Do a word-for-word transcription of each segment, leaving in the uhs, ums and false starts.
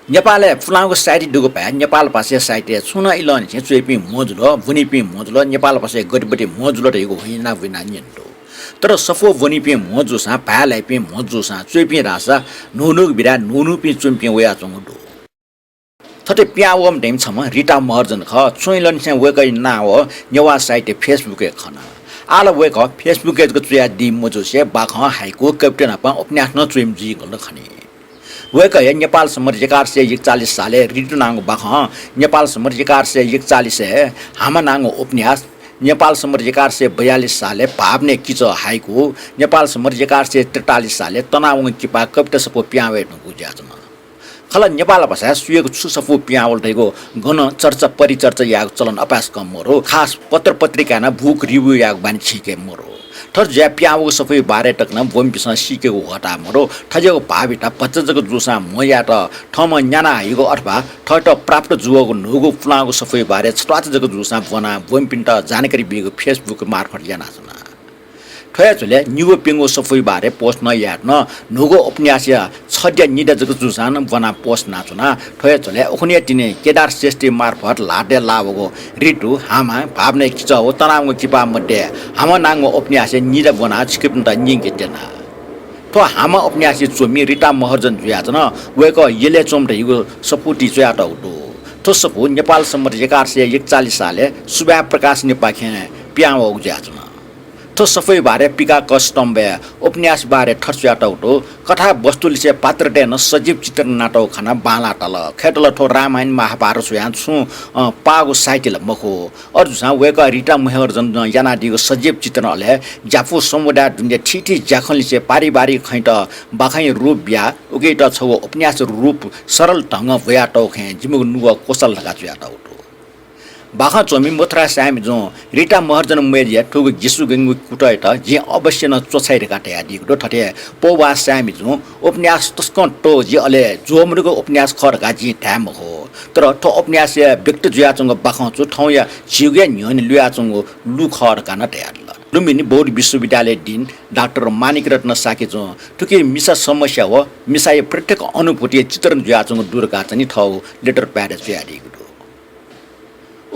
नेपालय् पुलांगु साहित्य दुगु भाय् नेपाल भाषाया साहित्यय् छुं नं इलंनिसें च्वइपिं म्हो जुल, ब्वनीपिं म्हो जुल, नेपाल भाषाय् गतिविधि म्हो जुल धइगु हुइना हुइना न्यने दु। तर सफू ब्वनीपिं म्हो जूसां, भाय् ल्हाइपिं म्हो जूसां च्वइपिं धाःसा न्हून्हूगु विधाय् न्हून्हूपिं च्वमिपिं वयाच्वंगु दु। थथे पिहां वःम्ह दइम्ह छम्ह रिता महर्जन खः। छुं इलंनिसें वय्कःया नां व नेवाः साहित्य Facebook-य् खन। आः ला वय्कः Facebook-य् जक च्वयादी मजूसे बाखं, हाइकु, कविता नाप उपन्यास नं च्वइम्ह जुइगु ला खनी। वय्कःया नेपाल संवत् एघार सय एकचालिस सालय् ऋतु नांगु बाखं, नेपाल संवत् एघार सय एकचालिसय् हामा नांगु उपन्यास, नेपाल संवत् एघार सय बयालिस सालय् भावनय् किचः हाइकु, नेपाल संवत् एघार सय त्रितालिस सालय् तनावंगु किपा कविता सफू पिहां वये धुंकूगु जुयाच्वन। खला नेपाल भाषाय् सुयागु छु सफू पिहां वल धइगु गन चर्चा परिचर्चा यायेगु चलन अपाय्सकं मरु, खास पत्र पत्रिकाय् नं book review यायेगु बानी छिके मरु। थथे जुयाः पिहां वःगु सफूया बारे तक नं ब्वंपिन्सं सीकेगु ह्वःताः मरु। थज्याःगु भावयात भचा जक जूसां म्हो यायेत थःम्हं न्याना हइगु अथवा थःत प्राप्त जूगु न्हूगु पुलांगु सफूया बारे छत्वाःचा जक जूसां ब्वनाः ब्वंपिन्त जानकारी बीगु Facebook मार्फत यानाच्वना। थ्व हे झ्वलय् निगू प्यंगू सफूया बारे post नं यायेत नं न्हूगु उपन्यासया छद्या निद्या जक जूसां नं ब्वनाः post यानाच्वना। थ्व हे झ्वलय् उखुन्हुया तिनि केदार श्रेष्ठ मार्फत ल्हातय् लाः वःगु ऋतु, हामा, भावनय् किचः व तनावंगु किपा मध्ये हामा नांगु उपन्यासया निद्या ब्वनाः छिकपिन्त न्यंके त्यना। थ्व हामा उपन्यासया च्वमि रिता महर्जन जुयाच्वन। वय्कः यलय् च्वंम्ह धइगु सफूति च्वयातःगु दु। थ्व सफू नेपाल संवत् एघार सय एकचालिस सालय् सुभाय् प्रकाशनपाखें पिहां वःगु जुयाच्वन। थ्व सफूया बारे पिकाः क स्तम्भय् उपन्यास बारे थथे च्वयातःगु दु, कथावस्तुलिसे पात्रतय् नं सजीव चित्रण यानातःगु खनाः बांलाः ताल। खय्‌त ला थ्व रामायण महाभारत स्वयां छुं, अ, पाःगु साहित्य ला मखु। अथे जूसां वय्कः रिता महर्जनं यानादीगु सजीव चित्रण अले ज्यापु समुदाय दुने थीथी ज्याखँलिसे पारिवारिक खँयात बाखंया रूप बियाः उकियात छगू उपन्यास रूप सरल ढंगं ब्वयातःगु खँय् जिमिगु नुगः क्वचाल धकाः च्वयातःगु दु। बाखं च्वमि मथुरा साय्‌मिजुं रिता महर्जन मय्‌जुया थुगु गिसुगंगु कुतःयात जिं अवश्य नं च्वछाइ धकाः धयादीगु दु। थथे पौभाः साय्‌मिजुं उपन्यास तसकं तःजि अले ज्वःमदुगु उपन्यास खः धकाः जिं धाये मखु। तर थ्व उपन्यासय् व्यक्त जुयाच्वंगु बाखं छु थौंया झीगुया न्ह्यःने लुयाच्वंगु लु खः धकाः नं धयादिल। लुम्बिनी बौद्ध विश्वविद्यालय डिन डाक्टर माणिकरत्न शाक्यजुं थुकी मिसा समस्या व मिसाया प्रत्येक अनुभूतिया चित्रण जुयाच्वंगु दु धकाः चाहिँ थःगु letter pad-य् च्वयादीगु दु।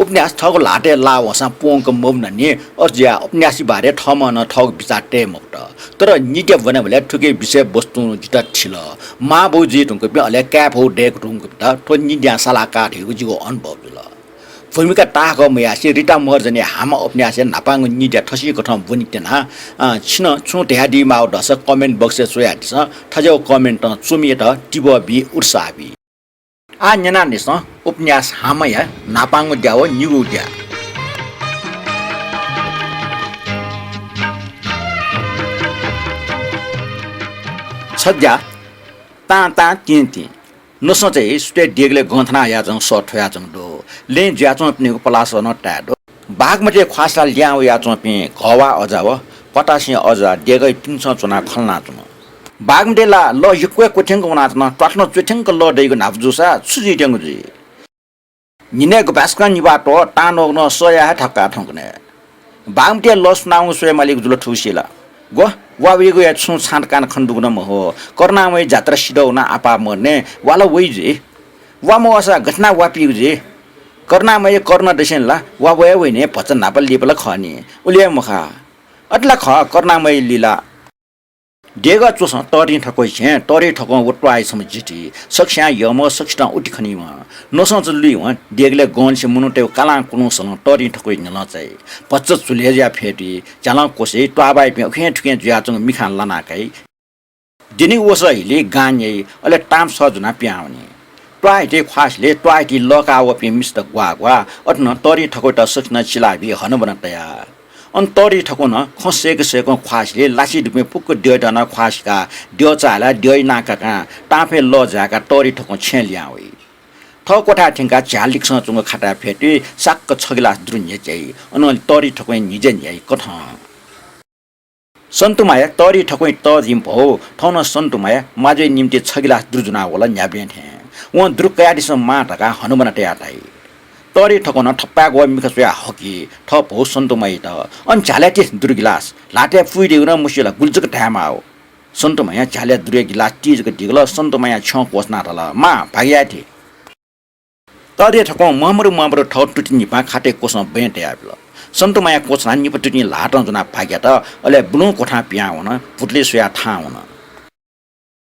उपन्यास थःगु ल्हातय् लाः वंसां प्वंक मवनानि, अथे जुयाः उपन्यासया बारे थःम्हं नं थःगु बिचाः तये मफुत। तर निद्या ब्वनेबलय् थुकी विषयवस्तुं जितः थिल। मांबौ जुइ धुंकूपिं अले काय्‌फौ दय्‌कू धुंकूपिन्त थ्व निद्यां सालाः काः धइगु जिगु अनुभव जुल। भूमिका ताःहाकः मयासें रिता महर्जनया हामा उपन्यासय् न्हापांगु निद्या थसिकथं ब्वने त्यना। अँ, छिं नं छुं धयादी माःगु दःसा comment box-य् च्वयादिसँ। थज्याःगु comment-ं च्वमियात तिबः बी, उत्साह बी। आः न्यनादिसँ उपन्यास हामाया न्हापांगु द्या व निगूगु द्या। छद्या, तां तां तिं तिं। नसं चाहिँ सुथय् देगलय् गं थना हयाच्वंगु सः थ्वयाच्वंगु दु। लँय् जुयाच्वंपिनिगु पलासं नं ताये दु। बागमती ख्वासा लिहां वयाच्वंपिं घःवाः अजा व पतासिं अजा देगःया पिन्सं च्वनाः खँ ल्हानाच्वन। बागमती ला लः यक्व हे क्वथ्यंक वनाच्वन। त्वाथनं च्वथ्यंक लः दइगु न्हापा जूसा छु जुइत्यंगु जुइ? न्हिनय् गपाय्‌सकं निभाः त्वः, तां नःगु नं सःया हे थकाः थ्यंकन। बागमतीया लः सुनावं स्वये मालीगु जुल थुगुसी ला? ग्व, वा वइगु हे छुं छाँट कान खने दुगु नं मखु। करुणामयी जात्रा सिधः वनाः आपाः मदुनि, वा ला वइ जुइ। वा मवःसा गथे यानाः वापीगु जुइ? करुणामयी करुणा दसेंलि ला वा वये वइनि, भचा न्हापा लिपा ला खः नि। उलि हे मखा। अथे ला खः करुणामयी लीला। देगः च्वसं तःधिं थक्वइ छेँ, तःधिं थक्वं व त्वाःया छम्ह जिथि। सकसियां यःम्ह, सकसितं उति खनीम्ह। नसं च लुइवं देगलय् गंनिसें मनूतय्‌गु कालां कुलुं सलं तःधिं थक्वइ न्ह्यलं चाइ। भचा चुलय् जुयाः फ्यतुइ, झ्यालं क्वसय्, त्वाःबाःयापिं उखें थुखें जुयाच्वंगु मिखां लाना काइ। द्यनीगु वसः हिली गां न्याइ, अले तांप सः जुनाः पिहां वनी। त्वाःहितय् ख्वाःसिलय् त्वाःहितय् लः काः वःपिं मिस्त ग्वाः ग्वाः, अथे नं तःधिं थक्वयात सकसिनं चिलाबी हनाबना तयाः। अन तःधिं थक्वं नं खँ सय्‌क सय्‌कं ख्वाःसिलय् लासि दुपिं फुक्क द्यःयात नं ख्वाः सिकाः द्यः चाःहिलाः द्यःया नां काकां तांपय् लः जाय्‌काः तःधिं थक्वं छेँय् लिहां वइ। थः क्वथाय् थ्यंकाः झ्याः लिक्सं च्वंगु खाताय् फ्यतुइ, साक्क छगिलास दुरु न्ह्यच्याइ। अनं तःधिं थक्वं न्हिज्या न्ह्याइ कथं। सन्तुमाया तःधिं थक्वं तःधिं भौ, थौं नं सन्तुमाया माजुया निंतिं छगिलास दुरु ज्वनाः वल न्ह्याबलें थें। वं दुरु कयादिसँ मां धकाः हनाबना तयाः धाइ। तःधिं थक्वं नं थपाय्‌क व मिखा च्वयाः हकी, थः भौ सन्तुमायात। अन झ्यालय् ति दुरु गिलास, ल्हातय् पुइदीगु नं मस्यू ला, गुलि जक धायेमाः। सन्तुमाया झ्यालय् दुर्या गिलास ति जक दिगल। सन्तुमाया छ्यं क्वछुनाः धाल, मां, भागि याये ति। तरिया ठकुं म्हमरु म्हमरु थः तुति निपां खातय् क्वछुं बँय् तयाबिल। सन्तुमाया क्वछुनाः निपा तुतिं ल्हातं ज्वनाः भागि यात। अले बुलुं क्वथां पिहां वन, भुतुलय् स्वयाः थाहां वन।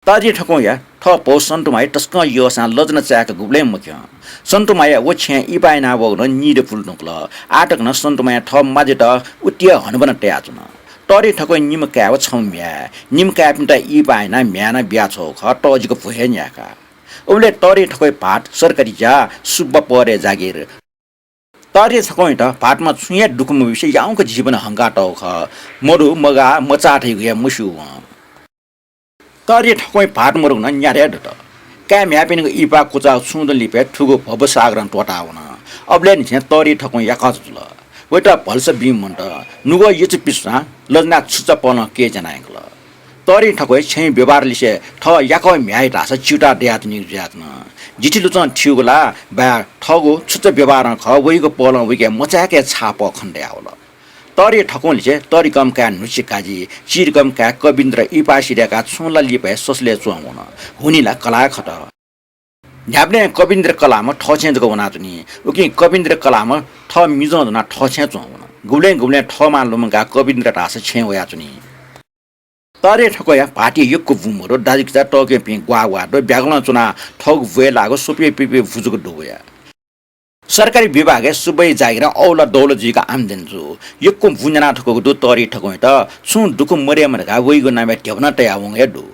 तरिया ठकुंया थः पौ सन्तुमाया तसकं यःसां लजना चाय्‌क गुबलें मख्यं। सन्तुमाया व छेँय् इहिपाः यानाः वःगु नं नीदँ पुले धुंकल। आः तक नं सन्तुमाया थः माजुयात उतिया हनाबना तयाच्वन। तरिया ठकुंया निम्ह काय् व छम्ह म्ह्याय्। निम्ह काय्‌पिन्त इहिपाः यानाः म्ह्याय् नं बियाछ्वःगु खः, तःजिक भ्व हे न्याय्‌काः। उबलय् तरिया ठकुया भाःत सरकारी ज्या, सुब्बा पहरया जागिर। तरिया ठकुयात भाःतम्ह छुं हे दुःख मबीसे याउँक जीवन हंकातःगु खः। मदु, मगाः, मचाः धइगु हे मस्यू वं। तरिया ठकुया भाःत मदुगु नं न्यादँ हे दत। काय् म्ह्याय्‌पिनिगु इहिपाः कुचा छुं दँ लिपय् थुगु भवसागरं त्वःतावन। अबलय् निसें तरिया ठकुं याकःचा जुल। वयात भलसा बीम्ह मन्त। नुगः यचुपिचुसां लजनाः छुचा पहलं कय् ज्यानायंकल। तरिया ठकुया छेँया व्यवहारलिसे थः याकः म्ह्याय् धाःसा च्यूताः दयाच्वनीगु जुयाच्वन। जिथि लुचं थ्यूगु ला बाय् थःगु छुचा व्यवहारं खः, वइगु पहलं वइके मचाय्‌के छाप खने दयावल। तरिया ठकुंलिसे तरिकम्ह काय् न्हुचिकाजी, चिरिकम्ह काय् कविन्द्र इहिपाः सिधय्‌काः छुं ला लिपा हे ससलय् च्वं वन। हुनिं ला कलाः खत। न्ह्याबलें कविन्द्र कलाःम्ह थःछेँय् जक वनाच्वनी। उकिं कविन्द्र कलाःम्ह थः मिजं ज्वनाः थःछेँय् च्वं वन। गुबलें गुबलें थःमां लुमंकाः कविन्द्र धाःसा छेँय् वयाच्वनी। तरिया ठकुया भाःतया यक्व बुँ मदु, दाजुकिजा तःग्वःपिं ग्वाः ग्वाः दु, ब्यागलं च्वनाः थःगु ब्वय् लाःगु स्वपे पिपे बुँ जक दु वया। सरकारी विभागय् सुब्बाया जागिरं औला दौला जुइक आम्दानी जू। यक्व बुँ न्याना थकूगु दु तरिया ठकुयात, छुं दुःख मदयेमा धकाः वइगु नामय् ध्यबा नं तयावंगु हे दु।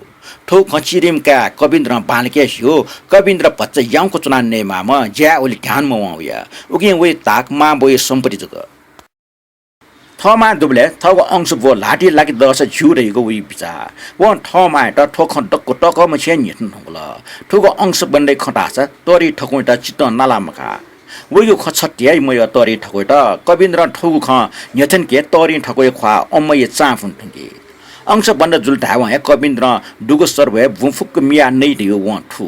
थ्व खँ चिरिम्ह काय् कविन्द्रं बांलाक हे स्यू। कविन्द्र भचा याउँक च्वनाः नयेमाःम्ह, ज्याय् उलि ध्यान मवं वया। उकिं वया ताक मांबौया सम्पत्ति जक। थः मां दुबलय् थःगु अंश ब्व ल्हातिइ लाके दःसा ज्यू धइगु वया बिचाः। वं थः मांयात थ्व खँ दक्व तःकःम्ह छेँय् न्ह्यथने धुंकल। थुगु अंश बन्डया खँ धाःसा तरिया ठकुयात चित्तं नाला मकाः। वइगु खँ छत्ति हे मयः तरिया ठकुयात। कविन्द्रं थुगु खँ न्ह्यथनके तरिया ठकुया ख्वाः अम्मया चां फुने धुंकी। अंश बन्ड जुल धायेवं हे कविन्द्रं दुगु सर्वय् बुँ फुक्क मियाः नइ धइगु वं थू।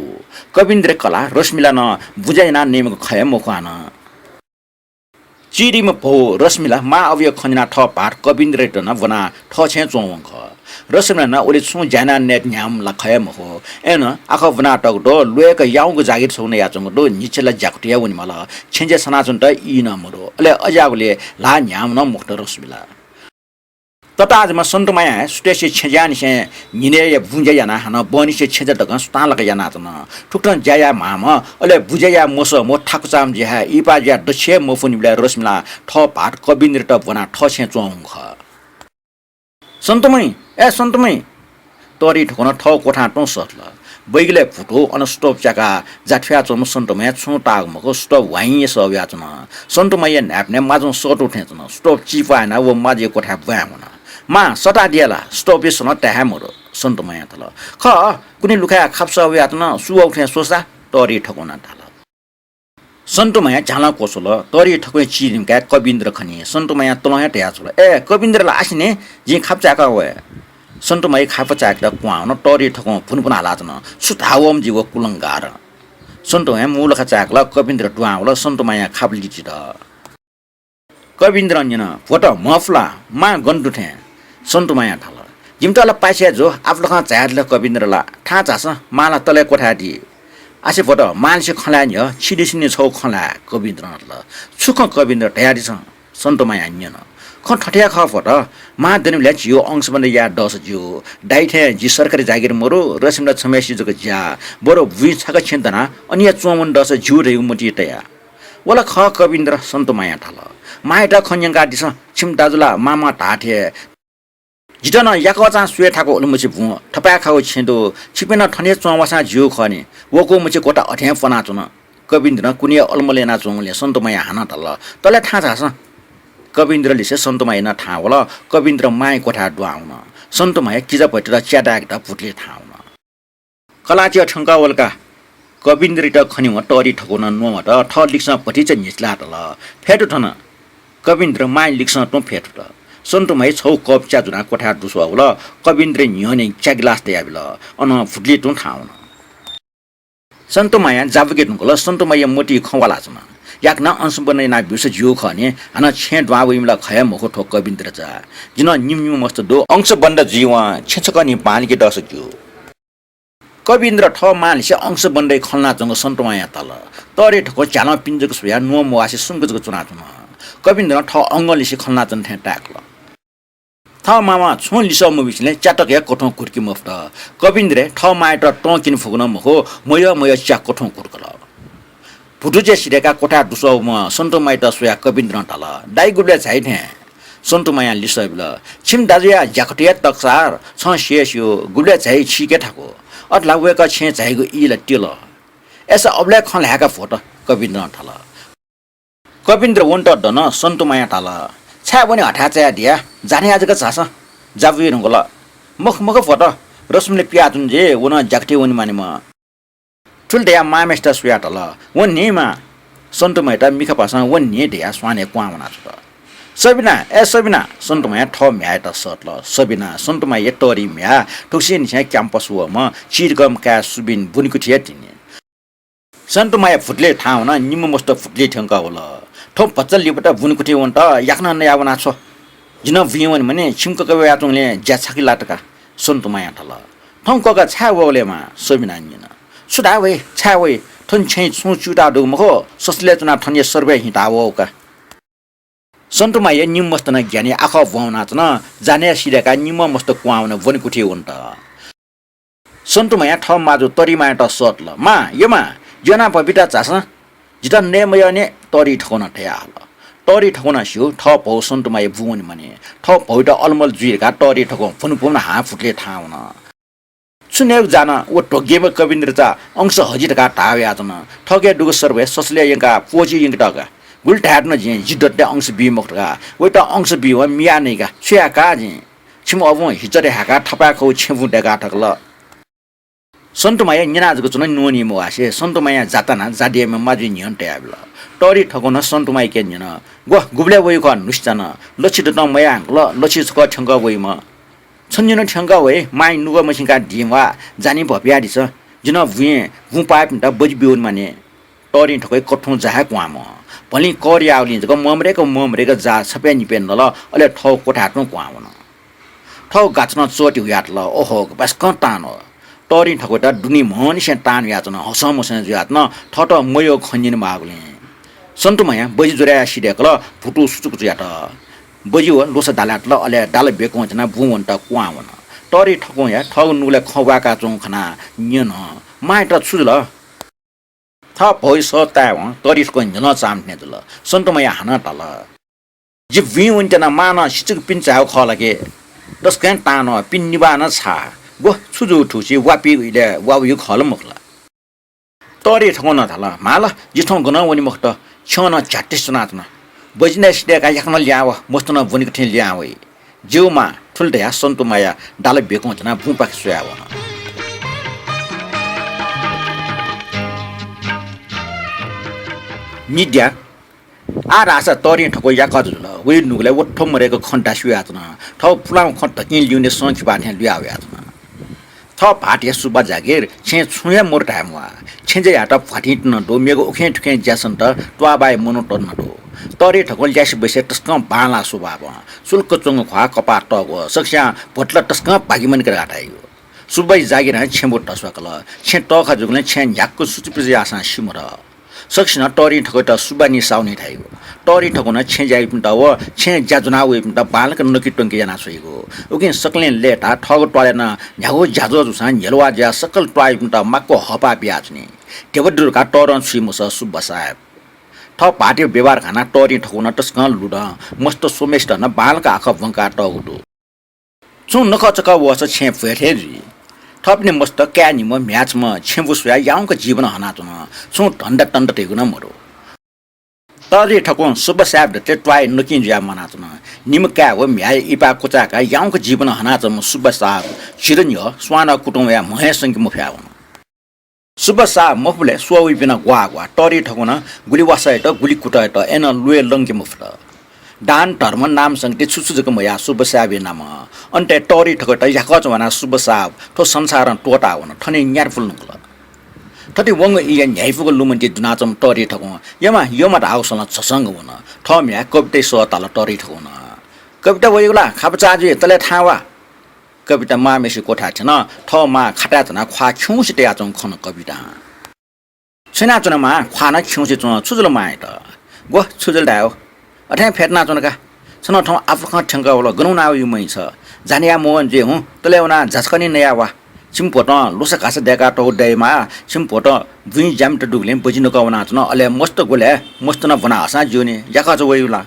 कविन्द्रया कलाः रश्मिला नं बुँज्या यानाः नइम्ह खः हे मखु हानं। चिरिम्ह भौ रश्मिला मां अबुया खँ न्यनाः थः भाःत कविन्द्रयात नं ब्वनाः थःछेँय् च्वंवंगु खः। रश्मिला नं उलि छुं ज्या यानाः नयेत न्ह्याम्ह ला खः हे मखु। अय्‌नं आखः ब्वनातःगु दु, ल्वय्‌क याउँगु जागिर छगू नयाच्वंगु दु, न्हिच्छि ला ज्याकुतुं हे वनेमाल। छेँजःय् सनाच्वनेत ई नं मदु। अले अज्याःगुलिं ल्हाः न्ह्याम्ह नं मखुत रश्मिला। तताःजिम्ह सन्तुमायां हे सुथसिया छेँजःनिसें न्हिनय्‌या बुँज्या यानाः हानं बहनिसिया छेँजः तकं सुथांलाक यानाच्वन। थुकथं ज्या याये म्वाःम्ह, अले बुँज्या याये मसःम्ह व थाकुचाम्ह जुयाः इहिपाः जुयाः दच्छि हे मफुनिबलय् रश्मिलां थः भाःत कविन्द्रयात ब्वनाः थःछेँय् च्वंवंगु खः। सन्तुमय्, ए सन्तुमय्, तरिया ठकुं नं थः क्वथां तुं सःतल। बैगलय् भुतू, अन stove च्याकाः जाथ्वयाच्वंम्ह सन्तुमय्‌या छुं ताःगु मखु, stove ह्वाइँ सः वयाच्वन। सन्तुमय्‌या न्हाय्‌पनय् माजुं सःतू थें च्वन। Stove चिप्वाः यानाः व माजुया क्वथाय् ब्वाँय् वन। मां, सःतादिया ला? Stove-या सलं ताये हे मदु, सन्तुमय्‌यां धाल। खः, कुन्हु लुखाय् खापसः वयाच्वन, सु वःगु थें स्वसा, तरिया ठकुं नं धाल। सन्तुमय्‌या झ्यालं क्वछुल। तरिया ठकुया चिरिम्ह काय् कविन्द्र खनी। सन्तुमय्‌यां तलं हे धयाछ्वल, ए, कविन्द्र ला आः सिनि, जिं खापा चाय्‌कः वये। सन्तुमय्‌या खापा चाय्‌केत क्वहां वन। तरिया ठकुं भुनभुन हालाच्वन, छु धाः वःम्ह जुइ व कुलंगार। सन्तुमय्‌या मू लखा चाय्‌कल। कविन्द्र दुहां वल। सन्तुमय्‌या खापा लिचित। कविन्द्रं न्यन, भ्वत, म्हपुला, मां गन दु थें? सन्तुमय्‌यां धाल, जिमित ला पाय्‌छि हे जू, आपालखं झायादिल कविन्द्र ला। थाहां झासँ, मां ला तलय् क्वथाय् दी। आसे भ्वत, मांलिसे खँ ल्हाये न्ह्यः छिलिसें नि छगू खँ ल्हाये, कविन्द्रं धाल। छु खँ कविन्द्र, धयादिसँ, सन्तुमय्‌यां न्यन। खँ थथे हे खः भ्वत, मां दनिबलय् झीगु अंशबन्ध याये दःसा ज्यू। दाइ थें जि सरकारी जागिर मदु, रश्मिला छम्हय्‌सिया जक ज्या, बरु बुँइ छाक छेँ दनाः अन हे च्वंवने दःसा ज्यू धइगु मतिइ तया। व ला खः कविन्द्र, सन्तुमय्‌यां धाल। मांयात खँ न्यंकादिसँ, छिमि दाजु ला मामं धाःथें जितः नं याकःचां स्वये थाकु उलिमछि बुँ, थपाय्‌खागु छेँ दु, छिपिं नं थन हे च्वंवःसां ज्यू खः नि। वकूमछि क्वथा अथें फ्वनाच्वन। कविन्द्रं कुन्हु हे अलमल यानाच्वंगुलिं सन्तुमय्‌यां हानं धाल, तले थाहां झासँ। कविन्द्रलिसे सन्तुमय्‌या नं थाहां वल। कविन्द्र मांया क्वथाय् दुहां वन। सन्तुमय्‌या किजाभतिचा च्या दाय्‌केत भुतुलय् थाहां वन। कलाःचिया थ्यंकः वल का। कविन्द्रयात खनेवं तरिया ठकुं नं न्ववात। थः लिक्सं भतिचा न्ह्यचिलाः धाल, फय् दु थन। कविन्द्र मांया लिक्सं तुं फय् थुत। सन्तुमय् छगू कप च्या ज्वनाः क्वथाय् दुस्वः वल। कविन्द्रया न्ह्यःने च्या गिलास तयाबिल। अनं भुतुलय् तुं थाहां वन। सन्तुमय्‌यां जाबुके धुंकल। सन्तुमय्‌या मतिइ खँ वालाच्वन। याकनं अंशबन्ध याना ब्यूसा ज्यू खः नि, हानं छेँ दुहां वइमि ला खः हे मखु थ्व कविन्द्र चा। जिं निम्ह निम्ह मस्त दु, अंशबन्ध जुइवं छेँ छकः निं बांलाके दःसा ज्यू। कविन्द्रं थः मांलिसे अंशबन्धय् खँ ल्हानाच्वंगु सन्तुमायां धाल। तःधि थकौं झ्यालं पिने जक स्वयाः न्वं मवासे सुम्क जक च्वनाच्वन। कविन्द्रं थः अंगंलिसे खँ ल्हानाच्वन थें ताय्कल। थः मांवं छुं लिसः मबिसेंलि च्यातक हे कथं कुतुके मफुत। कविन्द्रं थः मांयात तं क्यने फुगु नं मखु, मयः मयः च्या कथं कुतुकल। भुतुचे सिधय्काः क्वथाय् दुस्वःम्ह सन्तुमायात स्वयाः कविन्द्रं धाल, "दाइ, गुबलय् झाइ थें?" सन्तुमायां लिसः बिल, "छिमि दाजुया ज्याखुतिया तकसार छं स्यू, गुबलय् झाइ छिके थाकु। अथे ला वय्कः छेँय् झाइगु ई ला तिल। अय्सा अबलय् खँ ल्हाय्का भ्वत," कविन्द्रं धाल। कविन्द्र वनेत दन, सन्तुमायां धाल, "छाय् वने हथाय् चायादिया, जान्हया जक झासँ, जाबुइ धुंकल।" "मखु मखु भ्वत, रसुमले पियाच्वन जे, व नं ज्याखुति वने मानिम्ह।" थुलि धयाः मांम्हेसित स्वयाः धाल, "वने नि मां।" सन्तुमायात मिखापासां वने नि धयाः स्वानय् क्वहां वनाछ्वत। "सबिना, ए सबिना।" सन्तुमायां थः म्ह्याय्‌यात सःतल। सबिना, सन्तुमायाया तःधि म्ह्याय्, थुगुसिंनिसें क्याम्पस वःम्ह, चिधिकःम्ह काय् सुबिन ब्वनेकुथिइ तिनि। सन्तुमाया भुतुलय् थाहां वनाः निम्ह मस्त भुतुलय् थ्यंकः वल। "थौं भचा लिपा त ब्वनेकुथिइ वनेत याकनं नया वनाछ्व। जि नं बुँइ वने मनि, छिमि कका वयाच्वंगुलिं ज्या छाकि लात का।" सन्तुमायां धाल। "थौं कका छाय् वःगु ले मां?" सबिनां न्यन। "छु धाये वइ, छाय् वइ? थन छेँय् छुं च्यूताः दुगु मखु, ससलय् च्वनाः थनया सर्वय् हिताः वःगु का।" सन्तुमाया निम्ह मस्त नं ग्यानाः आखः ब्वहां वनाच्वन। जान्हया सिधय्काः निम्ह मस्त क्वहां वन ब्वनेकुथिइ वनेत। सन्तुमायां थः माजु तःधिमायात सःतल। "मां, यः मां, ज्यू यानाः भ्वबिता झासँ। जितः नये मयः नि," तःधि थकौं नं धयाहल। तःधि थकौं नं स्यू, थः भौ सन्तुमाया बुँ वने मनि। थः भौयात अलमल जुइ धकाः तःधि थकौं भुनु भुनु हां भुतुलय् थाहां वन। छु नयेगु जानं व ध्वगेम्ह कविन्द्र चा अंश हजि धकाः धाः वयाच्वन। थःके दुगु सर्वय् ससलय् यंकाः प्वःछि यंकेत का। गुलि धायेधुन जिं, जि दतले अंश बी मखु धकाः। वयात अंश बीवं मियाः नइका। छु याये का जिं? छिमि अबुं हिचरी हाय्काः थपाय्खौ छेँबुँ दय्काः थकल। सन्तुमाया न्यना जक च्वन, न्वनी मवासे। सन्तुमायां जा तानाः जा दयेम्ह माजुइ न्ह्यःने तयाबिल। तःधि थकौं नं सन्तुमायाके न्यन, "ग्व, गुबलय् वइगु खः न्हुसि चान? लछि दतं मयाये धुंकल, लछि छकः थ्यंकः वइम्ह।" "छ निन्हु थ्यंकः वइ, मांइ नुगः मछिंकाः दिं वा, जान्हय् भ्वबियादिसँ। जि नं बुँइ, बुँ पाःपिन्त बजि ब्यूवने मानि।" तःधि थकौं कथं जा हे क्वहां मवं। भलिं कर याःगुलिं जक ममरेक ममरेक जा छप्यंनिप्यं नल, अले थःगु क्वथाय् तुं क्वहां वन। थःगु गाच्वलं च्वःति हुयातल। ओहो, गपाय्सकं तांन्वः। तःधि थकौयात दुने म्हनिसें तांन्वः याःच्वन, हसंमसं जुयाच्वन, थःत मयःगु खँ न्यने माःगुलिं। सन्तुमायां बजि ज्वरय् यानाः सिधय्कल, भुतु सुचुकुचु यात। बजि व ल्वसा दालातल, अले दाला ब्यकं ज्यानाः बुँ वनेत क्वहां वन। तःधि थकौया थःगु नुगलय् खँ वाय्काच्वंगु खनाः न्यन, "मांयात छु जुल?" थः भौया सः तायेवं तःधि थकौं न्ह्यलं चाःम्ह थें जुल। सन्तुमायां हानं धाल, "जि बुँइ वनेत्यनाः मां नं सिचुक पिने चाःगु खः ला कि? तसकं तांन्वः, पिने निभाः नं छाः। ग्व, छु जूगु थुगुसी, वा पीगु इलय् वा वइगु खः ला मखु ला?" तःधि थकौं नं धाल, "मां ला, जि थौं गनं वने मखुत, छ्यं नं झ्यातिस च्वनाच्वन। बजि नाय् सिधय्काः याकनं लिहां व, मस्त नं ब्वनेकुथिं लिहां वइ। ज्यू मां।" थुलि धयाः सन्तुमाया दाला ब्यकं ज्यानाः बुँपाखे स्वयाः वन। निद्या। आः धाःसा तःधि थकौ याकःचा जुल। वया नुगलय् व थ्व मदय्क खँ दासि वयाच्वन। थः पुलांगु खँ धकिं ल्यूने सं खिपा थें लुया वयाच्वन। थः भाःतया सुब्बा जागिर छेँय् छुं हे मरु धाये म्वाः। छेँज्या यायेत भ्वातिंत नं दु, मेगु उखें थुखें ज्यासनत त्वाःबाय् मनूत नं दु। तःधि थकौं ल्यासे बसे तसकं बांलाः स्वभावं। सुलुक्क च्वंगु ख्वाः कपाः तःगु, सकसियां भ्वतला तसकं भागिमनेक धकाः धाइगु। सुब्बाया जागिरं छेँबुँ धस्वाकल। छेँ तःखा जूगुलिं छेँय् न्ह्याक्व सुचुपिचु याःसां सिमत। सकसिनं तःधि थकौयात सुब्बानी साउनी धाइगु। तःधि थकौं नं छेँज्या याइपिन्त व छेँय् ज्या ज्वना वइपिन्त बांलाक नके त्वंके याना स्वइगु। उकिं सकलें लय्ताः थःगु त्वालय् नं न्ह्यागु ज्याझ्वः जूसां न्ह्यलुवा जुयाः सकल त्वाःयापिन्त माक्व हःपाः बियाच्वनी। ध्यबा दु धकाः तःधं छुइ मसः सुब्बा साहेब। थः भाःतया व्यवहार घानाः तःधि थकौं नं तसकं लुधं, मस्त स्वम्हेसित नं बांलाक आखः ब्वंकातःगु दु। छुं नखःचखः वःसा छेँय् भ्वय् थें जुइ। थःपिनि मस्त काय् निम्ह, म्ह्याय् छम्ह छेँबुँ स्वयाः याउँक जीवन हनाच्वन। छुं धन्दा तन्दा धइगु नं मदु। तःधि थकौं सुब्बा साहेब दतले त्वाःया नकिं जुयाः म्वानाच्वन। निम्ह काय् व म्ह्याय् इपाः क्वचाय्काः याउँक जीवन हनाच्वंम्ह सुब्बा साहेब झिदँ न्ह्यः स्वानं कुतुं वयाः म्ह हे संके मफयावन। सुब्बा साहेब मफुबलय् स्वः वइपिं नं ग्वाः ग्वाः। तःधि थकौं नं गुलि वासःयात, गुलि कुतःयात, अय्नं ल्वय् लंके मफुत। दान धर्म नाम संगति छु छु जक मयाः सुब्बा साहेबया नामं। अन्तय् तःधि थकौयात याकःचा वनाः सुब्बा साहेब थ्व संसारं त्वःतावन, थन हे न्यातपुल नुगल। थथे वंगु ईया न्ह्याइपुक लुमन्ति दुनाच्वंम्ह तःधि ठकुं यमा यमा धाःगु स्वलं झसंक वन। थः म्ह्याय् कविताया सः ताल तःधि ठकुं नं। कविता वइगु ला? खापा चाःजुइ, तले थाहां वा। कविता मांम्हेसिया क्वथाय् थ्यन। थः मां खाताय् च्वनाः ख्वाः खिउँसे तयाच्वंगु खन कवितां। छु यानाच्वन मां, ख्वाः नं खिउँसे च्वं, छु जुल मांयात? ग्व, छु जुल धायेगु? अथें फ्यतुनाच्वन का। छ नं थौं आपालं थ्यंकः वल, गन वनावइगु मय् छ? जाने याये मवने जुइ हुँ, तले वनाः जाछकनी नया वा। छिमि भ्वतं लुसा घासा दय्कातःगु दयेमाः, छिमि भ्वतं बुँइ ज्यामित दुगुलिं बजि नकः वनाच्वन, अले मस्त ग्वलय् मस्त नं ब्वना हःसां ज्यू नि, याकःचा वइगु ला?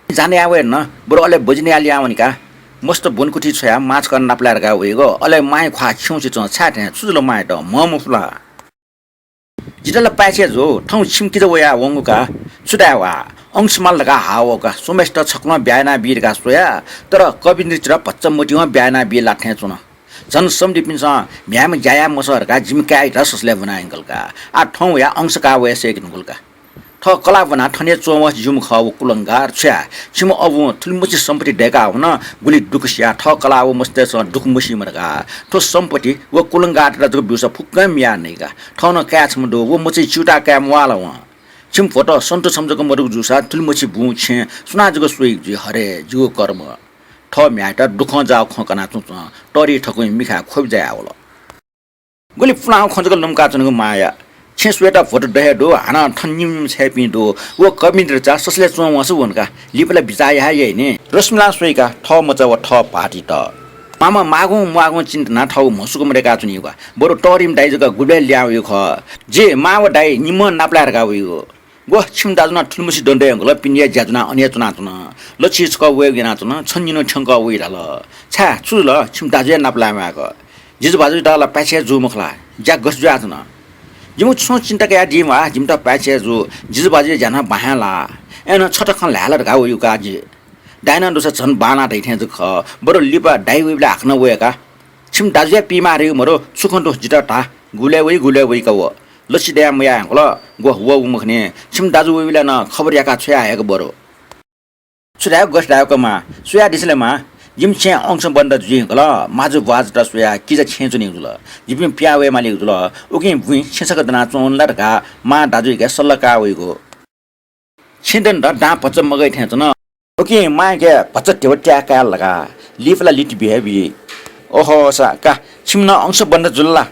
जाने याये वये नं, बरु अले बजि नयाः लिहां वनी का। मस्त ब्वनेकुथि छ्वयाः मां छकः नापलाये धकाः वइगु, अले मांया ख्वाः खिउँसे च्वं, छाय् थें, छु जुल मांयात, म्ह मफु ला? जितः ला पाय्छि हे जू, थौं छिमि किजा वयाः वंगु का। छु धाये वा, अंश माल धकाः हाः वः का, स्वम्हेसित छकलं ब्याहा यानाबी धकाः स्वया, तर कविन्द्रयात भचा मतिवं ब्याहा यानाबी ला थें च्वन। झन समधिपिन्सं म्ह्याय्‌म्ह ज्या याये मसः धकाः जिमि काय्‌यात ससलय् ब्वना यंकल का। आः थौं वयाः अंश काः वये सय्‌के धुंकल का। थः कलाः ब्वनाः थन हे च्वंवंसे ज्यूम्ह खः व कुलंगार। छु याये, छिमि अबुं थुलिमछि सम्पत्ति दय्‌काः वन, गुलि दुःख सियाः थः कलाः व मचातय्‌सं दुःख मसीमा धकाः थ्व सम्पत्ति व कुलंगारयात जक ब्यूसा फुक्कं मियाः नइ का। थः नं काय् छम्ह दु, व मचाया च्यूताः काये म्वाः ला वं? छिमि भ्वतः सन्तो छम्ह जक मदुगु जूसा थुलिमछि बुँ छेँ सुनां जक स्वइगु जुइ, हरे, जिगु कर्म। थः म्ह्याय्‌यात दुःखं जाःगु खँ कनाः च्वंच्वं तःधि ठकुया मिखाय् ख्वबि जायावल। गुलि पुलांगु खँ जक लुमंकाच्वनीगु मांया। छेँ स्वयेत भ्वतः द हे दु, हानं थन निम्ह निम्ह छय्‌पिं दु। व कविन्द्रया ससलय् च्वंवंसे वन का। लिपा ला बिचाः याये हे याइ नि। रश्मिलां स्वइ का, थः मचा व थः भाःतयात। मांम्ह माःगुं म्वाःगुं चिन्ता यानाः थःगु म्ह सुक मदय्‌काच्वनीगु का। बरु तःधिम्ह दाइ जक गुबलय् लिहां वइगु खः। जि मां व दाइ निम्हं नापलाये धकाः वइगु। ग्व, छिमि दाजु नं थुलिमछि दँ दये धुंकल, पिने हे ज्या ज्वनाः अन हे च्वनाच्वन। लच्छि छकः वयेगु यानाच्वन, छन्हु निन्हु थ्यंकः वइ धाल। छाय्, छु जुल? छिमि दाजु हे नापलाये माय्क। जिजुभाजुयात ला पाय्छि हे जू मखु ला? ज्या गथे जुयाच्वन? जिमिगु छुं चिन्ता कयादी म्वाः, जिमित पाय्छि हे जू। जिजुभाजुया ज्या नं बां हे लाः। अय्‌नं छता खँ ल्हाये ला धकाः वइगु का जि। दाइ नं दुसा झन बांलाः धइ थें जक खः। बरु लिपा दाइ वइबलय् हाकनं वये का। छिमि दाजुया पीमाः धइगु मदु, छु खँ दु जितः धा। गुबलय् वइ, गुबलय् वइ का व। लच्छि दयाः मयाः धुंकल, ग्व, व व मखुनि। छिमि दाजु वइबलय् नं खबर याकाः छ्वया हयेक बरु। छु धायेगु गथे धायेगु का मां, स्वयादिसँ ले मां। जिमि छेँय् अंश बन्द जुइ धुंकल, माजु ब्वाजुत स्वयाः किजा छेँय् च्वनीगु जुल। जिपिं पिहां वये मालीगु जुल। उकिं बुँइ छेँ छकः दनाच्वंगु ला धकाः मां दाजुयाके सल्लाह काः वइगु। छेँ दनेत दां भचा मगाइ थें च्वन। उकिं मांयाके भचा धिबा त्याये काये ला धकाः लिपा ला लित बी हे बी। ओहो सा का, छिमि नं अंश बन्द जुल ला?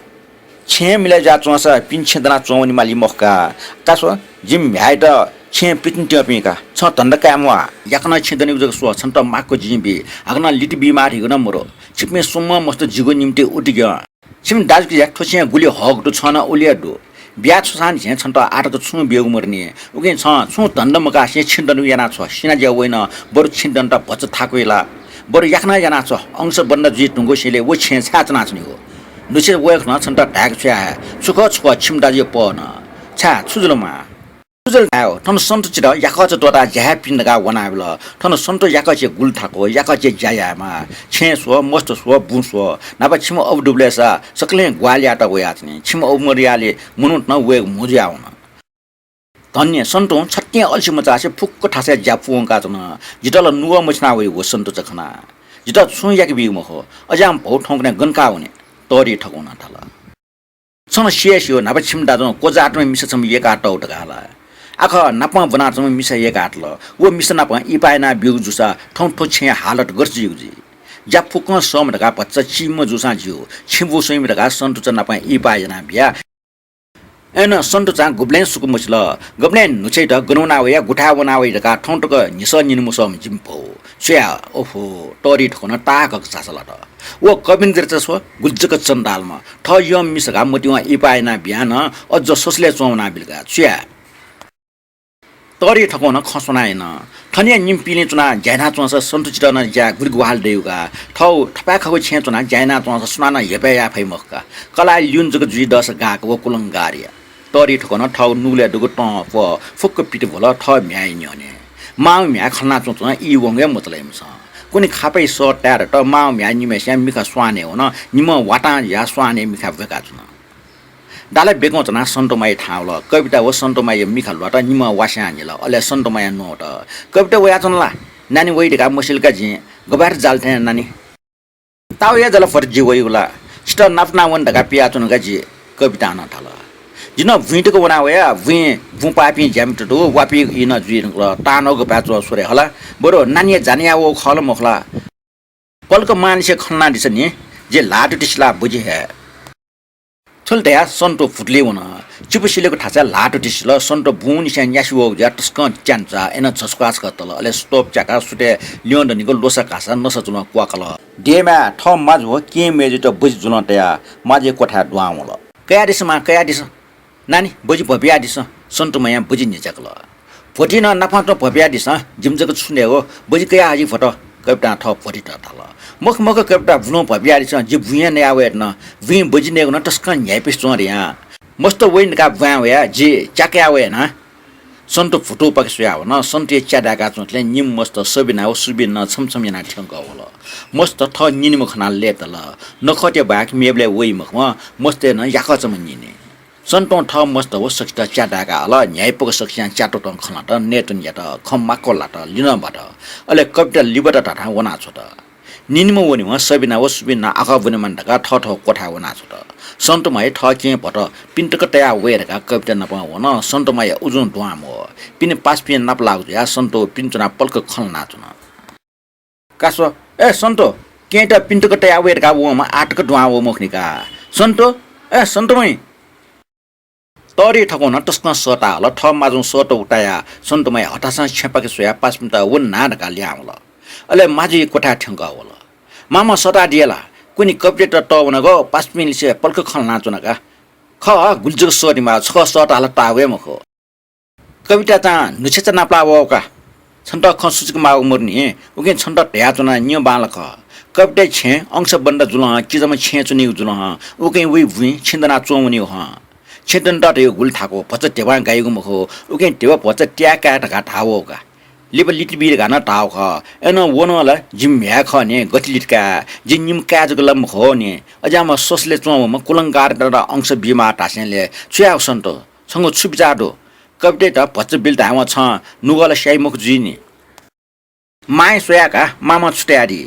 छेँ मिलय् जुयाच्वंसा पिने छेँ दनाच्वंवने माली मखु का। का स्व, जिमि म्ह्याय्‌यात छेँ पितिने त्यंपिं का। छं धन्दा काये म्वाः। याकनं छेँ दनेगु जक स्व, छन्त माक्व जिं बी। हाकनं लित बीमाः धइगु नं मदु। छिकपिं स्वम्हं मस्त जिगु निंतिं उतिग्यं। छिमि दाजुकिजाया थ्व छेँय् गुलि हक दु, छं नं उलि हे दु। बिया छ्वसां झें छन्त आःतक छुं ब्यूगु मदुनि। उकिं छं छुं धन्दा मकासें छेँ दनेगु यानाछ्व। सिनाज्या वइन, बरु छेँ दनेत भचा थाकुइ ला। बरु याकनं यानाछ्व, अंश बन्द जुइ धुंकूसेंलि व छेँय् छाय् च्वनाच्वनीगु? न्हुसे वय्कलं छन्त धाय्क छ्वया हये। छु खः छु खः, छिमि दाजुया पह नं। छाय्, छु जुल मां? छु जुल धायेगु? थन सन्तु चिधं याकःचा त्वःताः ज्या याये पिने धकाः वनाबिल। थन सन्तु याकःचा गुलि थाकु, याकःचा ज्या यायेमाः। छेँ स्व, मस्त स्व, बुँ स्व। न्हापा छिमि अबु दुबलय्‌सा सकलें ग्वाहालि यायेत वयाच्वनी। छिमि अबु मदयाले मनूत नं वयेगु म्हो जुयावन। धन्य सन्तुं छतिं अल्छि मचासे फुक्क थासय् ज्या पूवंकाच्वन। जितः ला नुगः मछिना वइ व सन्तुचा खनाः। जितः छुं याके बीगु मखु। अज्याःम्ह भौ थौंकन्हय् गन काः वने? तःधि ठकुं नं धाल। छं ला सि हे स्यू, न्हापा छिमि दाजुं क्वजाःतम्ह मिसा छम्ह यय्कातःगु धकाः ला। आखः नापं ब्वनाच्वंम्ह मिसा यय्कातल। व मिसा नाप इहिपाः यानाः ब्यूगु जूसा थौं थ्व छेँया हालत गथे जुइगु जुइ? ज्या फुक्कं सःम्ह धकाः भचा चीम्ह जूसां ज्यू, छेँ बू स्वइम्ह धकाः सन्तुचा नाप इहिपाः यानाबिया। अय्नं सन्तुचां गुबलें सुकु मसिल। गबलें न्हुछ्यइत गन वना वया, गुथाय् वना वइ धकाः थौं तक न्ह्यसः न्यने मसःम्ह जिमि भौ। स्वया, ओहो, तःधि ठकुं नं ताःहाकःगु झासः लात। व कविन्द्रचा स्व, गुलि जक चन्डालम्ह। थः यःम्ह मिसा धकाः मतिवं इहिपाः यानाबियां नं अज्ज ससलय् च्वंवनाबिल का। छु याये? तःधि ठकुं नं खँ स्वना यन। थन हे निम्ह पिलिं च्वनाः ज्या यानाच्वंसा सन्तुचित नं ज्याय् गुलि ग्वाहालि दइगु का। थःगु थपाय्खःगु छेँय् च्वनाः ज्या यानाच्वंसा सुनानं हेपय् याये फइ मखु का। कलाः ल्यूने जक जुइ दःसा गाः का व कुलंगारया। तःधि ठकुं नं थःगु नुगलय् दुगु तं प्वः फुक्क पित भ्वल थः म्ह्याय् न्ह्यःने। मां व म्ह्याय् खँ ल्हानाच्वंच्वं ई वंगु हे मचाल इमिसं। कुने खापय् सः ताये धुंकल मां व म्ह्याय् निम्हय्सिया मिखा स्वानय् वन, निम्हं वातां जुयाः स्वानय् मिखा ब्वय्काच्वन। दाला ब्यक्वं च्वनाः सन्तुमाया थाहां वल। कविता व सन्तुमाया मिखा ल्वात, निम्हं वास्यां न्हिल। अले सन्तुमाया न्वत। कविता वयाच्वन ला? नानी वइ धकाः मसिल का जिं। गबलय् जाल थें नानी? ताःवया जल भति जि वइगु ला? छितः नापनाः वने धकाः पियाच्वना का जि, कवितां नं धाल। जि नं बुँइ तक वना वया, बुँइ बुँ पाःपिं ज्यामित दु, वापिं ई नं जुइ धुंकल। तांनःगु पाय् च्वं स्वरे हला। बरु नानिया जानिया वःगु खः ला मखु ला? पलख मांनिसें खँ ल्हानादिसँ नि, जि ल्हातुति सिला बुझि हे। थुलि धयाः सन्तो भुतुलिइ वन। चिपु सिलेगु थासय् ल्हातुति सिल। सन्तो बुंनिसें न्यासि वःगु जुयाः तसकं च्यान्चा, अय्नं झसुकाछक तल। अले stove च्याकाः सुथय् ल्यं दनिगु ल्वसा कासा नसा जुलं क्वाकल। देमाय् थः माजु व केहेँ मय्जुयात बुझि जुलं तयाः माजुया क्वथाय् दुहां वल। कयादिसँ मां, कयादिसँ। नानी, बुझि भ्वबियादिसँ। सन्तुमायां बुझि न्ह्यज्याकल। भ्वति नं नापं च्वं भ्वबियादिसँ, जिमि जक छु नयेगु, बुझि कयाहजि भ्वत। कवितां थः भ्वतित धाल। मखु मखु कविता, बुलं भ्वबियादिसँ, जि बुँइ नया वये धुन। बुँइ बुझि नयेगु नं तसकं न्ह्याइपुसे च्वं रे या। मस्त वइन धकाः ब्वाँय् वयाः जि च्याकया वये ना। सन्तु भुतुपाखे स्वयाः वन। सन्तुया च्या दाय्काच्वंथले निम्ह मस्त सबिना व सुबिन नं छम्ह छम्ह यानाः थ्यंकः वल। मस्त थः निनिम्ह खनाः लय्ताल। नखःतय् बाहेक मेबलय् वइ मखुम्ह मस्तय् नं याकःचाम्ह निनि। सन्तुं थः मस्त व सखीत च्या दाय्काः हल। न्ह्याइपुक सकसियां च्या त्वःतं खँ ल्हात, नयेत्वने यात, खँ माक्व ल्हात, लिनं बात। अले कविता लिबात धाधां वनाछ्वत। निनिम्ह वनेवं सबिना व सुबिन नं आखः ब्वनेमानि धकाः थःथःगु क्वथाय् वनाछ्वत। सन्तुमाया थः केहेँ भ्वत, पिने तक तयाः वये धकाः कविता नाप वन। सन्तुमाया उजुं दुहां मवः। पिने पासापिं नापलाःगु जुयाः सन्तु पिने च्वनाः पलख खँ ल्हानाच्वन। का स्व, ए सन्तो, केहेँत पिने तक तयाः वये धकाः वःम्ह आः तक दुहां वः मखुनि का। सन्तो, ए सन्तुमैं। तःधि थकौं नं तसकं सःता हल। थः माजुं सःतःगु तायाः सन्तुमाया हतासं छेँपाखे स्वयाः पासापिन्त व ना धकाः लिहां वल। अले माजुया क्वथाय् थ्यंकः वल। मामं सःतादिया ला? कुने कवितायात तःवनागु पासापिंलिसे पलख खँ ल्हानाच्वन का। खः, गुलि जक सःतेमाः, छकः सःता हल ताः वये मखु। कवितायात न्हुछेँचा नापलाः वःगु का। छन्त खँ सुचुके माःगु मदुनि, उकिं छन्त धयाच्वना, निगः बांलाक। कविताया छेँ अंश बन्द जुल हं, किजाम्ह छेँय् च्वनीगु जुल हं, उकिं वइ बुँइ छेँ दनाः च्वंवनीगु हं। छेँ दनेत धइगु गुलि थाकु, भचा धिबां गाइगु मखु, उकिं धिबा भचा त्याये काये धकाः धाः वःगु का। लिपा लित बी धकाः नं धाःगु खः। अय्नं व नं ला जिमि म्ह्याय् खः नि, गथे लित काये, जि निम्ह काय् जक ला मखु नि। अज्याःम्ह स्वसलय् च्वंम्ह कुलंगारयात नं अंश बीमाः धासेंलि छु यायेगु सन्तो? छंगु छु बिचाः दु? कवितायात भचा बिल धायेवं छं नुगः ला स्याइ मखु जुइ नि। मांया स्वयाः का, मामं छु धयादी?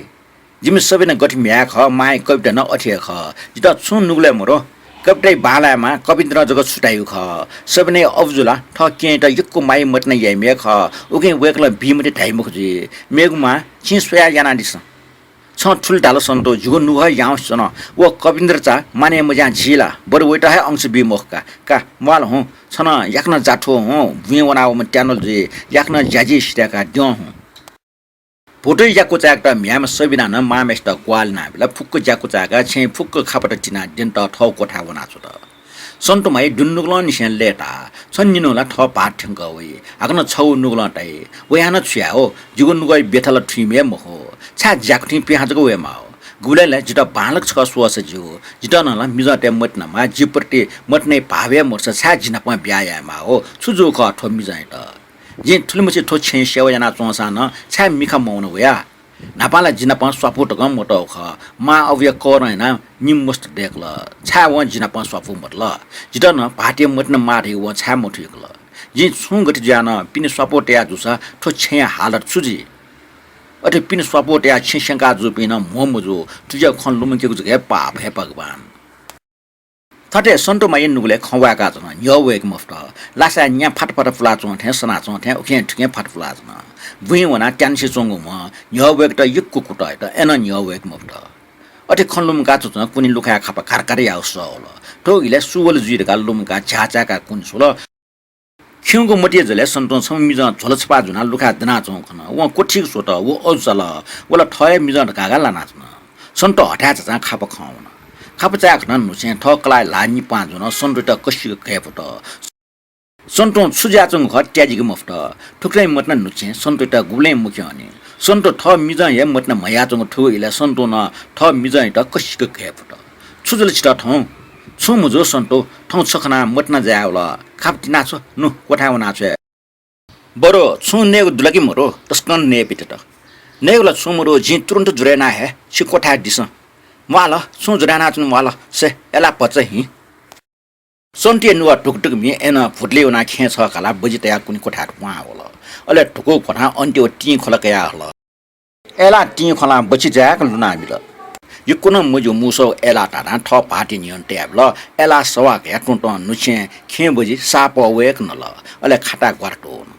जिमि सबिना गथे म्ह्याय् खः, मांया कविता नं अथे हे खः। जितः छुं नुगलय् मदु। कविताया बांलायेमाः, कविन्द्रं जक छु धाइगु खः। सबिनाया अबु जु ला थः केहेँयात यक्व माया मतिना याइम्ह हे खः। उकिं वय्कलं बी मते धाइ मखु जुइ। मेगु मां, छिं स्वयाः यानादिसँ। छं थुलि धाल सन्तो, जिगु नुगः याउँसे च्वन। व कविन्द्र चा मानय् मज्यां झी ला, बरु वयात हे अंश बी मखु का। का, म्वाल हुँ, छ नं याकनं जा थ्व हुँ, बुँइ वनावःम्ह त्यानोल जुइ, याकनं ज्याझी सिधय्काः द्यँ हुँ। भुतुइ ज्याकू चाय्केत म्ह्याय्म्ह सबिनां नं मांम्हेसित ग्वाहालि यानाबिल। फुक्क ज्याकू चाय्काः छेँय् फुक्क खापत तिनाः द्यनेत थःगु क्वथाय् वनाछ्वत। सन्तुमाया दुनुगलंनिसें लय्ताः। छन्हु निन्हुं ला थः भाःत थ्यंकः वइ। हाकनं छगू नुगलं धाइ, वयाः नं छु याये हो? जिगु नुगःया ब्यथा ला थुइम्ह हे मखु। छाय् ज्याकू थें पिहां जक वयेमाः हो? गुबलें ला जितः बांलाक छकः स्वःसा ज्यू। जितः नं ला मिजंतय् मतिना माः, जि प्रति मतिनाया भाव हे मदुसा छाय् जि नाप ब्याहा यायेमाः हो? छु जूगु खः थ्व मिजंयात? जिं थुलिमछि थ्व छेँय् सेवा यानाच्वंसां नं छाय् मिखा मवना वया? न्हापां ला जि नाप स्वापू तकं मतःगु खः। मां अबुया करं यानाः निम्ह मस्त दय्कल। छाय् वं जि नाप स्वापू मतल? जितः नं भाःतया मतिना माः धइगु वं छाय् मथुइकल? जिं छुं गथे जुयाः नं पिने स्वापू तया जूसा थ्व छेँया हालत छु जुइ? अथे पिने स्वापू तयाः छेँ स्यंका जूपिं नं म्हो मजू। थुकिया खँ लुमंकेगु जक हे पाप, हे भगवान। थथे सन्तुमाया नुगलय् खँ वाय्काच्वन, न्ह्यः वय्के मफुत। लासाय् न्या फात फात पुलाच्वं थें सनाच्वं थें उखें थुखें फात पुलाच्वन। बुँइ वनाः त्यानसे च्वंगु म्ह न्ह्यः वय्केत यक्व कुतः यात, अय्नं न्ह्यः वय्के मफुत। अथे खँ लुमंका च्वंच्वं कुने लुखाया खापा घारघार याःगु सः वल। थ्व इलय् सु वल जुइ धकाः लुमंकाः झ्याःचाय्काः कुने स्वल। खिउँगु मतिइ जलय् सन्तुं छम्ह मिजं झ्वला छपाः ज्वनाः लुखाय् दनाच्वंगु खन। वं क्वथीक स्वत, व अजू चाल। व ला थः हे मिजं धकाः का लानाच्वन। सन्तु हथाय् झाःचां खापा खं वन। खापा चाय् खनाः न्हुछें थः कलाःया ल्हाः निपां ज्वन सन्तुयात कसिक घय्पुत। सन्तुं छु जुयाच्वंगु खः त्याजिके मफुत। थुकथं मतिना न्हुछें सन्तुयात गुबलें मखियंनि। सन्तु थः मिजं हे मतिना म्हयाच्वंगु थुगु इलय् सन्तुं नं थः मिजंयात कसिक घय्पुत। छु जुल छितः थौं? छुं मजू सन्तु, थौं छ खनाः मतिना जाय् वल। खापा तिनाछ्व, नु, क्वथाय् वनाछ्वये। बरु छुं नयेगु दु ला कि मदु, तसकं नये बितेत। नयेगु ला छुं मदु, जिं तुरुन्त ज्वर यानाः हे छि क्वथाय् दिसँ। म्वाल, छुं ज्वर यानाच्वने म्वाल, से, अय्ला भचा हिँ। सन्तुया नुगः धुकधुक म्हि अय्नं भुतुलिइ वनाः खेँय् छगः कालाः बजि तयाः कुने क्वथाय् दुहां वल। अले धुकूगु क्वथां अन्त्यय् व तिंखला कयाः हल। अय्लाः तिंखलां बचि जाय्क लुनाबिल। यक्व नं मज्यू मुसः अय्लाः तातां थः भाःतया न्ह्यःने तयाबिल। अय्लाः सवाः कयाः तुं तुं न्हुछें खेँय् बजि साप वय्क नल। अले खाताय् ग्वारातुं वन।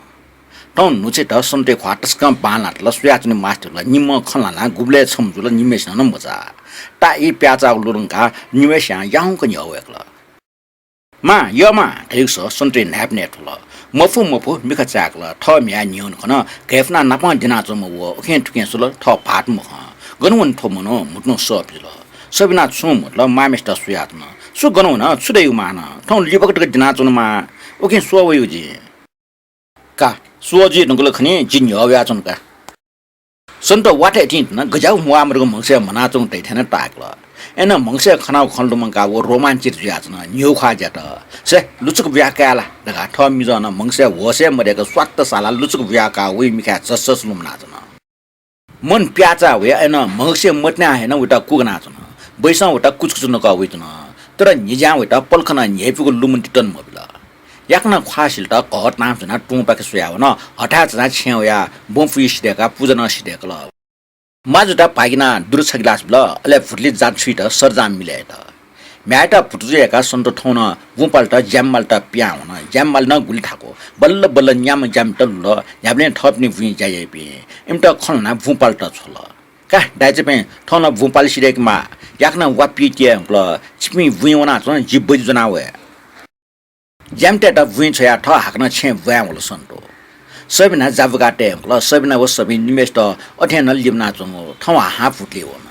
थौं न्हुछेत सन्तुया ख्वाः तसकं बांलाः तल। स्वयाच्वने मास्ति जुल। निम्हं खँ ल्हानाः गुबलय् छम्ह जुल, निम्हय्सिनं नं मचाः। ताःई प्याःचाःगु लुधंकाः निम्हय्सियां याउँक न्ह्यः वय्कल। मां, यः मां धयागु सः सन्तुया न्हाय्पनय् थ्वल। मफु मफु मिखा चाय्कल। थः म्ह्याय् न्ह्यःने खन, घय्पुनाः नापं द्यनाच्वंम्ह व उखें थुखें स्वल, थः भाःत मखं। गन वन थ्व मनू? म्हुतुं सः पिजुल। सबिनां छुं मधुल, मांम्हेसित स्वयाच्वन। सु गन वन? छु दइगु मां नं? थौं लिबाक तक द्यनाच्वन मां, उखें स्वः वइगु जिं। का, स्वः जुइ धुंकल खनी, जि न्ह्यः वयाच्वना का। सन्त वाथय् तिं तन गज्याःगु म्वाःमदुगु म्हगसय् म्हनाच्वंगु धइथें नं ताय्कल। अय्नं म्हगसय् खनागु खँ लुमंकाः व रोमाञ्चित जुयाच्वन, न्ह्यः ख्वाः ज्यात। से, लुचुक बुया काये ला धकाः थः मिजं नं म्हगसय् होशय् मदय्क स्वात्त सालाः लुचुक बुया काः वइ मिखाय् झसझस लुमनाच्वन। मन प्याःचाः वया, अय्नं म्हगसय् मतिनाः हे नं वयात कुगनाच्वन। बैसं वयात कुचकुच नकः वइच्वन। तर न्हिज्यां वयात पलख नं न्ह्यइपुगु लुमन्ति तन मबिल। याकनं ख्वाः सिलेत घः तांम्ह च्वनाः तुंपाखे स्वयावन। हथाय् च्वनाः छेँय् वयाः बँपुइ सिधय्काः पुजा नं सिधय्कल। माजुयात भागिनाः दुरु छगिलास बिल, अले भुतुलिइ जाँचुइत सरजाम मिले यात। म्ह्याय्‌यात भुतुचा याकाः सन्त थौं नं बुँपालेत ज्यामिमालेत पिहां वन। ज्यामिमाले नं गुलि थाकु। बल्ल बल्ल न्याम्ह ज्यामित लुल। न्ह्याबलें थःपिनि बुँइ ज्या याइपिं। इमित खँ ल्हानाः बुँपालेत छ्वल। का दाइचापिं, थौं नं बुँपाले सिधय्केमाः। याकनं वा पितिये धुंकल। छिपिं बुँइ वनाच्वँ, जि बजि ज्वना वये। ज्यामितय्त बुँइ छ्वयाः थः हाकनं छेँय् ब्वाँय् वल सन्तु। सबिना जाबुका तये धुंकल। सबिना व सबिन निम्हय्‌सित अथें नं लिबानाच्वंगु थौं हाहां भुतुलिइ वन।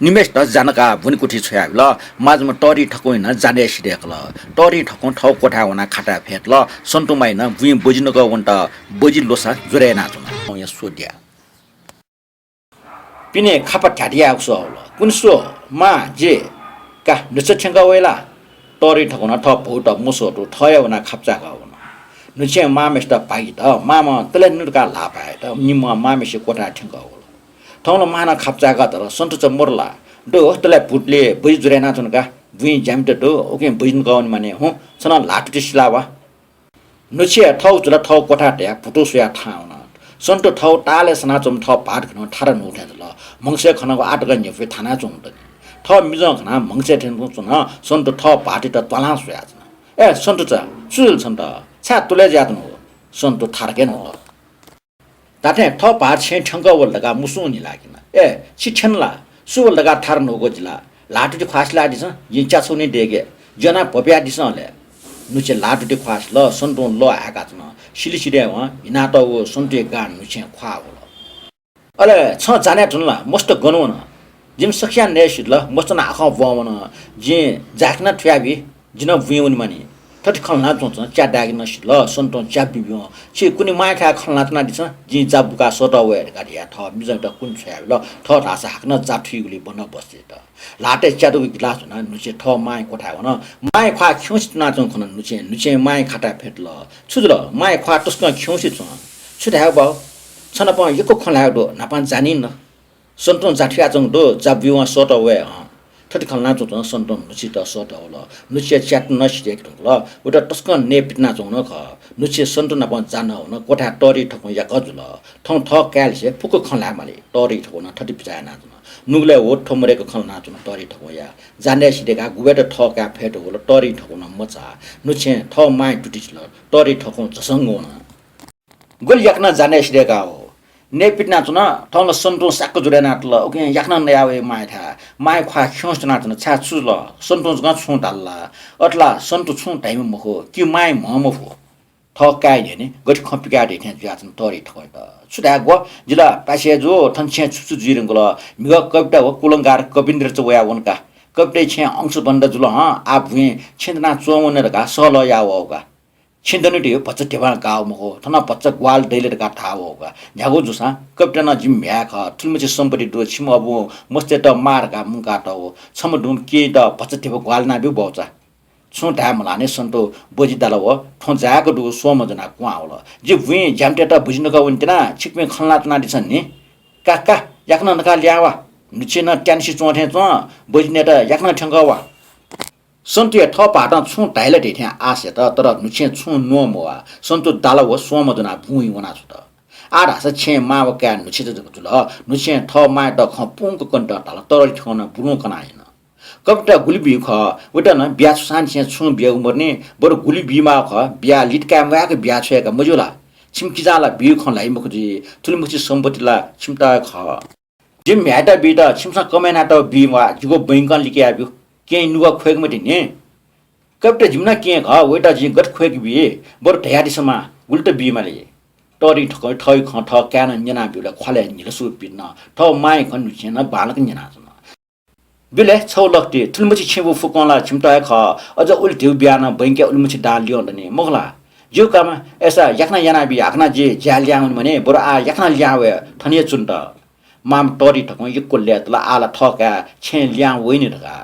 निम्हय्‌सित जा नकाः ब्वनेकुथिइ छ्वयाबिल। माजुम्ह तःधि ठकुं नं जाँडय् सिधय्कल। तःधि ठकुं थःगु क्वथाय् वनाः खाताय् फ्यतुल। सन्तु मांयात बुँइ बजि नकः वनेत बजि ल्वःसा ज्वरय् यानाच्वन। थौंया स्वद्या। पिने खापा ध्याद्याःगु सः वल। कुने स्व, मां, जि। का, न्हुछिं थ्यंकः वइ ला? तःधि ठकुं नं थः भौत मस्वःतू थः हे वनाः खापा चाय्कः वन। न्हुछें मांम्हेसित भागित मांम्ह तले नु धकाः ल्हाः भाय्‌यात निम्हं मांम्हेसिया क्वथाय् थ्यंकः वल। थौं ला मांनं खापा चाय्कः धाल, सन्तु चा मदु ला? दु, तले भुतुलिइ बजि ज्वरय् यानाच्वन का। बुँइ ज्यामित दु, उकिं बजि नकः वनेमानि। हुँ, छ नं ल्हाः तुति सिला वा। न्हुछिं थःगु चुला थःगु क्वथाय् तयाः भुतू स्वयाः थाहां वन। सन्तु थःगु तालय् सनाच्वंम्ह थः भाःत खनाः थारा न्हूगु थें जुल। म्हगसय् खनागु आः तक न्ह्यइपुइ थानाच्वंगु दनि। थः मिजं खनाः म्हगसय् थ्यंकूगु च्वन। सन्तु थः भाःतयात त्वालां स्वयाच्वन। ए सन्तु चा, छु जुल छन्त? छाय् तुलय् जुयाच्वनागु? सन्तु थाराके न्ह्वल। धात्थें थः भाःत छेँय् थ्यंकः वल धकाः मुसुं न्हिलाकिन। ए, छि थ्यन ला? सु वल धकाः थारा न्हूगु जि ला? ल्हाः तुति ख्वाः सिलादिसँ, जिं च्याछुं निं दय्के। ज्यनाः भ्वपुयादिसँ अले। न्हुछिं ल्हाः तुति ख्वाः सिल। सन्तुं लः हाय्काच्वन। सिलिसिधय् वं हिनातःगु सन्तुया गां न्हुछिं ख्वाः वल। अले छं जाने धुन ला? मस्त गन वन? जिमि सकसियां नये सिधल, मस्त नं आखः ब्वं वन। जिं जाय्‌के नं थुयाबी। जि नं बुँइ वनेमानि। थथे खँ ल्हानाच्वंच्वं च्या दाय्‌के नं सिधल। सन्तुं च्या बिबिवं, छि कुने मांया थाय् खँ ल्हानाच्वनादिसँ, जिं जा बुकाः सःतः वये धकाः धयाः थः मिजंयात कुने छ्वयाबिल। थः धाःसा हाकनं जा थुइगुलिइ बन्दोबस्त यात। ल्हातय् च्या दुगु गिलास ज्वनाः न्हुछिं थः मांया क्वथाय् वन। मांया ख्वाः खिउँसे च्वनाच्वंगु खन न्हुछिं। न्हुछिं मांया खाताय् फ्यतुल। छु जुल? मांया ख्वाः तसकं खिउँसे च्वं। छु धायेगु बाउ? छ नाप यक्व खँ ल्हायेगु दु, न्हापां जा नि न। सन्तुं जा थुयाच्वंगु दु, जा बिवं सःतः वये हँ। थथे खँ ल्हानाच्वंच्वं सन्तुं न्हुछित सःतः वल। न्हुछिया च्यात नं सिधय्के धुंकल। वयात तसकं नये पितिनाच्वंगु नं खः। न्हुछि सन्तु नाप जा नः वन। क्वथाय् तःधि ठकुं याकः जुल। थौं थः काय्‌लिसे फुक्क खँ ल्हायेमाली। तःधि ठकुं नं थथे बिचाः यानाच्वन। नुगलय् व थ्व मदय्क खँ ल्हानाच्वन तःधि ठकुंया। जाँडय् सिधय्काः गुबलय्त थः काय् फ्यतुगु वल तःधि ठकुं नं मचाः। न्हुछिं थः मांया तुति सिल। तःधि ठकुं झसंक वन। गुलि याकनं जाँडय् सिधय्काः वः। नये पितिनाच्वन, थौं ला सन्तुं साक्क ज्वर यानातल, उकिं याकनं नया वये मांया थाय्। मांया ख्वाः खिउँसे च्वनाच्वन, छाय् छु जुल? सन्तुं जकं छुं धाल ला? अथे ला सन्तु छुं धाइम्ह मखु, कि मांया म्ह मफु। थः काय् न्ह्यःने गथे खँ पिकाये धइथें जुयाच्वन तःधि ठकुंयात। छु धायेगु? जि ला पाय्छि हे जू, थन छेँय् छु छु जुइ धुंकल। म्हिगः कविता व कुलंगार कविन्द्र चा वया वन का। कविताया छेँय् अंशुबन्ध जुल हँ, आः बुँइ छेँ दनाः च्वंवने धकाः सहलह याः वःगु का। छेँ दनेत भचा धिबां गाः वःगु मखु, थन भचा ग्वाहालि दइ ले धकाः धाः वःगु का। न्ह्यागु जूसां कविता नं जिमि म्ह्याय् खः, थुलिमछि सम्पत्ति दु, छिमि अबुं मस्तय्त माः धकाः मुंकातःगु। छम्ह दुम्ह केहेँयात भचा धिबा ग्वाहालि यानाब्यु बाउ चा। छुं धाये मल्हाने सन्तु बजि दाल व थ्वँ जाय्क दुगु स्वंम्ह ज्वनाः क्वहां वल। जि बुँइ ज्यामितय्त बजि नकः वनेत्यना, छिकपिं खँ ल्हानाच्वनादिसँ नि। का का, याकनं नकाः लिहां वा। न्हुछि नं त्यानसि च्वं थें च्वं, बजि नयेत याकनं थ्यंकः वा। सन्तुया थः भाःतं छुं धाइ ला धइथें आश यात, तर न्हुछिं छुं न्वं मवाः। सन्तु दाल व स्वंम्ह ज्वनाः बुँइ वनाछ्वत। आः धाःसा छेँय् मां व काय् न्हुछिचा जक जुल। न्हुछिं थः मांयात खँ पूवंक कनेत धाल, तरली थकं नं बुलुं कनाः न्यन। कविता गुलि बी खः, वयात नं बिया छुसांनिसें छुं बियागु मदुनि, बरु गुलि बीमाः खः, बियाः लित काये म्वायेक बिया छ्वये का मज्यू ला? छिमि किजां ला बीगु खँ ल्हाइ मखु जुइ, थुलिमछि सम्पत्ति ला छिमित हे खः। जिमि म्ह्याय्‌यात बीत छिमिसं कमय् यानातःगु बी म्वाः, जिगु बैंकं लिकयाब्यु, केहेँ निगः ख्वय्‌के मते नि। कविता जिमि नं केहेँ खः, वयात जिं गथे ख्वय्‌के बी, बरु धयादिसँ मां, गुलित बीमाली? तरली थकं थःगु खँ थः काय्‌नं न्यनाब्यूबलय् ख्वालय् न्हिलासु पित नं थः मांया खँ न्हुछिं नं बांलाक न्यनाच्वन। बिल हे छगू लखति, थुलिमछि छेँबुँ फुक्कं ला छिमित हे खः, अझ उलि धिउ बियाः नं बैंकया उलिमछि दां ल्यं दनि, मखु ला? ज्यू का मां, अय्‌सा याकनं यानाबी, हाकनं जि ज्याय् लिहां वने मनि, बरु आः याकनं लिहां वये, थन हे च्वनेत। मांम्ह तरली थकं यक्व लय्‌तल, आः ला थः काय् छेँय् लिहां वइनि धकाः।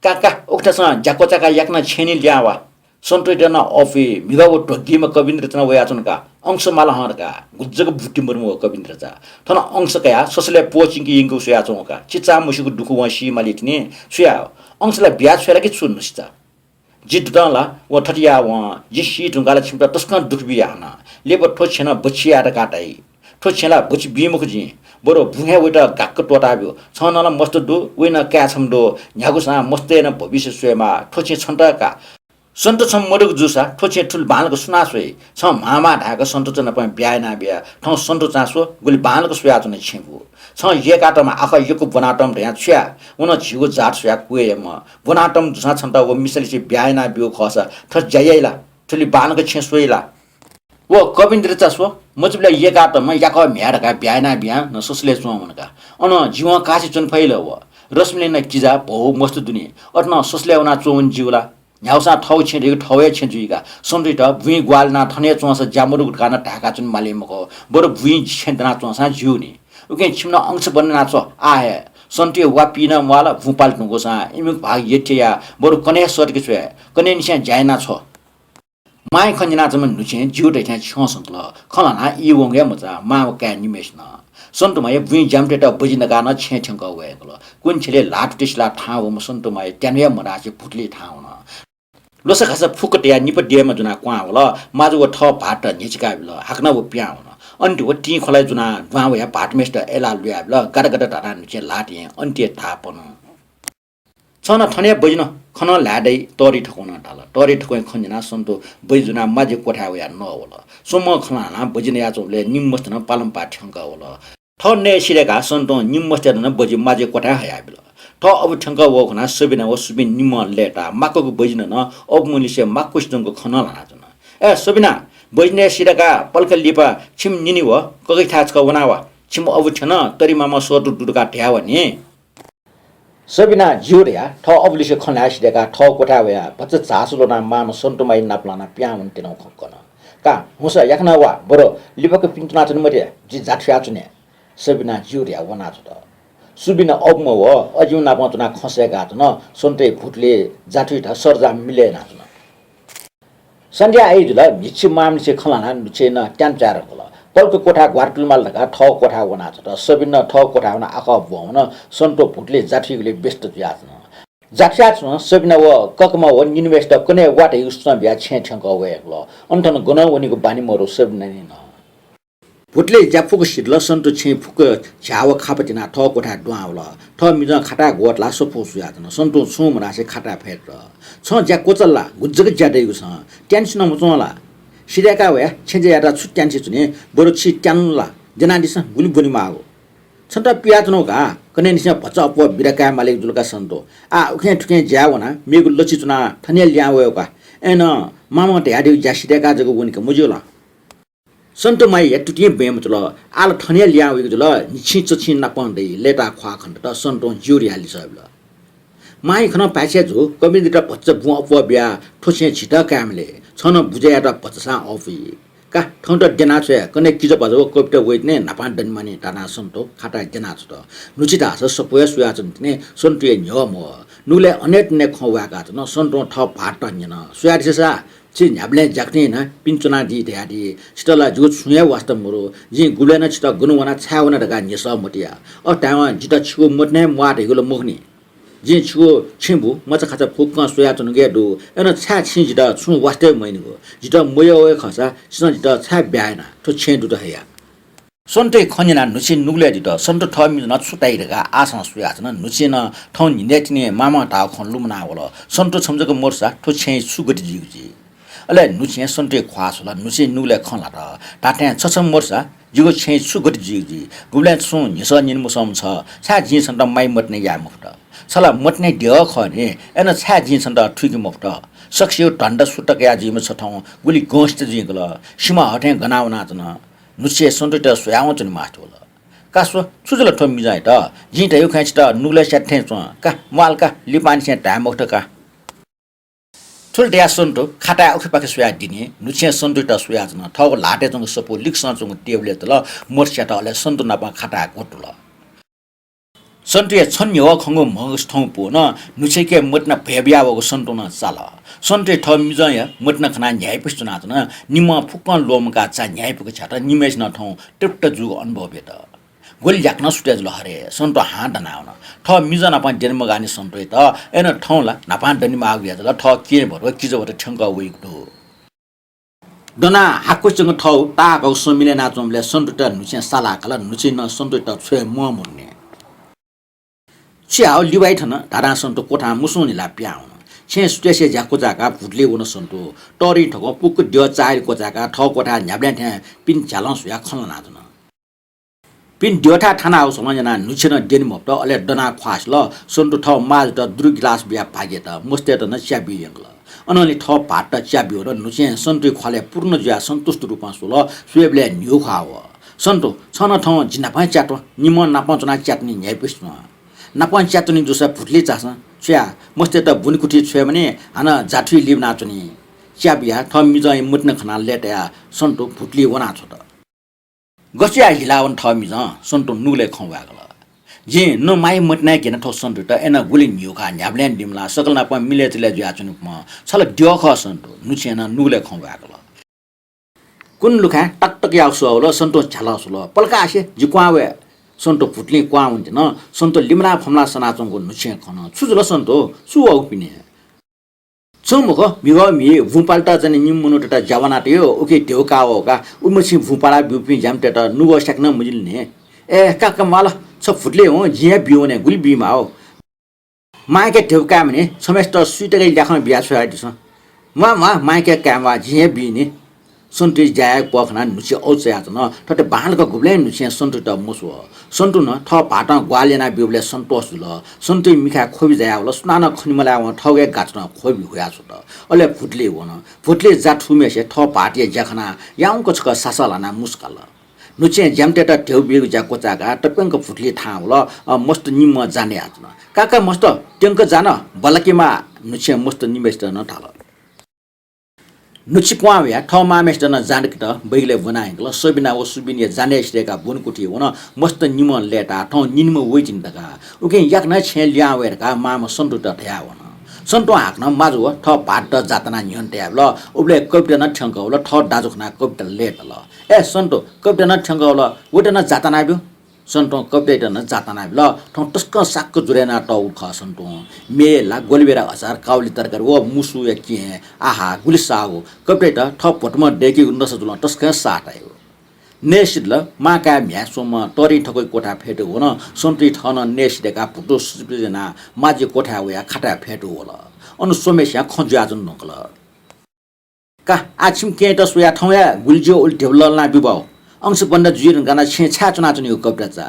का का, उकथासं ज्या क्वचाय्‌काः याकनं छेँय् लिहां वा। सन्तोयात नं अःपुइ, म्हिगः व ध्वगिम्ह कविन्द्रचा नं वयाच्वन का। अंश माल हं धकाः, गुलि जक बुद्धिमदुम्ह व कविन्द्रचा। थन अंश कयाः ससलय् प्वःचिंके यंकेगु स्वयाच्वंगु का। चिचां मस्यूगु दुःख वं सी माली तिनि। छु याये, अंश ला बिया छ्वये ला कि छु न्हुछिचा? जि दुतं ला वं थथे याः वं, जिं सी धुंकाः ला छिमित तसकं दुःख बिया हन। लिपा थ्व छेँ नं बचि याये धकाः धाइ। थ्व छेँ ला बचि बी मखु जिं, बरु बुँ हे वयात गाक्क त्वःताब्यु। छं नं ला मस्त दु, वया नं काय् छम्ह दु, न्ह्यागुसां मस्तय् नं भविष्य स्वयेमाः। थ्व छेँ छन्त का। सन्तो छम्ह मदुगु जूसा थ्व छेँ थुलि बांलाक सुनां स्वइ? छं म्हां म्हां धाय्‌क सन्तोचा नाप ब्याहा यानाबिया, थौं सन्तोचां स्व, गुलि बांलाक स्वयाच्वन छेँबुँ। छं यय्‌कातःम्ह आखः यक्व ब्वनातःम्ह धयां छु याये? व नं झीगु जात स्वयाः क्वय् याइम्ह। ब्वनातःम्ह जूसां छन्त व मिसालिसे ब्याहा यानाब्यूगु खःसा थथे ज्या याइ ला? थुलि बांलाक छेँ स्वइ ला? व कविन्द्रचा स्व, मजिबलय् यय्‌कातःम्ह याकः म्ह्याय् धकाः ब्याहा यानाबियां नं ससलय् च्वं वन का। अन जिं वं कासे च्वने फइ ला व? रश्मिले नं किजा, भौ, मस्त दुनि। अथे नं ससलय् वनाः च्वं वने ज्यू ला? न्ह्यागुसां थःगु छेँ धइगु थःगु हे छेँ जुइ का। सन्तोयात बुँइ ग्वाहालि यानाः थन हे च्वंसा ज्या मदुगु धकाः नं धाय्‌काच्वने माली मखु, बरु बुँइ छेँ दनाच्वंसां ज्यू नि। उकिं छिमि नं अंश बने यानाच्व आः हे। सन्तोया वा पीनं म्वाल, बुँ पाले धुंकूसां इमिगु भाग यःथें या, बरु कन्हय् हे सःतके छ्वये। कन्हय्‌निसें ज्या यानाछ्व। मांया खँ न्यनाच्वंम्ह न्हुछिं ज्यू धइथें छ्यं सन्तल। खँ ल्हानाः ई वंगु हे मचा, मां व काय् निम्हय्‌सिनं। सन्तु मांया बुँइ ज्यामितय्‌त बजि नकाः नं छेँय् थ्यंकः वय्‌कल। कुन्हु छ्यलय् ल्हाः तुति सिलाः थाहां वःम्ह सन्तु मांया त्यानु हे मधासे भुतुलिइ थाहां वन। ल्वसा घासा फुक्क तयाः निपा देमा ज्वनाः क्वहां वल। माजु व थः भाःत न्ह्यचिकाबिल। हाकनं व पिहां वन। अन्ति व तिंखलाय् ज्वनाः दुहां वयाः भाःतम्हय्‌सित अय्‌लाः ल्हुयाबिल। गादा गादा धाधां न्हुछिं ल्हाः तिं अन्तिया धाः पन। छं नं थन हे बजि न, खँ नं ल्हाये दइ, तरली थकं नं धाल। तरली थकंया खँ न्यनाः सन्तु बजि ज्वनाः माजु क्वथाय् वयाः नः वल। स्वम्हं खँ ल्हानाः बजि नयाच्वंबलय् निम्ह मस्त नं पालंपाः थ्यंकः वल। थः नये सिधय्‌काः सन्तुं निम्ह मस्तय्त नं बजि माजु क्वथाय् हयाबिल। थः अबु थ्यंकः वःगु खनाः सबिना व सुबिन निम्हं लय्‌ताः माक्वगु बजि नं अबुम्हलिसे माक्वसि धुंकूगु खँ नं ल्हानाच्वन। अय् सबिना, बजि नये सिधय्‌काः पलख लिपा छिमि निनि व ककायाथाय् छकः वना वा। छिमि अबु थ्यन, तरिमामा सःतू दु धकाः धया वा नि। सबिनां ज्यू धयाः थः अबुलिसे खँ ल्हाये सिधय्‌काः थः क्वथाय् वयाः भचा झासु ल्वनाः मांम्ह सन्तु मांया नाप लानाः पिहां वनेत्यनागु खँ कन। का, हुसँ, याकनं वा, बरु लिपाक पिने च्वनाच्वने मते, जि जाथुयाच्वने। सबिनां ज्यू धयाः वनाच्वंत। सुबिन अबुम्ह व अजिम्ह नाप च्वनाः खँ सय्‌काच्वन। सन्तुया भुतुलिइ जाथुइत सरजां मिले यानाच्वन। सन्ध्या अय् जुल, न्हिच्छि मांम्हलिसे खँ ल्हानाः न्हुछिं नं त्यानु चाये धुंकल। पलख क्वथाय् ग्वारातुलमाल धकाः थःगु क्वथाय् वनाच्वंत। सबिन नं थःगु क्वथाय् वनाः आखः ब्वं वन। सन्तु भुतुलिइ जाथुइगुलिइ व्यस्त जुयाच्वन। जाथुयाच्वंम्ह सबिना व ककमा व निनिम्हय्‌सित कन्हय् वा धइगु सुचं बियाः छेँय् थ्यंकः वय्‌कल। अन थन गनं वनेगु बानी मदु सबिनां नं। भुतुलिइ ज्या फुक्क सिधल। सन्तु छेँय् फुक्क झ्याः व खापा तिनाः थः क्वथाय् दुहां वल। थः मिजं खाताय् ग्वतलाः सफू सुयाच्वन। सन्तुं छुं मधासे खाताय् फय्‌तल। छं ज्या क्वचाल ला? गुज्जक ज्या दइगु छं। त्यानुसे नं मच्वं ला? सिधय्‌काः वयाः छेँज्या यायेत छु त्यानुसे च्वनी? बरु छि त्यानु ला? द्यनादिसँ, गुलि ब्वनेमाःगु। छन्त पियाच्वनागु का। कन्हय्‌निसें भचा अप्वः बिदा काये मालीगु जुल का सन्तु। आः उखें थुखें ज्याय् वनाः मेगु लँय् च्वनाः थन हे लिहां वयेगु का। अय्‌नं मामं धयादीगु ज्या सिधय्‌काः जक वने का, मज्यू ला? सन्तु मांया तुतिं बँय् मचुल। आः ला थन हे लिहां वइगु जुल, न्हिच्छि चच्छि नापं दइ, लय्‌ताः ख्वाः खनेदत। सन्तुं ज्यू धयाः लिसः बिल। मांया खँ नं पाय्‌छि हे जू, कविन्द्रयात भचा बुँ अप्वः बियाः थ्व छेँ झीत काये माली, छं नं बुझे यायेत भचासां अःपुइ। का, थौंत द्यनाछ्वये, कन्हय् किजा भचा व कविता वइतिनि, न्हापां दनेमानि धानाः सन्तु खाताय् द्यनाछ्वत। न्हुछि धाःसा सफू हे सुयाच्वन तिनि, सन्तुया न्ह्यः म्वः। नुगलय् अनेत नये खँ वाय्‌काच्वन। सन्तुं थः भाःतयात न्यन, स्वयादिसँ सा, छि न्ह्याबलें ज्याकथं यानाः पिने च्वनादी धयादी। छितः ला जिगु छुं हे वास्ता मदु। जिं गुबलें नं छितः गन वना, छाय् वना धकाः न्ह्यसः मते या। अथे धायेवं जितः छिगु मतिना हे म्वाः धइगु ला मखुनि। जिं छिगु छेँबुँ मचाखाचा फुक्कं स्वयाच्वनागु हे दु। अय्‌नं छाय् छिं जितः छुं वास्ता हे मयानागु? जितः मयः वये खःसा छिसं जितः छाय् ब्याहा यानाः थ्व छेँय् दुत हया? सन्तुया खँ न्यनाः न्हुछिं नुगलय् दित। सन्तु थः मिजं नं छु ताइ धकाः आशां स्वयाच्वन। न्हुछिं नं थौं न्हिनय् तिनि मामं धाःगु खँ लुमनावल। सन्तु, छम्ह जक मदुसा थ्व छेँय् छु गति जुइगु जुइ? अले न्हुछिं सन्तुया ख्वाः स्वल। न्हुछिं नुगलय् खँ ल्हात। धात्थें छ छम्ह मदुसा जिगु छेँय् छु गति जुइगु जुइ? गुबलें छुं न्ह्यसः न्यने मसःम्ह छ, छाय् जिं छन्त माया मतिना याये मफुत? छ ला मतिनाया द्यः खः नि, अय्नं छाय् जिं छन्त थुइके मफुत? सकसिगु धन्दा सुता कयाः जुइम्ह छ थौं गुलि गंसित जुइगल। सिमा हथें गना वनाच्वन। न्हुछिं सन्तुयात स्वयावं च्वने मास्ति वल। का स्व, छु जुल थ्व मिजंयात? जिं धयागु खँय् छितः नुगलय् स्यात थें च्वं। का, म्वाल का, लिपांनिसें धाये मखुत का। थुलि धयाः सन्तु खाताय् उखेपाखे स्वयाः दिनि। न्हुछिं सन्तुयात स्वयाच्वन। थःगु ल्हातय् च्वंगु सफू लिक्सं च्वंगु टेबुलय् तल। मदुसायात अले सन्तु नाप खाताय् क्वतुल। सन्तुया छन्हु न्ह्यवः खंगु म्हगस थौं पूवन। न्हुछिंके मतिना भ्वय् बियावःगु सन्तु नं चाल। सन्तुया थः मिजंया मतिना खनाः न्ह्याइपुसे च्वनाच्वन। निम्हं फुक्कं ल्वःमंकाः चा न्ह्याइपुक छ्यात। निम्हय्सिनं थौं तृप्त जूगु अनुभव यात। गुलि याकनं सुथय् जुल हरे। सन्तु हां दनावन। थः मिजं नाप द्यने मगाःनि सन्तुयात। अय्नं थौं ला न्हापां दनेमाःगु यात ला थः केहेँ भत्व किजा भत्व थ्यंकः वइगु दु। दनाः हाकुसे च्वंगु थःगु ताःहाकःगु स्वँ मिले यानाच्वंबलय् सन्तुयात न्हुछिं साला काल। न्हुछिं नं सन्तुयात छ्वये म्वाःमदुनि। छु याये लिबाइ थन धाधां सन्तु क्वथां मुसुं निलाः पिहां वन। छेँय् सुथय्सिया ज्या क्वचाय्काः भुतुलिइ वन सन्तु। तःधिं थकं फुक्क द्यः चाःहिल क्वचाय्काः थः क्वथाय् न्ह्याबलें थें पिने झ्यालं स्वयाः खँ ल्हानाच्वन। पिने द्यःथाय् थाना वःगु स्वलं यानाः न्हुछिं नं द्यने मफुत। अले दनाः ख्वाः स्वल। सन्तुं थः माजुयात दुरु गिलास बियाः भागि यात। मस्तय्त नं च्या बी यंकल। अनंलि थः भाःतयात च्या बिवन। न्हुछिं सन्तुया ख्वालय् पूर्ण जुयाः सन्तुष्ट रूपं स्वल। स्वयेबलय् न्ह्यू ख्वाः वः। सन्तु, छं नं थौं जि नाप च्या त्वँ। निम्हं नाप च्वनाः च्या त्वने न्ह्याइपुसे च्वँ। नाप च्या त्वने जूसा भुतुलिइ झासँ। छु याये, मस्तय्त ब्वनेकुथिइ छ्वये मनि, हानं जाथुइ लिबाना च्वनी। च्या बियाः थः मिजंया मतिना खनाः लय्तायाः सन्तु भुतुलिइ वनाछ्वत। गथे याये हिलावन थः मिजं? सन्तुं नुगलय् खँ ह्वाय्कल। जिं न माया मतिनाया घ्यना थ्व सन्तुयात, अय्नं गुलि न्ह्यू खः, न्ह्याबलें लिमलाः सकल नाप मिलय् तिलय् जुयाच्वनीम्ह छ ला द्यः खः सन्तु। न्हुछिं नं नुगलय् खँ ह्वाय्कल। कुने लुखाय् तकतक याःगु स्वः वल। सन्तुं झ्यालं स्वल। पलखासे जि क्वहां वये। सन्तु भुतुलिं क्वहां वनेत्यन। सन्तु लिमलाः फमलाः सनाच्वंगु न्हुछिं खन। छु जुल सन्तु? छु वःगु पिने? छुं मखु, म्हिगः म्हि भुं पालेत जनि निम्ह मनूतय्त ज्या ब्वना तयेगु, उकी ध्यबा काः वःगु का। उलिमछि भुं पाला ब्यूपिं ज्यामितय्त नुगः स्याके नं मजिल नि। ए, का का म्वाल, छ भुतुलिइ हुँ, जिं हे बी वने, गुलि बी माः। मांयाके ध्यबा काये मनि, छम्हय्सित सुइतक ल्याखं बिया छ्वयादिसँ। म्वाः म्वाः, मांयाके काये म्वाः, जिं हे बी नि। सन्तुया ज्या यायेगु पहः खनाः न्हुछि औचायाच्वन। थथे बांलाक गुबलें न्हुछिं सन्तुयात मस्वः। सन्तुं नं थः भाःतं ग्वाहालि यानाब्यूबलय् सन्तोष जुल। सन्तुया मिखाय् ख्वबि जायावल। सुनानं खने मलायेवं थःगु हे गाच्वतं ख्वबि हुयाछ्वत। अले भुतुलिइ वन। भुतुलिइ जा थूम्हय्सित थः भाःतया ज्या खनाः याउँक छकः सासः ल्हानाः मुसुकाल। न्हुछिं ज्यामितय्त ध्यबा बीगु ज्या क्वचाय्काः तप्यंक भुतुलिइ थाहां वल। अ, मस्त निम्हं जा नयाच्वन। का का मस्त, त्यंक जा न, बल्लाकेमाः। न्हुछिं मस्त निम्हय्सित नं धाल। न्हुछि क्वहां वयाः थः मांम्हय्सित नं जा दयेकेत बैगलय् ब्वना यंकल। सबिना व सुबिनया जा नये सिधय्काः ब्वनेकुथिइ वन। मस्त निम्हं लय्ताः थौं निनिम्ह वइतिनि धकाः। उकिं याकनं छेँय् लिहां वये धकाः मांम्ह सन्तुयात धयावन। सन्तुं हाकनं माजु व थः भाःतयात जातानाः न्ह्यःने तयाबिल। उबलय् कविता नं थ्यंकः वल। थः दाजु खनाः कविता लय्ताल। ए सन्तु, कविता नं थ्यंकः वल, वयात नं जातानाब्यु। सन्तुं कवितायात नं जातानाबिल। थौं तसकं साक्क जुरे यानातःगु खः सन्तुं। म्ये ला, ग्वलि बेरा अचार, काउली तरकारी व मुसुया केहेँ, आहा, गुलि साःगु। कवितायात थः भ्वतुमं दय्केगु नसा जुलं तसकं साः ताइगु। नये सिधल। मां काय् म्ह्याय् स्वम्हं तःधिं थकया क्वथाय् फ्यतुक वन। सन्तुं थः नं नये सिधय्काः भुतुतुतु सुचुपिचु यानाः मांजुया क्वथाय् वयाः खाताय् फ्यतुक वल। अन स्वम्हय्सिया खँ जुयाच्वने धुंकल। का, आः छिमि केहेँयात स्वयाः थौं हे गुलि ज्यू उलि ध्यबा लःल्हाना ब्यु बाः। अंश बन्द जुइ धुंकाः नं छेँय् छाय् च्वनाच्वनीगु कविता चा?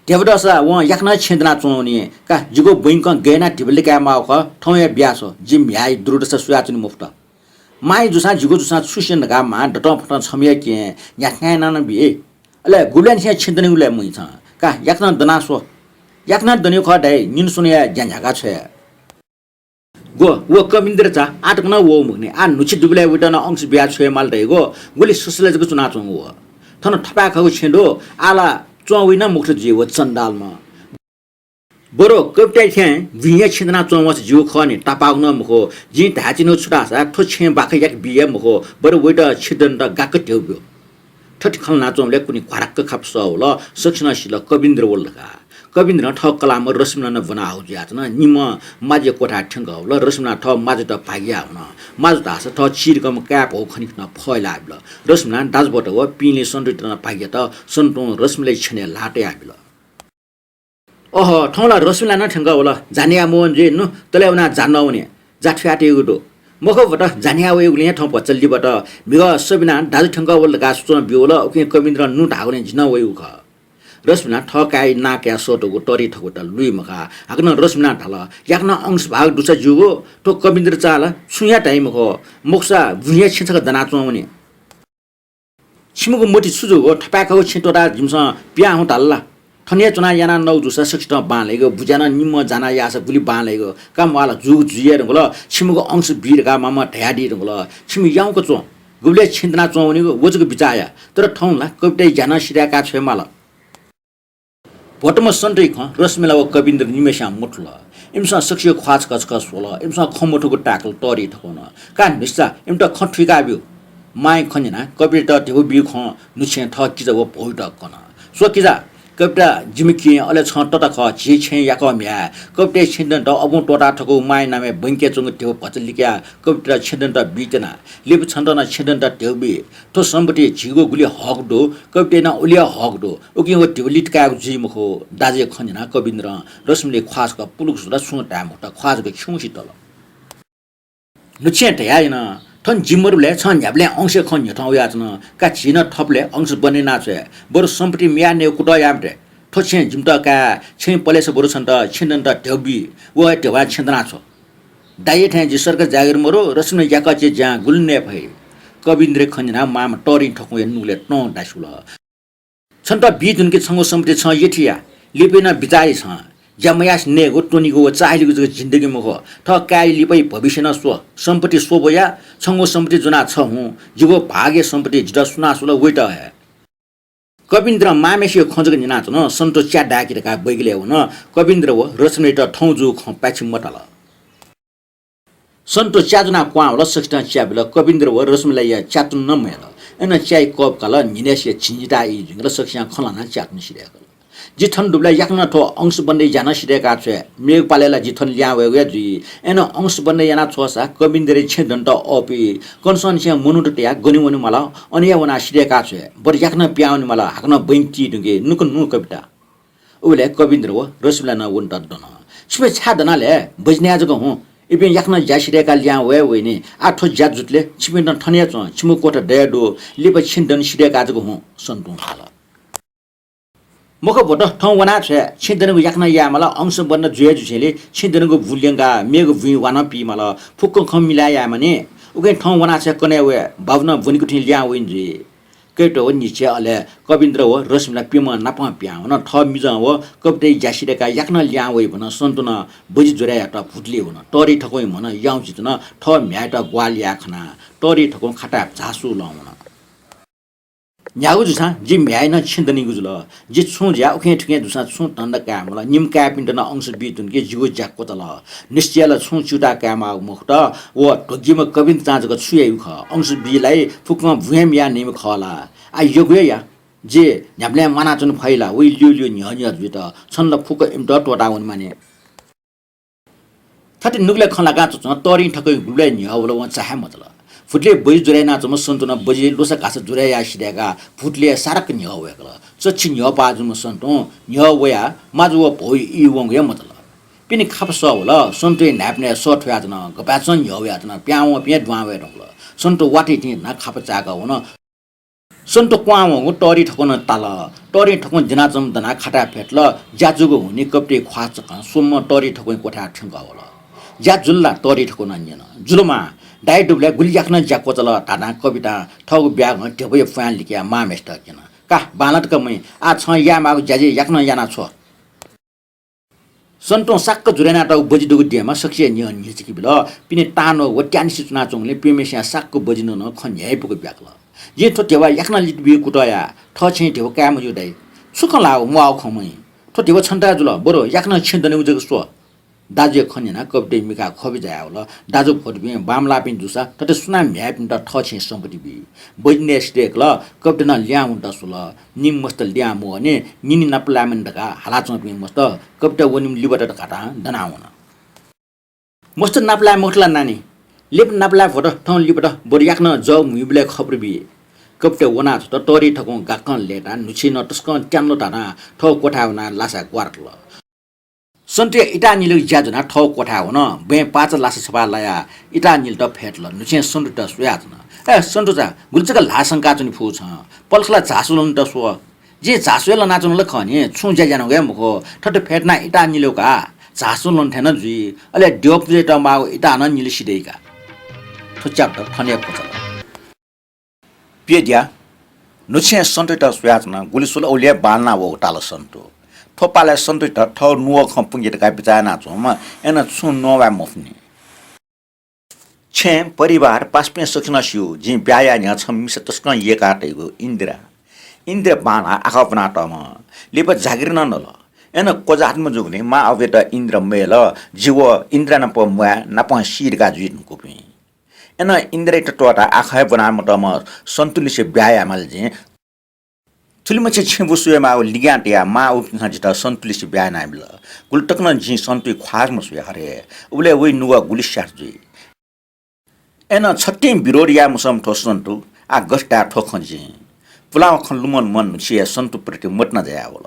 ध्यबा दःसा वं याकनं छेँय् दनाच्वंवनी। का, जिगु बँय्कं गय् यानाः धिबा लिकाये माःगु खः, थौं हे बियाछ्व, जि म्ह्याय् दुरुदशा स्वयाच्वने मफुत। मांया जूसां जिगु जूसां छु स्यनी धकाः मां दतं फतं छम्ह हे केहेँ न्ह्याथाय् यानाः नं बी। अले गुबलेंनिसें छेँय् दनेगु लय् मुइ छं। का, याकनं दनाः स्व। याकनं दनेगु खः धाइ, निन्हु स्वन्हुया ज्या न्ह्याकाः छ्वये। ग्व, व कविन्द्र चा आः तक नं वःगु मखुनि। आः न्हुछि दुबलय् वयात नं अंश बियाः छ्वयेमाल धइगु गुलि ससलय् जक च्वनाच्वंगु व। थन थपाय् खःगु छेँ दु, आः ला च्वं वइ नं मखुत जुइ व चण्डालम्ह। बरु कविताया थें बुँइ हे छेँ दनाः च्वं वःसा ज्यू खः नि, तापाःगु नं मखु। जिं धायेत्यनागु छु धाःसा थ्व छेँ बाखं याके बी हे मखु, बरु वयात छेँ दनेत गाक्क ध्यबा ब्यु। थथे खँ ल्हानाच्वंबलय् कुने घ्वाराक्क खापा सः वल। सकसिनं सिल कविन्द्र वल धकाः। कविन्द्रं थः कलाःम्ह रश्मिलां नं ब्वना हःगु जुयाच्वन। निम्ह माजुया क्वथाय् थ्यंकः वल। रश्मिलां थः माजुयात भागिया वन। माजु धाःसा थः चिधिकःम्ह काय् भौ खनिकथं फय्लाः बिल। रश्मिलां दाजुभत व पिंलि सन्तुयात नं भागियात। सन्तुं रश्मिलाया छ्यनय् ल्हाः तयाबिल। अह, थौं ला रश्मिला नं थ्यंकः वल। जाने याये मवने जुइ नु, तले वनाः जा नवने। जा थुयातयागु दु। मखु भत, जाने याये वइगुलिं हे थौं भचा लिपा त। म्हिगः सबिनां दाजु थ्यंकः वल धकाः सूचना ब्यूवल। उकिं कविन्द्रं नु धाःगुलिं जि नं वयागु खः। रश्मिलां थः काय्‌या नां कयाः सःतूगु तःधि थकुयात लुइ मखा। हाकनं रश्मिलां धाल, याकनं अंश भाग दुसा ज्यूगु, थ्व कविन्द्र चां ला छुं हे धाइ मखु। मखुसा बुँइ हे छेँ छकः दनाच्वंवनी। छिमिगु मति छु जूगु? थपाय्‌कःगु छेँ त्वःताः जिमिसं पिहां हुँ धाल ला? थन हे च्वनाः यानाः नउ जूसा सकसितं बांलाइगु, बुज्यानाः निम्हं जानाः याःसा गुलि बांलाइगु। का म्वाः ला, जूगु जुइ हे धुंकल, छिमिगु अंश बी धकाः मामं धयादी धुंकल। छिमि याउँक च्वँ। गुबलय् छेँ दनाच्वंवनीगु व जक बिचाः या। तर थौं ला कविताया ज्या नं सिधय्‌का छ्वयेमाल। भ्वतुम्ह सन्तुया खँ रश्मिला व कविन्द्र निम्हय्‌सिनं मथुल। इमिसं सकसिया ख्वाः छकः छकः स्वल। इमिसं खँ मथूगु ताय्‌कल तःधि थकुं नं। का न्ह्यसः, इमित खँ थुइकाब्यु। मांया खँ न्यनाः कवितायात धिबा बीगु खँ न्हूछेँय् थः किजा व भौयात कन। स्व किजा, कविता जिमि किं, अले छं तता खः, झी छेँय् याकः म्ह्याय्। कविताया छेँ दनेत अबुं त्वःताः थकूगु मांया नामय् बैंकय् च्वंगु धिबा भचा लिकयाः कवितायात छेँ दनेत बीत्यना। लिपा छन्त नं छेँ दनेत धिबा बी। थ्व सम्पत्तिइ झीगु गुलि हक दु, कविताया नं उलि हे हक दु। उकिं व धिबा लित कायेगु जुइ मखु। दाजुया खँ न्यनाः कविन्द्रं रश्मिलाया ख्वाः छकः पुलुक स्वल, छुं धाये मखुत, ख्वाः जक खिउँसे तल। न्हूछेँय् धयाः वन, थन जि मदुबलय् छं न्ह्याबलें अंशया खँ न्ह्यथं वयाच्वन। का झी नं थःबलय् अंश बन्द यानाछ्वये। बरु सम्पत्ति मियाः नयेगु कुतः याये मते। थ्व छेँ जिमित काये, छेँया पलेसा बरु छन्त छेँ दनेत धिबा बी, व हे धिबां छेँ दनाछ्व। दाइया थें जि सरकारी जागिर मदु, रश्मिलाया याकःचा ज्यां गुलि नये फइ। कविन्द्रया खँ न्यनाः मांम्ह तःधि थकुंया नुगलय् तं दास्युल। छन्त बी धुन कि छंगु सम्पत्ति छं यःथें या, लिपाया नं बिचाः या छं। ज्या मयासें नयेगु, त्वनेगु व चाःहिलेगु जक जिन्दगी मखु। थः काय्‌या लिपाया भविष्य नं स्व। सम्पत्ति स्वब्व या, छंगु सम्पत्ति ज्वनाः छ हुँ। जिगु भागया सम्पत्ति जितः सुनां स्वल, वयात हे। कविन्द्रं मांम्हेसिया खँ जक न्यनाच्वन। सन्तु च्या दाय्‌के धकाः बैगलय् वन। कविन्द्र व रश्मिलायात थौं जूगु खँ पाय्‌छि मताल। सन्तु च्या ज्वनाः क्वहां वल, सकसितं च्या बिल। कविन्द्र व रश्मिलाया च्यातुन नं म्हय्‌ल। अय्‌नं च्याया कप काल, न्हिनय्‌सिया झिंनिता ई जुइकल, सकसियां खँ ल्हानाः च्यातुन सिधय्‌कल। जि थन दुबलय् याकनं थ्व अंश बन्द ज्या नं सिधय्‌का छ्वये। मेगु पालय् ला जि थन लिहां वयेगु हे जुइ। अय्‌नं अंश बन्द यानाछ्वःसा कविन्द्रया छेँ दनेत अःपुइ। कन्हय् निसें मनूत तयाः गन वने माल, अन हे वनाः सिधय्‌का छ्वये। बरु याकनं पिहां वने माल, हाकनं बैंक ती धुंके, नुक नु कविता। उबलय् कविन्द्र व रश्मिला नं वनेत दन। छिपिं छाय् दना ले? बजि नया जक हुँ। इपिं याकनं ज्या सिधय्‌काः लिहां वये वइनि। आः थ्व ज्या जुतले छिपिं नं थन हे च्वँ, छिमिगु क्वथा दये दु। लिपा छेँ दने सिधय्‌काः जक हुँ, सन्तुं धाल। मखु भ्वत, थौं वनाः छ्वये। छेँ दनेगु याकनं याये माल, अंश बन्द जुइ हे जुसेंलि छेँ दनेगु बुँ ल्यंकाः मेगु बुँइ वा नं पी माल। फुक्कं खँ मिलाय् याये मानि। उकिं थौं वनाः छ्वये, कन्हय् वये। बाबु नं ब्वनेगु थें लिहां वइन जुइ। कविता व न्हिच्छि, अले कविन्द्र व रश्मिला प्यम्हं नापं पिहां वन। थः मिजं व कविताया ज्या सिधय्‌काः याकनं लिहां वइबलय् सन्तुं बजि ज्वरय् यायेत भुतुलिइ वन। तःधि थकुंया म्ह नं याउँसे च्वन। थः म्ह्याय्‌यात ग्वाहालि याये खनाः तःधि थकुं खाताय् झासु लं वन। न्ह्यागु जूसां जि म्ह्याय् नं छेँ दनीगु जुल। जि छुं ज्या उखें थुखें जूसां छुं धन्दा काये मल। निम्ह काय्‌पिन्त नं अंश बी धुन कि जिगु ज्या क्वचाल। निश्चय ला छुं च्यूताः काये माःगु मखुत। व ध्वगिम्ह कविन्द्र चां जक छु याइगु खः? अंश बी लाइ, फुक्कं बुँइ मियाः नइम्ह खः ला? आः यःगु हे या। जि न्ह्याबलें म्वानाच्वने फइ ला? वइ ल्यूल्यू न्ह्यः न्ह्यः जुइत। छन्त ला फुक्क इमित त्वःताः वने मानि। थथे नुगलय् खँ ल्हाकाच्वंच्वं तःधि थकुं गुबलय् न्ह्यः वल वं चां हे मचाल। भुतुलिइ बजि ज्वरय् यानाच्वंम्ह सन्तुं नं बजि लुसा घासा ज्वरय् याः सिधय्‌काः भुतुलिइ सारक न्ह्यः वय्‌कल। चच्छि न्ह्यः पाः जूम्ह सन्तुं न्ह्यः वयाः माजु व भौया ई वंगु हे मचाल। पिने खापा सः वल। सन्तुया न्हाय्‌पनय् सः थ्वयाच्वन। गपाय्‌चं न्ह्यः वयाच्वन। पिहां वंपिं हे दुहां वये धुंकल। सन्तु वातां थन खापा चाय्‌कः वन। सन्तु क्वहां वंगु तःधि थकुं नं ताल। तःधि थकुं द्यनाच्वंम्ह दनाः खाताय् फ्यतल। ज्या जूगु हुनिं कविताया ख्वाः चकं स्वम्हं तःधि थकुंया क्वथाय् थ्यंकः वल। ज्या जुल ला? तःधि थकुं नं न्यन। जुल मां, दाइ दुबलय् गुलि याकनं ज्या क्वचाल धाधां कवितां थःगु ब्यागं धिबा प्वाँय् लिकयाः मांम्हेसित क्यन। का, बांलाक महि, आः छं याये माःगु ज्या जि याकनं यानाछ्व। सन्तुं साक्क ज्वरय् यानातःगु बजि दुगु देमा सकसिया न्ह्यः न्हिच्छि बिल। पिने तांन्वः व त्यानिसें च्वनाच्वंगुलिं प्यम्हेसिया साक्क बजि नं खँ न्ह्याइपुक ब्याकल। जिं थ्व धिबा याकनं लित बीगु कुतः याये। थः छेँय् धिबा काये मज्यू दाइ। छु खँ ल्हाः व, म्वाःगु खँ महि। थ्व धिबा छन्त हे जुल, बरु याकनं छेँ दनेगु जक स्व। दाजुया खँ न्यनाः कविता मिखा ख्वबि जायावल। दाजु भोटपिं बांमलाःपिं जूसा थथे सुनां म्ह्याय्‌पिन्त थःछेँय् सम्पत्ति बी? बजि नये सिधय्‌कल। कविता नं लिहां वनेत स्वल। निम्ह मस्त लिहां मवःनि, निनि नापलाये मनि धकाः हालाच्वंपिं मस्त कविता वनेमा लिबात धकाः दनावन। मस्त नापलाये मखुत ला नानी? लिपा नापलाये भ्वत, थौं लिबात, बरु याकनं जः म्हुइबलय् खबर बी। कविता वनाछ्वत। तःधि थकौं गाक्कं लय्‌ताः न्हुछि नं तसकं त्यानल धानाः थः क्वथाय् वनाः लासाय् ग्वारातल। सन्तुया इटा निलेगु ज्या ज्वनाः थः क्वथाय् वन। बँय् पाचा लासा छपाः लायाः इटा निलेत फय्‌तल। न्हुछें सन्तुयात स्वयाच्वन। ए सन्तु जा, गुलि जक ल्हाः संकाच्वने फु छं? पलख ला झासु लनेत स्व। जिं झासु हे लनाच्वना ला खः नि, छुं ज्या ज्यानागु हे मखु। थथे फय्‌तनाः इटा निलेगु का, झासु लन थें नं जुइ। अले द्यः पुजायात माःगु इटा नं निले सिधइ का। थ्व च्याप्टर थन हे क्वचाल। प्यद्या, न्हुछें सन्तुयात स्वयाच्वन। गुलि स्वल उलि हे बांलाना वःगु ताल सन्तु। थ्व पालय् सन्तुयात थः नुगः खँ पुंके धकाः बिचाः यानाच्वंम्ह अय्‌नं छुं नवाये मफुनि। छेँ, परिवार, पासापिं सकसिनं स्यू, जिं ब्याहा याये न्ह्यः छम्ह मिसा तसकं यय्‌का तइगु, इन्दिरा। इन्दिरा बांलाः आखः ब्वनातःम्ह। लिपा जागिर नं नल। अय्‌नं क्वजाःम्ह जूगुलिं मां अबुयात इन्दिरा मयल, जि व इन्दिरा नाप म्वाये, नापं सी धकाः जुइ धुंकूपिं। अय्‌नं इन्दिरायात त्वःताः आखः हे ब्वनातःम्ह सन्तुलिसे ब्याहा यायेमाल जिं। थुलिमछि छेँबुँ स्वयेमाःगु लिग्यां तयाः मां अबुपिन्सं जितः सन्तुलिसे ब्याहा यानाबिल। गुलि तक नं जिं सन्तुइ ख्वाः मस्वया हरे। उबलय् वइ नुगः गुलि स्यात जुइ। अय्‌नं छतिं विरोध याये मसःम्ह थ्व सन्तु, आः गथे धाये थ्व खँ जिं। पुलांगु खँ लुमं लुमं न्हुछिया सन्तुप्रति मतिना जायावल।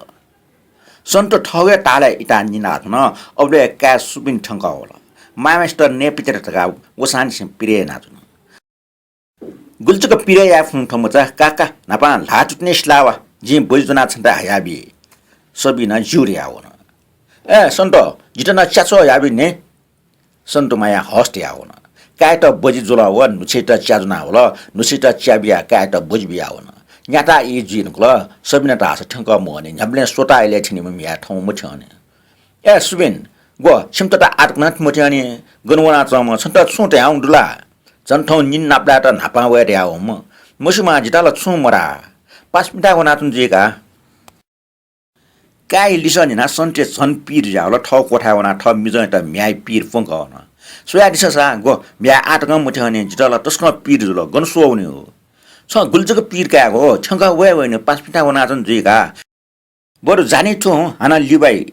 सन्तु थःगु हे तालय् इटा निनाच्वन। अबलय् काय् सुबिन थ्यंकः वल। मांम्हेसित नयेपित्यात धकाः वसांनिसें पिरय् यानाच्वन। गुलि जक पिरय् याये फुनि थ्व मचा, का का, न्हापां ल्हाः तुतिने सिला वा, जिं बजि ज्वनाः छन्त हयाबी। सबिनं ज्यू धयावन। ए सन्त, जितः नं च्याच्वः हयाबी ने। सन्तु मायां हस धयावन। काय्‌यात बजि ज्वल व न्हुछित च्या ज्वनावल। न्हुछित च्या बियाः काय्‌यात बजि बियावन। न्याताः ई जुइ धुंकल। सबिनं धाःसा थ्यंकः मवःनि, न्ह्याबलें स्वताः इलय् थ्यनीम्ह म्ह्याय् थौं मथ्यंनि। ए सुबिन, ग्व, छिमित त आः तक नं मथ्यंनि। गन वनाच्वंम्ह, छन्त छुं धयावं दु ला? झन थौं निनि नापलायेत न्हापां वये धयावंम्ह। मस्यूमा, जितः ला छुं मधाः। पासापिन्थाय् वनाच्वने जुइ का। काय्‌या लिसः न्यनाः सन्तुया झन पीर जुयावल। थः क्वथाय् वनाः थः मिजंयात म्ह्याय् पीर प्वंकः वन। स्वयादिसँ सा, ग्व, म्ह्याय् आः तकं मथ्यंनि, जितः ला तसकं पीर जुल, गन स्वः वनेगु? छं गुलि जक पीर कायेगु, थ्यंकः वये वइनि, पासापिन्थाय् वनाच्वने जुइ का। बरु जानी थ्व हुँ, हानं लिबाइ।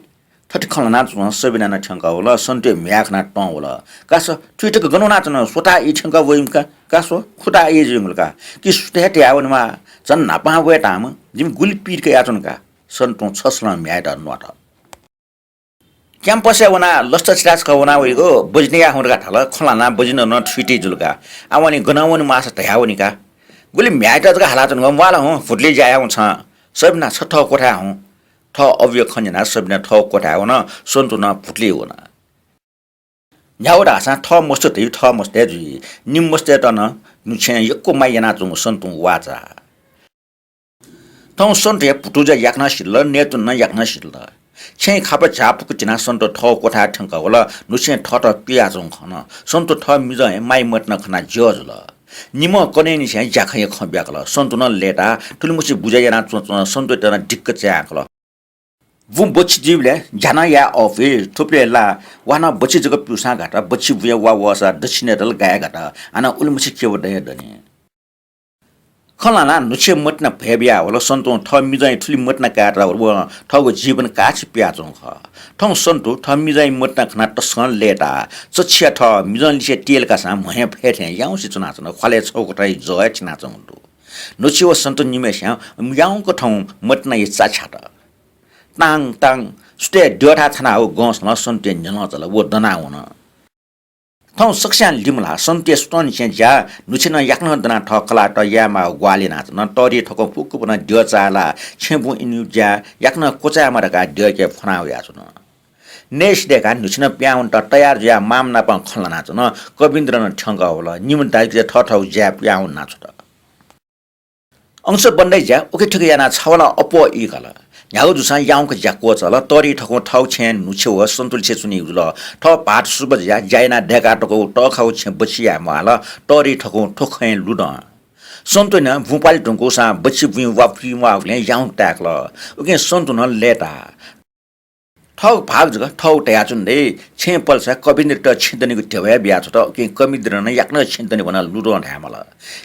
थथे खँ ल्हानाच्वंम्ह सबिना नं थ्यंकः वल। सन्तुया म्ह्याय् खनाः तं वल। का स्व, थुइ तक गन वनाच्वन, स्वताः ई, थ्यंकः वइमि का, का स्व, खुताः ई जुइम्ह का। कि सुथ हे तयावनेमाः, झन न्हापां वये तांम्ह, जिमि गुलि पीर कयाच्वन का। सन्तुं छसलं म्ह्याय्‌यात न्वात। क्याम्पसय् वनाः लसता चिता छकः वना वइगु, बजि नया हुँ धकाः धाल। खँ ल्हानाः बजि नं थुइति जुल का। आवंलि गनं वनेमाःसा धयावनि का। गुलि म्ह्याय्‌यात जक हालाच्वनेगु, म्वाल हुँ, भुतुलि ज्या याः हुँ छं। सबिना, छ थः क्वथाय् हुँ। थः अबुया खँ न्यनाः सबिना थः क्वथाय् वन। सन्तु नं भुतुलि वन। न्ह्यागु धाःसां थः मस्त धइगु थः मस्तय् जुइ। निम्ह मस्तय्‌त नं न्हुछें यक्व माया यानाच्वंगु सन्तुं वाःचा। थौं सन्तुया भुतुज्या याकनं सिधल, नयेत्वने नं याकनं सिधल। छेँय् खापा झ्याः फुक्क तिनाः सन्तु थः क्वथाय् थ्यंकः वल। न्हुछें थःत पियाच्वंगु खन। सन्तु थः मिजं हे माया मतिना खनाः ज्यः जुल। निम्ह कन्हय्‌निसें ज्याखँया खँ ब्याकल। सन्तु नं लय्‌ताः थुलिमछि बुझे यानाच्वंच्वं सन्तुयात नं दिक्क चाय्‌कल। बुँ बच्छि जुइबलय् ज्या नं याये अःपुइ। थुबलय् ला वा नं बच्छि जक प्यूसां घात, बच्छि बुँया वा वःसा दच्छिनय् दल गाय् घात, हानं उलिमछि केवल दँय् दनि। खँ ल्हानाः न्हुछिया मतिना भ्वय् बियावल। सन्तुं थः मिजंया थुलि मतिना कायेत वं थःगु जीवन काःछि पियाच्वंगु खः। थौं सन्तु थः मिजंया मतिना खनाः तसकं लय्‌ताः चच्छि थः मिजं लिसे तिय्‌लकासां म्हय् फय् थें याउँसे च्वनाच्वन। ख्वालय् छगू कथंया जः हे थिनाच्वंगु दु। न्हुछि व सन्तु निम्हय्‌सिनं याउँक थौं मतिनाया चा छ्यात। ताङ ताङ, सुथय् द्यःथाय् थानागु गंसलं सन्तुया न्ह्यलं चल। व दनावन। थौं सकस्यां लिमलाः। सन्तुया सुथंनिसें ज्या, न्हुछिनं याकनं दनाः थः कलाःत यायेमाःगु ग्वाहालि यानाच्वन। तःधि थकौं फुक्कभनं द्यः चाःलाः छेँबुँ इनिगु ज्या याकनं क्वचायेमा धकाः द्यःके फ्वना वयाच्वन। नये सिधय्‌काः न्हुछिनं पिहां वनेत तयार जुयाः मांम्ह नाप खँ ल्हानाच्वन। कविन्द्र नं थ्यंकः वल। निम्ह दाजुकिजा थःथःगु ज्याय् पिहां वनाछ्वत। अंश बन्दाइ ज्या उखे थुखे यानाः छावला अप्वः ईकल। न्ह्यागु जूसां याउँक ज्या क्वचाल। तःधि थकौं थःगु छेँय् न्हुछि व सन्तु लिसे च्वनीगु जुल। थः भाःत सुबज्या ज्या यानाः दय्‌का तकं तःखागु छेँ बच्छि याये म्वाःल। तःधि थकौं थ्व खँय् लुधं। सन्तुं नं बुँ प्वाले धुंकूसां बच्छि बुँइ वा फुइ म्वाःगुलिं याउँक ताय्‌कल। उकिं सन्तु नं लय्‌ताः। थःगु भाग जक थःगु धयाच्वन दे। छेँय् पलेसा कविन्द्रयात छेँ दनेगु ध्यबा हे बियाछ्वत। उकिं कविन्द्रं नं याकनं छेँ दने वनाः लुधं धायेमाल।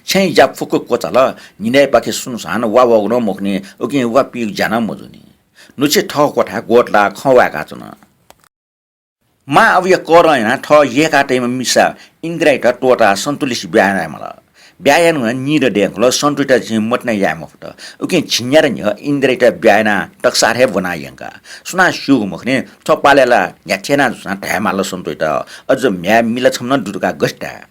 छेँया ज्या फुक्क क्वचाल। न्हिनय्‌पाखे सुनसान, वा वःगु नं मखुनि। उकिं वा पीगु ज्या नं मजूनि। न्हुछे थःगु क्वथाय् ग्वतलाः खँ वाय्‌काच्वन। मां अबुया करं यानाः थः यय्‌का तइम्ह मिसा इन्द्रायात त्वःताः सन्तुलिसे ब्याहा यायेमाल। ब्याहा यायेधुन निदँ दयेधुंकल। सन्तुयात जिं मतिना याये मफुत। उकिं झिंन्यादँ न्ह्यः इन्द्रायात ब्याहा यानाः तकसाः हे ब्वना यंका। सुनां स्यूगु मखुनि, थ्व पालय् ला न्ह्याथे यानाः जूसां धायेमाल सन्तुयात। अझ म्ह्याय् मिला छम्ह नं दु धकाः गथे धाये?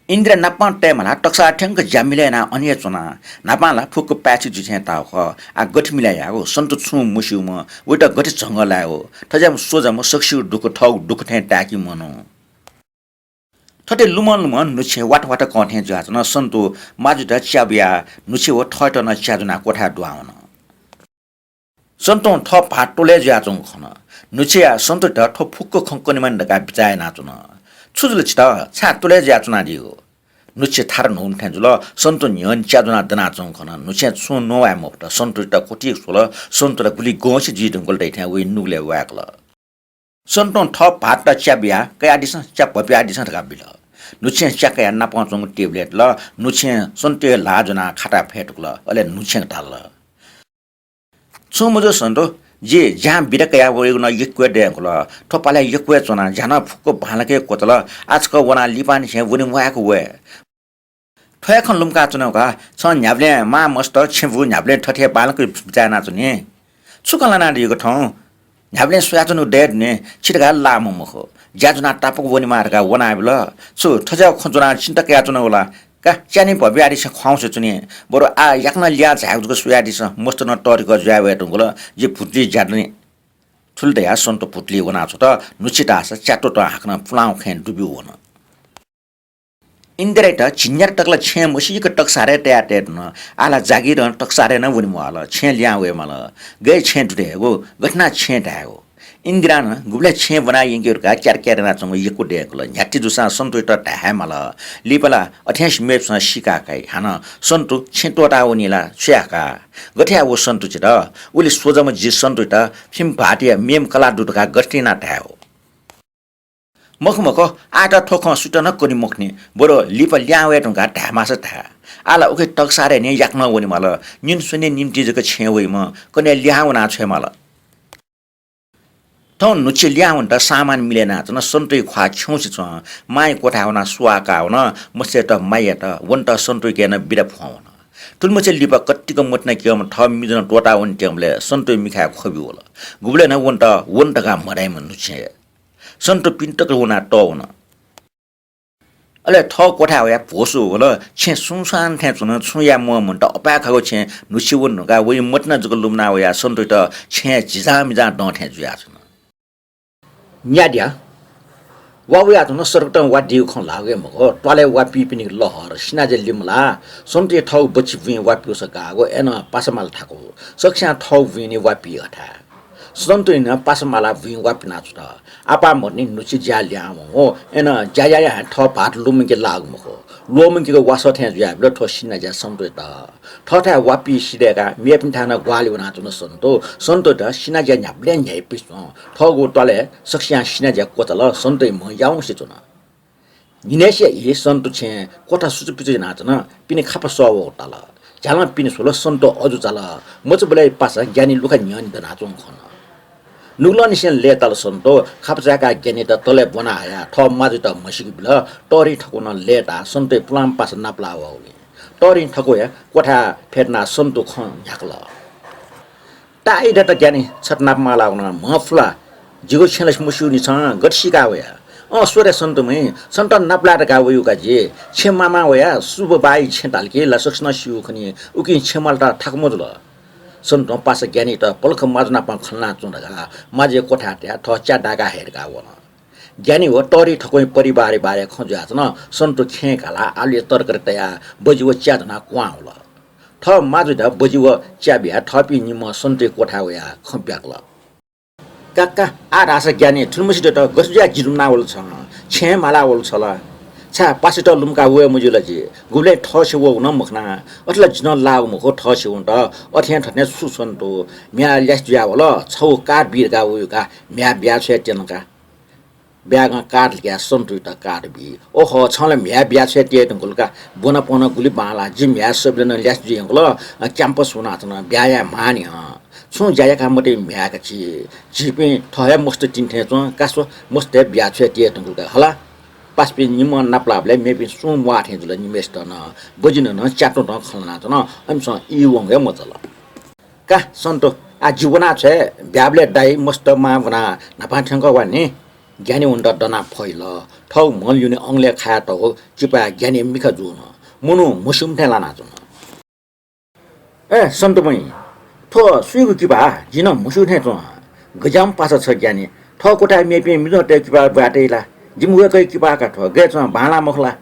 इन्द्रा नापं तयेमालाः तकसाः थ्यंक ज्या मिले यानाः अन हे च्वना। न्हापां ला फुक्क पाय्‌छि जुइ थें ताःगु खः। आः गथे मिले यायेगु? सन्तु छुं मस्यूम्ह, वयात गथे झंगः लायेगु? थज्याःम्ह स्वजाम्ह सकसिगु दुःख थःगु दुःख थें ताय्‌की मनु। थथे लुमं लुमं न्हुछे वात वात कं थें जुयाच्वन। सन्तु माजुयात च्या बियाः न्हुछे व थःत नं च्या ज्वनाः क्वथाय् दुहां वन। सन्तुं थः भाः त्वलय् जुयाच्वंगु खन। न्हुछेया सन्तुयात थ्व फुक्क खँ कनेमानि धकाः बिचाः यानाच्वन। छु जुल छितः? छाय् त्वलय् जुयाच्वनादियागु? न्हुछे थारा न्हूगु थें जुल। सन्तु न्ह्यःने च्या ज्वनाः दनाच्वंगु खन। न्हुछें छुं नवाये मफुत। सन्तुयात क्वथि स्वल। सन्तु ला गुलि गंसे जुइ धुंकल धइथें वइ नुगलय् वाय्‌कल। सन्तुं थः भाःत च्या बियाः कयादिसँ, च्या भपियादिसँ धकाः बिल। न्हुछें च्या कयाः नापं च्वंगु टेबुलय् तल। न्हुछें सन्तुया ल्हाः ज्वनाः खाताय् फय् धुंकल। अले न्हुछें धाल, छुं मजू सन्तु, जि ज्यां बिदा कयाः वइगु नं यक्व हे दयेधुंकल। थ्व पालय् यक्व हे च्वना, ज्या नं फुक्क बांलाक हे क्वचाल। आः छकः वनाः लिपांनिसें वने म्वायेक वये। थ्व हे खँ लुमंकाच्वनेगु का, छं न्ह्याबलें मां मस्त छेँ बु न्ह्याबलें थथे बांलाक बिचाः यानाच्वनी। छु खँ ल्हानादीगु थौं? न्ह्याबलें स्वयाच्वनेगु दये धुन, छि धकाः लाःम्ह मखु। ज्या ज्वनाः तापाक वनेमाः धकाः वनाबिल। छु थज्याःगु खँ ज्वनाः चिन्ता कयाच्वनागु ला? का, च्या नि भपियादिसँ, ख्वाउँसे च्वनी। बरु आः याकनं लिहां झायेगु जक स्वयादिसँ, मस्त नं तःधिकः जुया वये धुंकल। जि भुतुलिइ ज्या दनि। थुलि धयाः सन्तु भुतुलिइ वनाछ्वत। न्हुछे धाःसा च्या त्वःतं हाकनं पुलांगु खँय् दुब्यू वन। इन्द्रायात झिंन्यादँ तक ला छेँय् मसीक तकसारय् तया तये धुन। आः ला जागिरं तकसारय् नं वने म्वाःल। छेँय् लिहां वयेमाल। गय् छेँय् दु धयागु, गथे यानाः छेँय् धायेगु? इन्द्रां नं गुबलय् छेँय् ब्वना यंकेगु धकाः क्यार क्यार यानाच्वंगु यक्व दयेकल। न्ह्याथे जूसां सन्तुयात धाये हे माल। लिपा ला अथेंसे मेपिन्सं सीका काइ। हानं सन्तु छेँ त्वःता वनी ला छु याये का? गथे याये व सन्तु छित? उलि स्वजाम्ह जि सन्तुयात फिम्ह भाःतया मेम्ह कलाः दु धकाः गथे यानाः धायेगु? मखु मखु, आःत थ्व खँ सुयात नं कने मखुनि। बरु लिपा लिहां वये धुंकाः धायेमाःसा धाये। आः ला उखे तकसारय् नं याकनं वनेमाल। निन्हु स्वने निंतिं जक छेँय् वइम्ह, कन्हय् लिहां वना छ्वयेमाल। थौं न्हुछे लिहां वनेत सामान मिले यानाच्वन। सन्तुया ख्वाः खिउँसे च्वं। मांया क्वथाय् वनाः सुवाः काः वन। मस्तय्त मायात वनेत सन्तुयाके नं बिदा फ्वं वन। थुलिमछि लिपा कतिक मतिना क्यंम्ह थः मिजं त्वःता वनेत्यंबलय् सन्तुया मिखाय् ख्वबि वल। गुबलय् नं वनेत वन धकाः म्हधाइम्ह न्हुछे। सन्तु पिने तक वनाः तःवन। अले थः क्वथाय् वयाः भ्वसु वल। छेँ सुनसान थें च्वन। छुं याये म्वाः मन्त। अपाय्‌खागु छेँय् न्हुछे वने धुंकाः वइ मतिना जक लुमना वयाः सन्तुयात छेँय् झिजांमिजां दं थें जुयाच्वन। न्याद्या। वा वयाच्वन। सडकतं वा दीगु खँ ल्हाःगु हे मखु। त्वालय् वा पीपिनिगु लहर सिनाज्या लिमलाः सन्तुया थःगु बच्छि बुँइ वा प्यूसा गाःगु। अय्‌नं पासा माल थाकु। सकसियां थःगु बुँइ निं वा पी हथाय्। सन्तुं नं पासा मालाः बुँइ वा पिनाछ्वत। आपाः मदुनि न्हुछे ज्याय् लिहां वंगु। अय्‌नं ज्या यायां हे थः भाःत लुमंके लाःगु मखु। ल्वःमंकेगु वासः थें जुयाबिल थ्व सिनाज्या सन्तुयात। थःथाय् वा पी सिधय्‌काः मेपिन्थाय् नं ग्वाहालि वनाच्वन सन्तु। सन्तुयात सिनाज्या न्ह्याबलें न्ह्याइपुसे च्वं। थःगु त्वालय् सकसियां सिनाज्या क्वचाल। सन्तुया म्ह याउँसे च्वन। न्हिनय्‌सिया ई सन्तु छेँय् क्वथा सुचुपिचु यानाच्वन। पिने खापा सः वःगु ताल। झ्यालं पिने स्वल। सन्तु अजू चाल। मचाबलय् पासा ग्यानी लुखा न्ह्यःने दनाच्वंगु खन। नुगलंनिसें लय्‌ताल सन्तु। खापा चाय्‌काः ग्यानीत तलय् ब्वना हयाः थः माजुयात म्हसीके बिल। तःधिं थकुं नं लय्‌ताः सन्तुया पुलांम्ह पासा नापलाः वःगुलिं तःधिं थकुं हे क्वथाय् फ्यतुनाः सन्तु खँ न्ह्याकल। ताःई दत ग्यानी, छत नाप मालाः वन। म्ह फु ला? जिगु छेँ ला मस्यूनि छं, गथे सीका वया? अँ, स्व रे सन्तु मि, छन्त नापलाये धकाः वयागु का जि। छेँ मामां वया, सु व बाःइ छेँ धाल कि ला सकसिनं स्यूगु खनि, उकिं छेँ मालेत थाकु मजुल। सन्तुं पासा ग्यानीत पलख माजु नापं खँ ल्हानाच्वँ धकाः माजुया क्वथाय् तयाः थः च्या दाय्‌का हये धकाः वन। ग्यानी व तःधिं थकुंया परिवारया बारे खँ जुयाच्वन। सन्तु खेँय् घालाः आलुया तरकारी तयाः बजि व च्या ज्वनाः क्वहां वल। थः माजुयात बजि व च्या बियाः थःपिं निम्हं सन्तुया क्वथाय् वयाः खँ ब्याकल। का का, आः धाःसा ग्यानी, थुलिमछि दत, गथे जुयाः जि लुमना वल छं? छेँ हे मालाः वल छ ला? छाय् पासायात लुमंकाः वये मज्यू ला जि? गुबलें थः स्यू वःगु नं मखना। अथे ला जि नं लाःगु मखु थः स्यू वनेत। अथें थथें छु सन्तु, म्ह्याय् ल्यासे जुयावल, छगू काठ बी धकाः वःगु का, म्ह्याय् बिया छ्वये त्यन का। ब्यागं काठ लिकाः सन्तुयात काठ बी। ओहो, छं ला म्ह्याय् बिया छ्वये त्यये धुंकल का। ब्वनापं नं गुलि बांलाः, जि म्ह्याय् सबिना नं ल्यासे जुइ धुंकल, अ, क्याम्पस वनाच्वन, ब्याहा याये माःनि हं। छुं ज्या याका मते म्ह्याय् का छि। झीपिं थः हे मस्त तिनि थें च्वं, का स्व, मस्तय् बिया छ्वये त्यये धुंकल का हला। पासापिं निम्हं नापलाःबलय् मेपिं सुं म्वाः थें जुल, निम्हय्‌सित नं, बजिनं नं, च्यातुं नं खँ ल्हानाच्वन, अमिसं ई वंगु हे मजल। का सन्तु, आः जि वना छ्वये, ब्याहाबलय् दाइ, मस्त, मां ब्वनाः न्हापां थ्यंकः वा नि। ज्ञानी वनेत दनाः फइल। थःगु म्हं ल्यूने अंगलय् खायातःगु किपाय् ज्ञानी मिखा जूगु नं। मनू म्हस्यूम्ह थें लानाच्वन। ए सन्तु बहिं, थ्व सुइगु किपा? जिं नं म्हस्यू थें च्वं। गज्याःम्ह पासा छ ज्ञानी। थः क्वथाय् मेपिं मिजंतय् किपा ब्वाये तइ ला? जिमि वय्‌कःया किपा का थ्व। गय् च्वं, बांलाः मखु ला?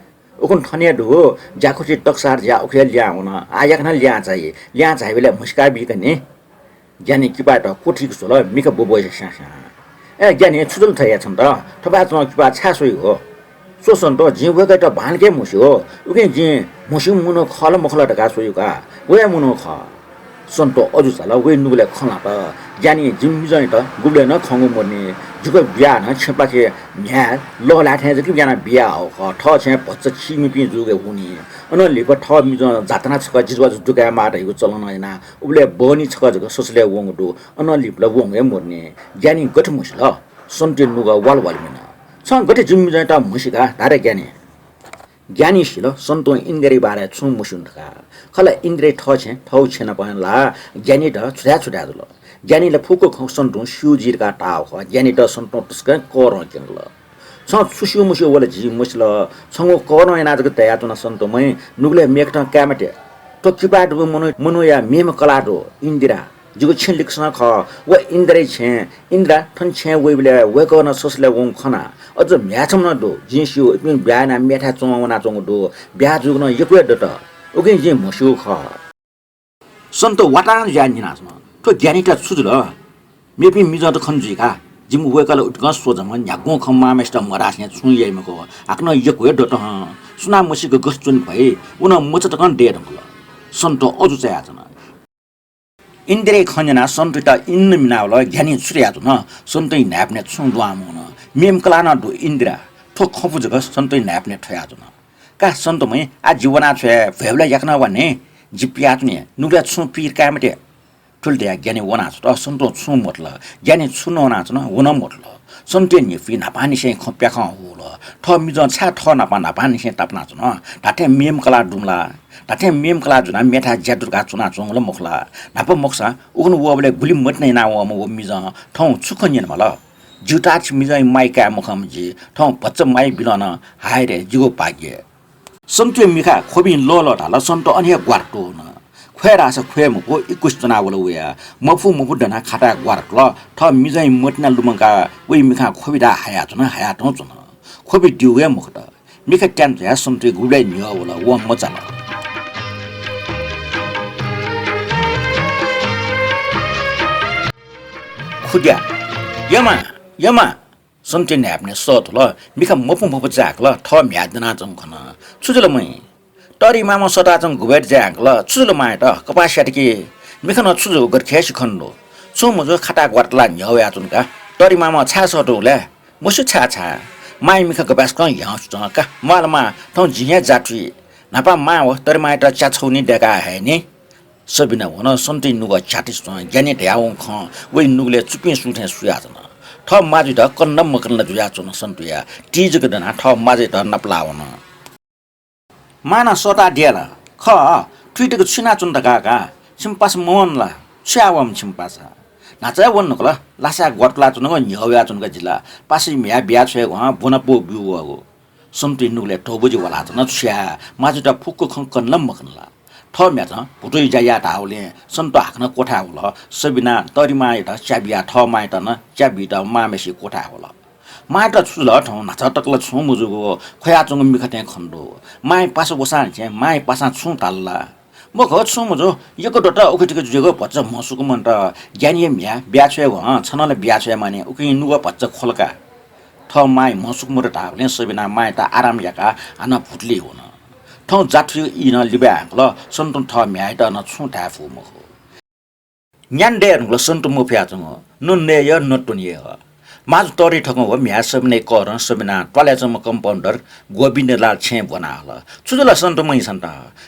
उखुन्हु थन हे दु, ज्याखुसि तकसार ज्या उखे लिहां वन। आः याकनं लिहां झाइ। लिहां झाइबलय् म्हसीका बी का नि। ज्ञानी किपायात क्वथीक स्वल, मिखा ब्वब्वसे स्यां स्यां। ए ज्ञानी, छु जुल थथे याये छन्त? थपाय् च्वं किपा छाय् स्वइगु हो? स्व सन्तु, जिं वय्‌कःयात बांलाक हे म्हस्यू। उकिं जिं म्हस्यूम्ह मनू खः ला मखु ला धकाः स्वइगु का। व हे मनू खः। सन्तु अजू चाल, वया नुगलय् खँ ल्हात। ज्ञानी, जिमि मिजंयात गुबलें नं खंगु मदुनि। जिगु ब्याहा नं छिपाखे म्ह्याय् लःल्हाये थें जक यानाः बियाहःगु खः। थः छेँय् भचा छिमिपिं जूगु हे वनी। अनं लिपा थः मिजं जातना छकः जिजवाजु दुकायेमाः धइगु चलन यानाः उबलय् बहनी छकः जक ससलय् वंगु दु। अनं लिपा ला वंगु हे मदुनि। ज्ञानीं गथे म्हसिल? सन्तुया नुगः वाल वाल मिन। छं गथे जिमि मिजंयात म्हसी का, धारे ज्ञानी। ज्ञानीं सिल, सन्तुं इन्द्रया बारे छुं मस्यूनि धकाः। खला, इन्द्रया थः छेँ, थःगु छेँ नाप ला ज्ञानीत छु धाये छु धाये जुल। ज्ञानीं ला फुक्क खँ सन्तुं स्यू जुइ धकाः धाःगु खः। ज्ञानीत सन्तुं तसकं करं क्यंकल। छं छु स्यू मस्यू व ला जिं मसिल। छंगु करं यानाः जक धयाच्वना सन्तु, मय् नुगलय् मेकथं काये मते। थ्व किपाय् दुगु मनू, मनूया मेम्ह कलाः दु, इन्दिरा। जिगु छेँ लिक्क नं खः, व इन्द्रया छेँ। इन्द्रा थन छेँय् वइबलय् वय्‌कः नं ससलय् वंगु खना। अझ म्ह्याय् छम्ह नं दु, जिं स्यू, इपिं ब्याहा यानाः मेथाय् च्वं वनाच्वंगु दु। ब्याहा जूगु नं यक्व हे दत। उकिं जिं म्हस्यूगु खः। सन्तु वातां जुयाः न्यनाच्वन, थ्व ज्ञानीत छु जुल? मेपिं मिजंत खने जुइ का। जिमि वय्‌कः ला उतिकं सोझम्ह, न्ह्यागुं खँ मांम्हय्‌सित मधासें छुं याइ मखु। हाकनं यक्व हे दत हं। सुनां मसीक गथे च्वने फइ, व नं मचा तकं दये धुंकल। सन्तु अजू चायाच्वन। इन्द्रया खँ न्यनाः सन्तुयात इन्नु मिनावल। ज्ञानीं छु धयाच्वन, सन्तुया न्हाय्‌पनय् छुं दुहां मवन। मेम्ह कलाः नं दु इन्द्रा। थ्व खँपु जक सन्तुया न्हाय्‌पनय् थ्वयाच्वन। का सन्तु मय्, आः जि वना छ्वये, भ्वय्‌बलय् याकनं वा नि। जि पियाच्वने, नुगलय् छुं पीर काये मते। थुलि धयाः ज्ञानी वनाच्वन। सन्तुं छुं मधुल। ज्ञानी छु न्वनाच्वन, व नं मधुल। सन्तुया न्हिपुइ न्हापांनिसें खँ प्याखं हुल। थः मिजं छाय् थः नाप न्हापांनिसें तापानाच्वन? धात्थें मेम्ह कलाः दु ला? धात्थें मेम्ह कलाः जुनाः मेथाय् ज्या दु धकाः च्वनाच्वंगु ला मखु ला? न्हापा मखुसा उखुन्हु वःबलय् गुलि मतिना यानावःम्ह व मिजं थौं छु खँ न्यनेमाल? जिगु ताः छि मिजंया माया काये मखंम्ह जि, थौं भचा माया बिल नं, हाय रे, जिगु भाग्य। सन्तुया मिखाय् ख्वबिं लःल्वः धाल। सन्तु अन हे ग्वारातुं वन। ख्वये धाःसा ख्वये मखु, इकुस च्वनावल वया। मफु मफु दनाः खाताय् ग्वारातुल। थः मिजंया मतिना लुमंकाः वया मिखां ख्वबि धाः हायाच्वन, हायातुं च्वन। ख्वबि द्यूगु हे मखुत। मिखा त्यान झायाः सन्तु गुबलय् न्ह्यः वल, वं मचाल। खुद्या, यमा, यमा। सन्तुया न्हाय्‌पनय् सः थुल। मिखा मफु मफु चाय्‌कल, थः म्ह्याय् दनाच्वंगु खन। छु जुल मय्? तःरिमामं सःताच्वंगु गुबय् चाय्‌कल। छु जुल मांयात? कपाः स्यात कि? मिखा नं छु जूगु गथे खय्‌सि खने दु। छुं मजू, खाताय् ग्वारातुलाः न्ह्यः वयाच्वन का। तःरिमामं छाय् सःतूगु लय्? मस्यू छाय् छाय्। मांया मिखा गपाय्‌सकं ह्याउँसे च्वं का। म्वाःल मां, थौं जिं हे जा थुइ। न्हापा मां व तःरिमायात च्या छगू निं दय्‌काः हये नि। सबिना वन। सन्तुया नुगः झ्यातुसे च्वं। ज्ञानीं धयावंगु खँ वया नुगलय् चुपिं सू थें सुयाच्वन। थः माजुयात कन ला मकन ला जुयाच्वन सन्तुया। ति जक दनाः थः माजुयात नापलाः वन। मां नं सःतादिया ला? खः, थुइ तक छु यानाच्वन धकाः का। छिमि पासा मवन ला? छु याः वःम्ह छिमि पासा? न्हाचः हे वन धुंकल, लासाय् ग्वारातुलाच्वनागु न्ह्यः वयाच्वनागु जिला। पासाया म्ह्याय् बिया छ्वयेगु हं ब्वनापौ ब्यू वःगु। सन्तुया नुगलय् धोबुजि वालाच्वन। छु याये, माजुयात फुक्क खँ कन ला मकन ला? थः म्ह्याय्‌सं भुतुइ ज्या याये धाःबलय् सन्तु हाकनं क्वथाय् वल। सबिनां तःरिमायात च्या बियाः थः मांयात नं च्या बीत मांम्हेसिया क्वथाय् वल। मांयात छु जुल, थौं न्हाचः तक ला छुं मजूगु, ख्वयाच्वंगु मिखा थें खने दु। मांया पासा वःसांनिसें मांया पासां छुं धाल ला? मखु, छुं मजू, यक्व दत, उखे तक जुयागु भचा म्हसुकूम्ह मन्त। ज्ञानीया म्ह्याय् बिया छ्वयेगु हं, छन्त ला बिया छ्वये मानि, उकिं नुगः भचा ख्वल का। थः मांया म्ह सुकुमत धाःबलय् सबिनां मांयात आराम याकाः हानं भुतुलिइ वन। थौं जाथुइगु ई नं लिबाय् हाकल, सन्तुं थः म्ह्याय्‌यात नं छुं धाये फु मखु। न्यान्हु दये धुंकल सन्तु मफयाच्वंगु, न नये यः न त्वने यः। माजु तःधि थकं व म्ह्याय् सबिनाया करं सबिनां त्वालय् च्वंम्ह कम्पाउन्डर गोविन्दलाल छेँय् ब्वना हल। छु जुल सन्तु मयि छन्त?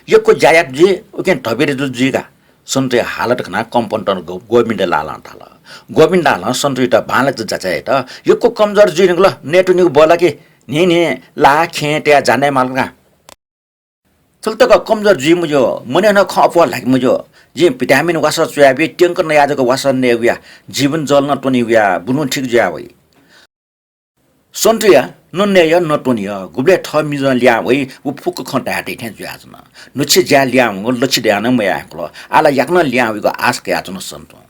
यक्व ज्या यात जुइ, उकिं धबिरे जु जुइ का। सन्तुया हालत खनाः कम्पाउन्डर गो-, गोविन्दलालं धाल। गोविन्दलालं सन्तुयात बांलाक जाँचय् यात। यक्व कमजोर जुइ धुंकल, नये त्वनेगु बः ला कि न्हिं न्हिं लाः खेँय् तयाः जाने माल का। थुलि तक कमजोर जुइ मज्यू, मनय् नं खँ अप्वः ल्हाके मज्यू। जिं भिटामिन वासः च्वयाबी, ट्यंक नया जक वासः नये वया, जीवन जल नं त्वने वया, बुलुं ठीक जुया वइ। सन्तुया न नये यः न त्वने यः, गुबलय् थः मिजं लिहां वइ, व फुक्क खँ धाये दइ थें जुयाच्वन। न्हुच्छि ज्याय् लिहां वंगु लच्छि दयां नं मयाय्‌कल। आः ला याकनं लिहां वइगु आश कयाच्वन सन्तुं।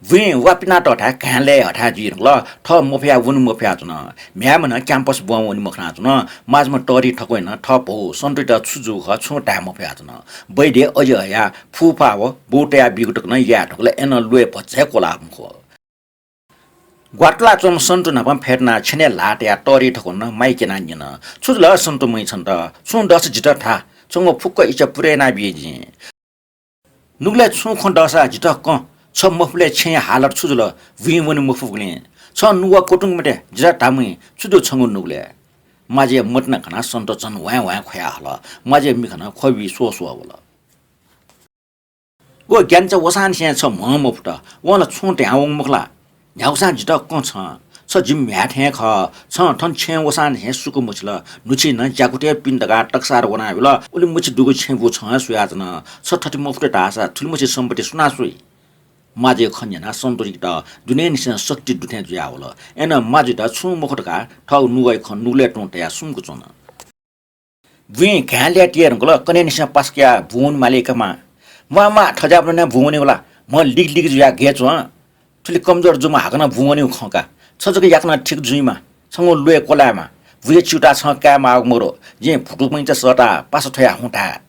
बुँइ वा पिना तःथाय् घाँय् लय् हथाय् जुइ धुंकल, थः मफया वने मफयाच्वन। म्ह्याय्‌म्ह नं क्याम्पस ब्वं वने मखनाच्वन। माजम्ह तःधि थकौं नं थः भौ सन्तुयात छु जूगु खः छुं धाये मफयाच्वन। वैद्य अजि हयाः फुफा व बौ तया बीगु तक नं याये धुंकल, अय्‌नं ल्वय् भचा हे क्वलाः मखु। ग्वातुला च्वंम्ह सन्तु न्हापां फ्यतुनाः छेनय् ल्हाः तयाः तःधि थकौं नं माया क्यनाः न्यन, छु जुल सन्तु मयि छन्त? छुं दःसा जितः धा, छंगु फुक्क इच्छा पूरा यानाबी जिं। नुगलय् छुं खँ दःसा जितः कं, छ मफुबलय् छेँया हालत छु जुल, बुँइ वने मफुगुलिं। छं नुगः क्वतुंक मते, जितः धा मयि, छु दु छंगु नुगलय्? माजया मतिना खनाः सन्तु झन ह्वाँय् ह्वाँय् ख्वया हल। माजया मिखा नं ख्वबि स्वः स्वः वल। व ग्यानाचा वसांनिसें छ म्ह मफुत, वं ला छुं धयावंगु मखु ला? न्ह्यागुसां जितः कं छं, छ जिमि म्ह्याय् थें हे खः। छं थन छेँय् वसांनिसें सुख मछिल, न्हुच्छि नं ज्याकुथय् पिने धकाः तकसार वनाबिल। उलिमछि दुगु छेँ बु छं हे स्वयाच्वन। छ थथे मफुत धाःसा थुलिमछि सम्पत्ति सुनां स्वइ? माजया खँ न्यनाः सन्तुयात दुनेंनिसें शक्ति दु थें जुयावल। अय्‌नं माजुयात छुं मखु धकाः थःगु नुगःया खँ नुगलय् तुं तयाः सुम्क च्वन। बुँइ घाँय् लय् तिये धुंकल, कन्हय्‌निसें पासा कयाः बुँ वने माली का मां। म्वाः म्वाः, थज्याःबलय् नं बुँ वनेगु ला? म्ह लिगलिग जुयाः गय् च्वं। थुलि कमजोर जूम्ह हाकनं बुँ वनेगु खँ का। छ जक याकनं ठीक जुइमा। छंगु ल्वय् क्वलायेमा। बुँया च्यूताः छं काये माःगु मदु। जिं भुतुकमैचा सःताः पासा थ्वयाः हुँ धाये।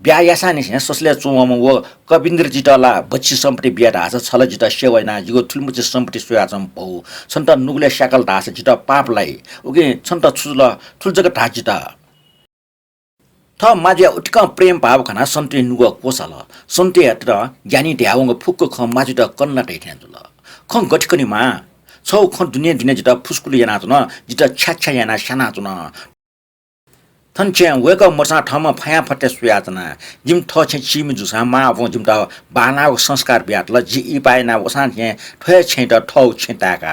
ब्याहा याःसांनिसें ससलय् च्वंवःम्ह व कविन्द्रजीत ला बच्छि सम्पत्ति बिया धाःसा छ ला जितः सेवा यानाः जिगु थुलिमछि सम्पत्ति स्वयाच्वंम्ह भौ छन्त नुगलय् स्याकल धाःसा जितः पाप लाइ। उकिं छन्त छु जुल, थुलि जक धा जितः। थः माजुया उतिकं प्रेम भाव खनाः सन्तुया नुगः क्वसाल। सन्तुयात ज्ञानी धयावंगु फुक्क खँ माजुयात कन्ना तइ थें जुल। खँ गथे कनेमाः? छगू खँ दुने दुने जितः फुस्कुलि यानाच्वन, जितः छ्याछ्या यानाः स्यानाच्वन। थन छेँय् वय्‌कः मदुसां थःम्हं फयां फतय् स्वयाच्वना। जिमि थः छेँ चीमि जूसां मां अबुं जिमित बांलाःगु संस्कार बियातल। जि इहिपाः यानाः वसांनिसें थ्व हे छेँयात थःगु छेँ ताय्‌का।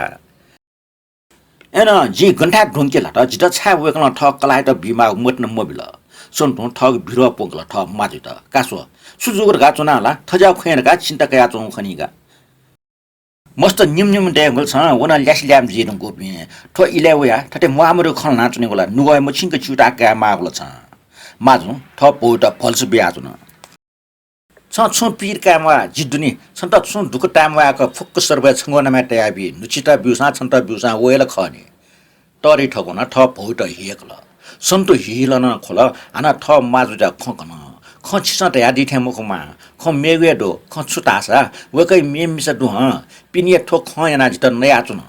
अय्‌नं जिं गन थाय् द्वंके ल्हात, जितः छाय् वय्‌कलं थः कलाःयात बीमाःगु मतिना मबिल? सन्तुं थःगु बिरोह प्वंकल थः माजुयात। का स्व, छु जूगु धकाः च्वना ला? थज्याःगु खँ हे धकाः चिन्ता कयाच्वंगु खनी का। मस्त निम्ह निम्ह दयेगु ला छं, व नं ल्यासे ल्याय्‌म्ह जुइ धुंकूपिं। थ्व इलय् वयाः थथे म्वाःमदुगु खँ ल्हानाच्वनेगु ला? नुगः हे मछिंक च्यूताः काये माःगु ला छं? माजुं थः भौयात भलसा बियाच्वन। छं छुं पीर काये म्वाः, जि दुनि। छन्त छुं दुःख ताये म्वाय्‌क फुक्क सर्वय् छंगु नामय् तयाबी। न्हुच्छि त ब्यूसां, छन्त ब्यूसां व हे ला खः नि। तःधि थकौं नं थः भौयात हीकल। सन्तु हीलन ख्वल, हानं थः माजुयात खँ कन। खँ छिसं धयादी थें मखु मां, खँ मेगु हे दु। खँ छु धाःसा वय्‌कःया मेम्ह मिसा दु हं, पिने हे थ्व खँ यानाः जितः नयाच्वन।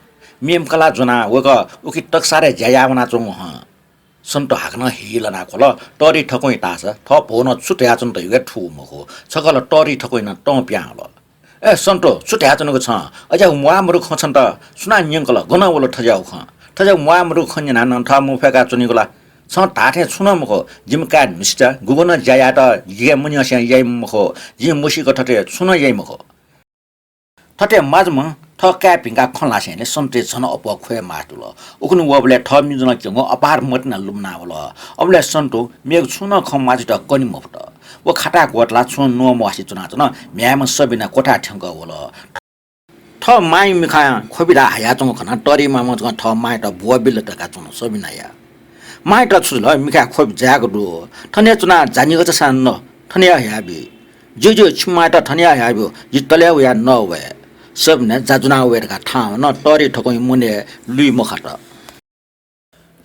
मेम्ह कलाः ज्वनाः वय्‌कः उकी तकसारय् ज्या याः वनाच्वंगु हं। सन्तु हाकनं हीलना ख्वल, तःधि थकौंया धाःसा थः भौं नं छु धयाच्वन धइगु हे थूगु मखु। छकः ला तःधि थकौंया नं तं पिहां हल। ए सन्तु, छु धयाच्वनागु छं? अज्याःगु म्वाःमदुगु खँ छन्त सुनां न्यंकल? गन वल थज्याःगु खँ? थज्याःगु म्वाःमदुगु खँ न्यनाः नं थः मफय्‌का च्वनीगु ला? छं धाःथें छुं नं मखु। जिमि काय् न्हुसित गुगु नं ज्या यायेत गिगय् मन्यंसें याइ मखु। जिं मसीक थथे छुं नं याइ मखु। थथे माजुम्ह थः काय् भिंकाः खँ ल्हासेंलि सन्तुया झन अप्वः ख्वये मास्ति वल। उखुन्हु वःबलय् थः मिजं नं क्यंगु अपार मतिना लुमना वल। अबलय् सन्तु मेगु छुं नं खँ माजुयात कने मफुत। व खाताय् ग्वतलाः छुं नवाः म्वासे च्वनाच्वन। म्ह्याय्‌म्ह सबिना क्वथाय् थ्यंकः वल। थः मांया मिखां ख्वबि धाः हयाच्वंगु खनाः तःधि मांम्हं जकं थः मांयात ब्वःबिल धकाः च्वन सबिनाया। मांयात छु जुल, मिखाय् ख्वबि जाय्‌क दु। थन हे च्वनाः जानिगःचासां न, थन हे हयाबी। ज्यू ज्यू, छिमि मांयात थन हे हयाब्यु, जि तले वयाः नवाये। सबिना जाजुना वये धकाः थाहां वन, तःधि थकौंया मनय् लुइ मखात।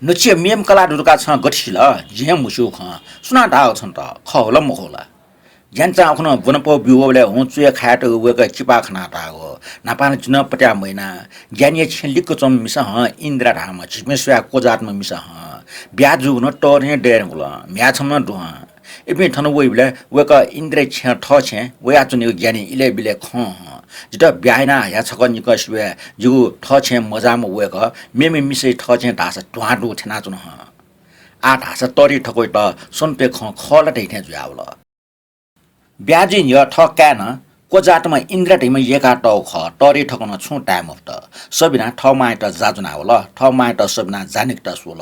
न्हुच्छि मेम्ह कलाः दु धकाः छं गथे सिल? जिं हे म्हस्यूगु खँ। सुनां धाःगु छन्त? खः ला मखु ला? ज्यान्चां उखुन्हु ब्वनापौ ब्यूवःबलय् हुँ चुय् खायेत वय्कः चिपाः खनातःगु। न्हापां नं जिं पत्याः मयाना। ज्ञानीया छेँ लिक्क च्वंम्ह मिसा हं इन्द्रा धाःम्ह, झीपिं स्वयाः क्वजाःतम्ह मिसा हं। ब्याहा जूगु नं तःधं दयेधुंकल। म्ह्याय् छम्ह नं दु हं। इपिं थन वइबलय् वय्कः इन्द्रया छेँय् थःछेँय् वयाच्वनीगु ज्ञानी इलय् बिलय् खं हं। जितः ब्याहा याना हया छकः निकः सिबय् जिगु थःछेँय् मजाःम्ह वय्कः मेम्ह मिसाया थःछेँय् धाःसा ध्वाँ दुगु थ्यनाच्वन हं। आः धाःसा तःधि थक्वयात सन्तुया खँ खः ला धइथें जुयावल। ब्याहा जुइ न्ह्यः थः काय्‌नं क्वजाःतम्ह इन्द्रा धइम्ह यय्कातःगु खः। तःधि थक्वं नं छुं धाये मफुत। सबिनां थः मांयात जा ज्वनावल। थः मांयात सबिनां जा निकेत स्वल।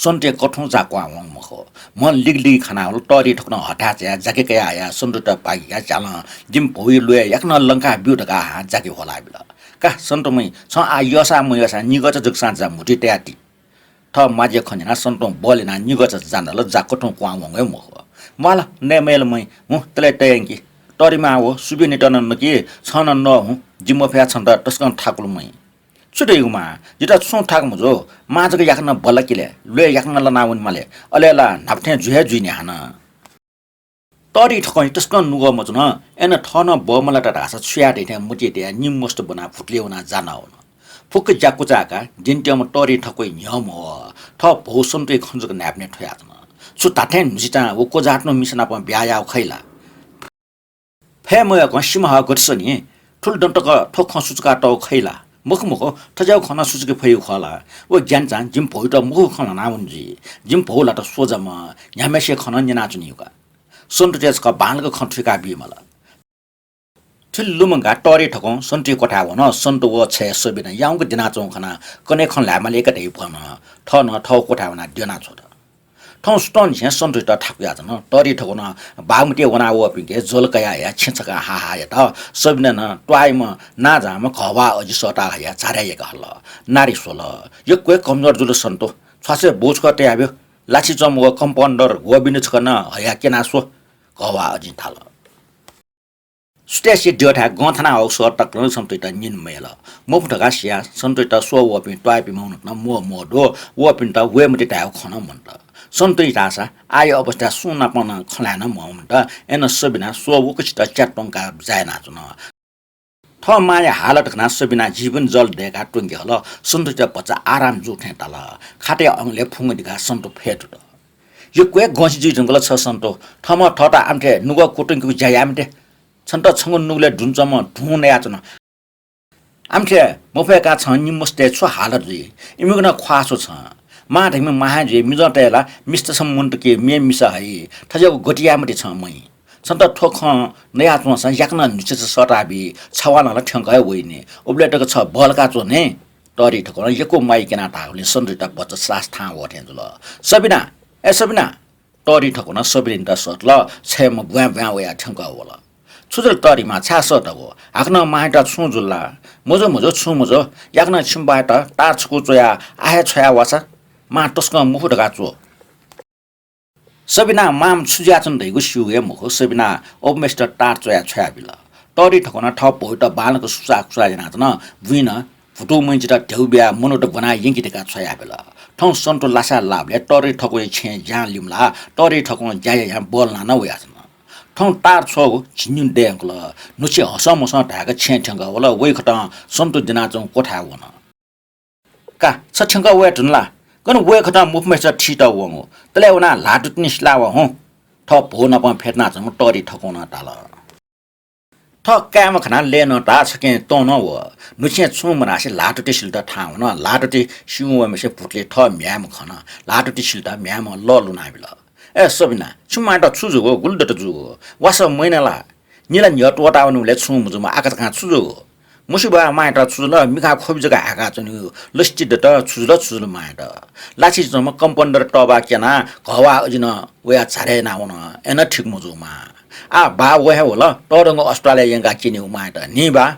सन्तुया कथुं जा क्वहां वंगु मखु। म्ह लिगलिगि खनावल। तःधि थक्वं नं हथाय् चायाः जाकि कयाः हयाः सन्तुयात पागिकाः झ्यालं जिमि भौया ल्वय् याकनं लंका ब्यु धकाः हां जाकि ह्वलाबिल। का सन्तु मय्, छं आः यःसा मयःसा निगःचा जकसां जा म्हुतुइ तयाति। थः मांज्या खँ न्यनाः सन्तुं बल यानाः निगःचा जा नल। जा कथुं क्वहां वंगु हे मखु। म्वाल, नये मयल मय्, हुँ, तले तयंकि। तःधिमां व, सुबिनित नं नकि, छं नं नः हुँ, जि मफयाः छन्त तसकं थाकुल मय्। छु धइगु मां, जितः छुं थाकु मजू, मां जक याकनं बल्लाकिले, ल्वय् याकनं लनावने माले, अले ला न्हापा थें जु हे जुइनि हानं। तःधि थक्वं तसकं नुगः मच्वन। अय्नं थः नं बमलात धाःसा छु याये धइथें मतिइ तयाः निम्ह मस्त ब्वनाः भुतुले वनाः जा नावन। फुक्क ज्या क्वचाय्काः द्यनेत्यंम्ह तःधि थक्वया न्ह्यः म्ह थः भौ सन्तुया खँ जक न्हाय्पनय् थ्वयाच्वन। छु धात्थें न्हुचिचां व क्वजाःतम्ह मिसा नाप ब्याहा याःगु खइ ला? फय् मयःकं सिमा हः गथे सनी? थुलि दँ तक थ्व खँ सुचुकातःगु खइ ला? मखु मखु, थज्याःगु खँ नं सुचुके फइगु खः ला? व ज्यान्चां जिमि भौयात मखुगु खँ ल्हानावने जुइ। जिमि भौ ला त सोजाम्ह, न्ह्याम्हेसिया खँ नं न्यनाच्वनीगु का। सन्तुयात छकः बांलाक खँ थुइका बीमाल। थुलि लुमंकाः तःधि थक्वं सन्तुया क्वथाय् वन। सन्तु व छय् सबिना याउँक द्यनाच्वंगु खनाः कन्हय् खँ ल्हायेमाली का धयाः भ्वन। थः नं थःगु क्वथाय् वनाः द्यनाछ्वत। थौं सुथंनिसें सन्तुयात थाकुयाच्वन। तःधि थक्वं नं बागमतीइ वनावःपिन्के ज्वला कयाः हयाः छेँ छकः हाः हाः यात। सबिनां नं त्वाःयाम्ह नांजाःम्ह घःवाः अजि सःताः हयाः झारय् याके हल। नारी स्वल। यक्व हे कमजोर जुल सन्तु। छ्वासय् बौ छकः तयाब्यु। लाछि च्वंम्ह व कम्पाउन्डर गोविन्द छकः नं हयाः क्यनाः स्व। घःवाः अजिं धाल। सुथय्‌से द्यःथाय् गं थाना हःगु सः तक नं सन्तुयात न्यने मयल। मफु धकाः सियाः सन्तुयात स्वः वःपिं त्वाःयापिं मनूत नं म्वः म्वः दु। वःपिन्त वये मते धायेगु खँ नं मन्त। सन्तुया धाःसा आःया अवस्थाय् सुं नाप नं खँ ल्हाये नं म्वाः मन्त। अय्नं सबिनां स्वः वःगुचित च्यात्वंकाः जा यानाच्वन। थः मांया हालत खनाः सबिनां जीवन जल दय्काः त्वंके हल। सन्तुयात भचा आराम जू थें ताल। खाटया अंगलय् फुंगदिकाः सन्तु फय् दुत। यक्व हे गंसि जुइ धुंकल छ सन्तु। थःम्हं थःत आमथे नुगः क्वतुंकेगु ज्या याये मते। छन्त छंगु नुगलय् दुने च्वंम्ह धुं नयाच्वन। आमथे मफय्काः छं निम्ह मस्तय् छु हालत जुइ? इमिगु नं ख्वाः स्व छं। मां धइम्ह मां हे जुइ, मिजंतय् ला मिस्तसं मन्त कि मेम्ह मिसा हइ। थज्याःगु गति याये मते छं मय्। छन्त थ्व खँ नयाच्वंसां याकनं न्हुचि सःताबी, छवालं ला थ्यंक हे वइनि। उबलय् तक छ बहलका च्वने। तःधि थक्वं यक्व म्वाइ क्यनाः धाःगुलिं सन्तुयात भचा सास थाहां वः थें जुल। सबिना, ए सबिना! तःधि थक्वं सबिनायात सःतल। छय्‌म्ह ब्वाँय् ब्वाँय् वयाः थ्यंकः वल। छु जुल तःधिमां, छाय् सःतःगु? हाकनं मांयात छुं जुल ला? मजू मजू, छुं मजू। याकनं छिमि बाःयात तार छकू च्वयाः आः हे छ्वया वाःसा मां तसकं मफु धकाः च्वः। सबिनां मांम्ह छु जुयाच्वन धइगु स्यूगु हे मखु। सबिनां अबुम्हेसित तार च्वयाः छ्वयाबिल। तःधि थक्वं थः भौयात बांलाक सुसाः कुसाः यानाच्वन। बुँइ नं भुतू मय्‌चित ध्यबा बियाः मनूत ब्वनाः यंकि धकाः छ्वयाबिल। थौं सन्तु लासाय् लाःबलय् तःधि थक्वया छेँय् ज्यां लिमलाः तःधि थक्वं ज्या यायां बहलनाः नं वयाच्वन। थौं तार छ्वःगु झिंन्यु दय्‌धुंकल। न्हुछि हसंमसं धाय्‌क छेँय् थ्यंकः वल। वइखतं सन्तु द्यनाच्वंगु क्वथाय् वन। का, छ थ्यंकः वये धुन ला? गन वय्‌खतं मफुम्हेसित थीत वंगु? तले वनाः ल्हातुति निं सिला वा हुँ। थः भौ नाप फ्यतुनाच्वंम्ह तःधि थक्वं नं धाल। थः काय्‌म्ह खनाः लय् नताः छखें तं नं वः। न्हुछें छुं मधासे ल्हातुति सिलेत थाहां वन। ल्हातुति सिउं वःम्हेसिं भुतुले थः म्ह्याय्‌म्ह खन। ल्हातुति सिलेत म्ह्याय्‌म्हं लः लुनाबिल। ए सबिना, छिमि मांयात छु जूगु? गुलि दत जूगु? वासः मयाना ला? निला न्ह्यः त्वःतावनीबलय् छुं मजूम्ह आकाझाकां छु जूगु? मुसु बाः, मांयात छु जुल? मिखां ख्वबि जक हाय्‌काच्वनीगु लसिति दत। छु जुल, छु जुल मांयात? लाछि च्वंम्ह कम्पाउन्डर तःबाः क्यनाः घःवाः अजिं वयाः झारय् यानावन। अय्‌नं ठीक मजू मां। आः बाः व हे वल, तःधंगु अस्पतालय् यंकाः क्यनीगु मांयात। न्हि बाः,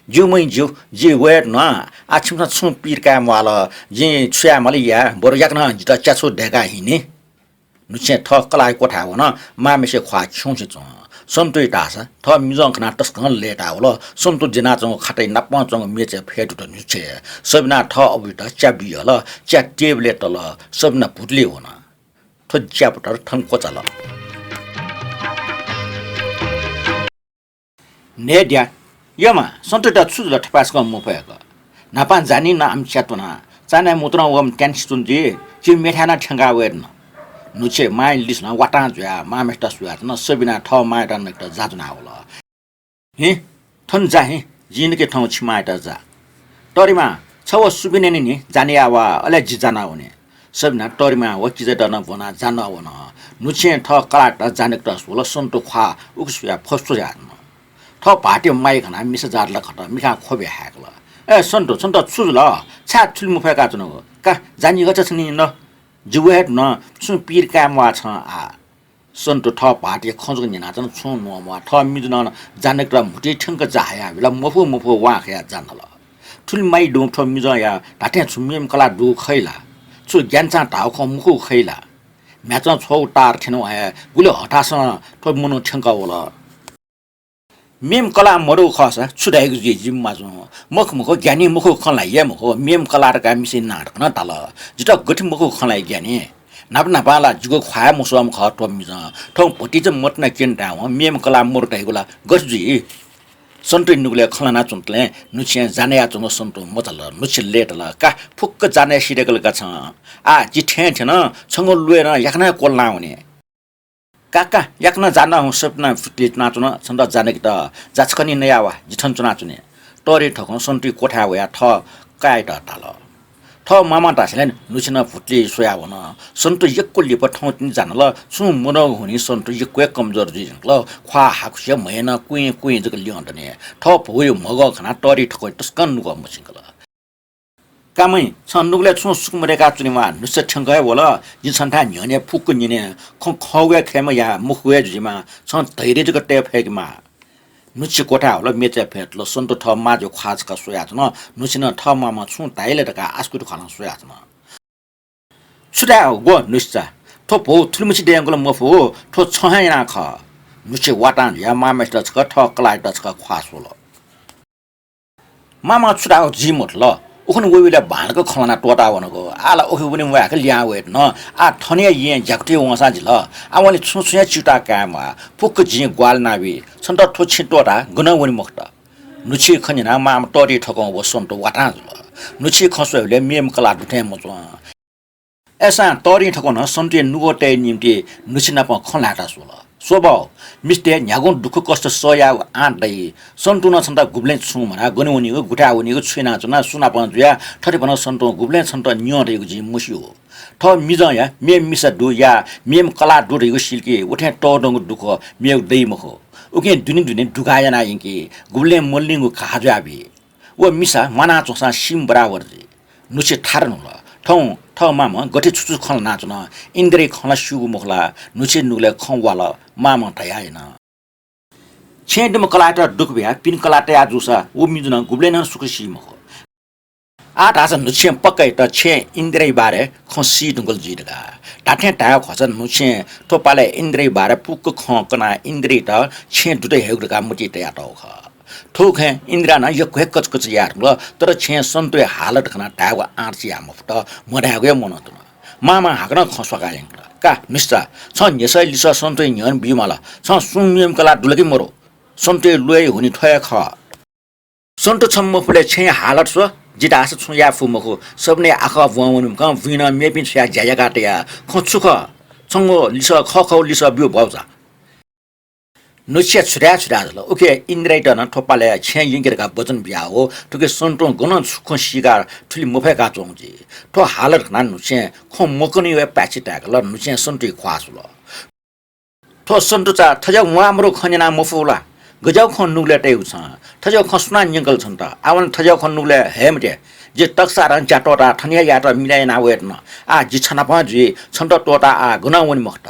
ज्यू मय् ज्यू, जि वये धुन। आः छिमिसं छुं पीर काये म्वाःल, जिं छु याये माल या, बरु याकनं जितः च्याछुं दय्‌काः हिँ नि। न्हुछें थः कलाःया क्वथाय् वन। मांम्हेसिया ख्वाः खिउँसे च्वं। सन्तुया धाःसा थः मिजं खनाः तसकं लय्‌ताः वल। सन्तु द्यनाच्वंगु खाटय् नापं च्वंगु मेचय् फय् दुत न्हुछे। सबिनां थः अबुयात च्या बी हल। च्या टेबलय् तल। सबिना भुतुले वन। थ्व ज्यापत्रः थन क्वचाल। नये द्या। यमा, सन्तुयात छु जुल थपाय्‌सकं मफय्‌क? न्हापां जानी नं आम्ह च्यातुना, चान्हय् मुतुं वःम्ह त्यानसि तुं जुइ, झी मेथाय् नं थ्यंका वये धुन। न्हुछि मांया लिसलं वातां जुयाः मांम्हय्‌सित स्वयाच्वन, सबिना थः मांयात नकेत जाजुना वल। हिँ, थन जा हिँ, जिं नके थौं छि मांयात जा। तरिमा, छ व सुबिना निनि जाने या वा, अले जि जाना वने। सबिना तरिमा व किजायात नं ब्वनाः जाना वन। न्हुछिं थः कलाःयात जा नकेत स्वल, सन्तु ख्वाः उखे स्वयाः फस्व यात। थः भाःतया माया खनाः मिसा जात ला खत, मिखां ख्वबि हाय्‌कल। ए सन्तु, छन्त छु जुल? छाय् थुलि मफय्‌का च्वनागु? का, जानी गथे छनि न? जि व हे धुन, छुं पीर काये म्वाः छं आः। सन्तु थः भाःतया खँ जक न्यनाच्वन, छुं न्ववाः म्वाः। थः मिजं नं जा नकेत म्हुतुइ थ्यंक जा हयाबिल, मफु मफु वां खयाः जा नल। थुलि माया दुम्ह थ्व मिजंया धात्थें छु मेम्ह कलाः दुगु खइ ला? छु ग्यानाचां धाःगु खँ मखुगु खइ ला? म्ह्याय्‌चं छ्वःगु तार थ्यनेवं हे गुलि हतासं थ्व मनू थ्यंकः वल। मेम्ह कलाः मदुगु खःसा छु धाइगु जुइ जिमि माजुं? मखु मखु, ग्यानी मखुगु खँ ल्हाइ हे मखु, मेम्ह कलाः धकाः मिसाया नां धकाः नं धाल। जितः गथे मखुगु खँ ल्हाइ ग्यानी? न्हापा न्हापां ला जिगु ख्वाः हे मस्वःम्ह खः थ्व मिजं। थौं भतिचा मतिना क्यने धायेवं मेम्ह कलाः मदु धाइगु ला गथे जुइ? सन्तुया नुगलय् खँ ल्हानाच्वंतले न्हुछिं जा नयाच्वंगु सन्तु मचाल। न्हुछि लय्‌ताल। का, फुक्क जा नये सिधयेकल का छं। आः जि थें थ्यन, छंगु ल्वय् नं याकनं क्वलां वने। का का, याकनं जा न हुँ, सबिना भुतुलिइ च्वनाच्वन, छन्त जा नकेत। जा छकः निं नया वा, जि थन च्वनाच्वने। तःधि थकं सन्तुया क्वथाय् वयाः थः काय्‌यात धाल। थः मामां धासेंलि न्हुछि नं भुतुलिइ स्वयाः वन। सन्तु यक्व लिपा थौं तिनि जा नल। छुं मदंगु हुनिं सन्तु यक्व हे कमजोर जुइ धुंकल। ख्वाः हाकुसे म्हय् नं कुइँ कुइँ जक ल्यं दनि। थः भौया म्हगः खनाः तःधि थकं तसकं नुगः मछिंकल। का मय्, छं नुगलय् छुं सुख मदय्‌का च्वनेमाः, न्हुछिं थ्यंक हे वल। जिं छन्थाय् न्ह्यःने फुक्क न्यने, खँ खःगु हे खयेमा या, मखुगु हे जुइमा, छं धैर्य जक तये फय्‌केमाः। न्हुछि क्वथाय् हुल, मेचय् फ्यतुल। सन्तु थः मांजुया ख्वाः छकः स्वयाच्वन। न्हुछिं नं थः मामां छुं धाइ ला धकाः आसकुति ख्वालं स्वयाच्वन। छु धाये ग्व न्हुछि चा, थ्व भौ थुलिमछि दयेगु ला मफु, थ्व छं हे याना खः। न्हुछि वातां जुयाः मामायात छकः, थः कलाःयात छकः ख्वाः स्वल। मामां छु धाःगु जिं मथुल। उखुन्हु वइबलय् बांलाक खँ ल्हानाः त्वःता वनागु। आः ला उखे वने म्वायेक लिहां वये धुन। आः थन हे येँ ज्याकुथिइ वंसां जिल। आवंलि छुं छुं हे चिउताः काये म्वाः। फुक्क जिं ग्वाहालि यानाबी। छन्त थ्व छेँय् त्वःताः गनं वने मखुत। न्हुछिया खँ न्यनाः मामा तःधि थकं व सन्तु वातां जुल। न्हुछिया खँ स्वयेबलय् मेम्ह कलाः दु थें मच्वं। अय्‌सां तःधि थकं नं सन्तुया नुगः तयेया निंतिं न्हुछि नाप खँ ल्हायेत स्वल। स्व बाउ, मिस्तय् न्ह्यागुं दुःखकष्ट सह यायेगु आँट दइ। सन्तुं नं छन्त गुबलें छुं मधाः, गन वनीगु, गुथाय् वनीगु, छु यानाच्वना, सुनापं जुया, थथे भनं सन्तुं गुबलें छन्त न्यं धइगु जिं मस्यू। थः मिजंया मेम्ह मिसा दु या मेम्ह कलाः दु धइगु सिल कि उथें तःधंगु दुःख मेगु दइ मखु। उकिं दुने दुने दुगाः याना यंकी, गुबलें मल्निगु घाः जुयाबी। व मिसा म्वानाच्वंसां सीम्ह बराबर जुइ। न्हुछि थारा न्हुल। थौं थः मामं गथे छु छु खँ ल्हानाच्वन, इन्द्रया खँ ला स्यूगु मखु ला? न्हुछिया नुगलय् खँ वाल। मामं धयाः याना। छेँय् दुम्ह कलाःयात दुःख बियाः पिने कलाः तया जूसा व मिजं नं गुबलें नं सुख सी मखु। आः धाःसा न्हुछिं पक्का यात छेँय् इन्द्रया बारे खँ सी धुंकल जुइ धकाः। धात्थें धायेगु खःसा न्हुछिं थ्व पालय् इन्द्रया बारे फुक्क खँ कनाः इन्द्रयात छेँय् दुत हयेगु धकाः मतिइ तयातःगु खः। थुगु खँय् इन्द्रया नं यक्व हे कचकच याये धुंकल, तर छेँय् सन्तुया हालत खनाः धायेगु आँट सी याये मफुत, मधायेगु हे मनं तुन। मामां हाकनं खँ स्वाकाः यंकल। का न्हुछि चा, छं न्ह्यसः लिसः सन्तुया न्ह्यःने बी माल। छं सुं मेम्ह कलाः दुल कि मदु? सन्तुया ल्वय् हुनि थ्व हे खः। सन्तु छम्ह मफुबलय् छेँया हालत स्व, जि धाःसा छुं याये फु मखु। सबिनया आखः ब्वं वनीम्ह बुँइ नं मेपिं छुयाः ज्या याकाः तया। खँ छु खः? छंगु लिसः खःखःगु लिसः ब्यु बाउ चा। न्हुछिया छु धाये छु धाये जुल। उखे इन्द्रयात नं थ्व पालय् छेँय् यंके धकाः वचन बियाः वः। थुखे सन्तुं गनं छु खँ सीकाः थुलि मफय्‌का च्वंगु जुइ। थ्व हालत खनाः न्हुछिं खँ मकनेगु हे पाय्‌छि ताय्‌कल। न्हुछिं सन्तुया ख्वाः स्वल। थ्व सन्तु चा, थज्याःगु म्वाःमदुगु खँ न्यनाः मफुगु ला? गज्याःगु खँ नुगलय् तयागु छं? थज्याःगु खँ सुनां न्यंकल छन्त? आवंलि थज्याःगु खँ नुगलय् हये मते। जि तकसारं ज्या त्वःताः थन हे यायेत मिलय् याना वये धुन। आः जि छनापं जुइ, छन्त त्वःताः आः गनं वने मखुत।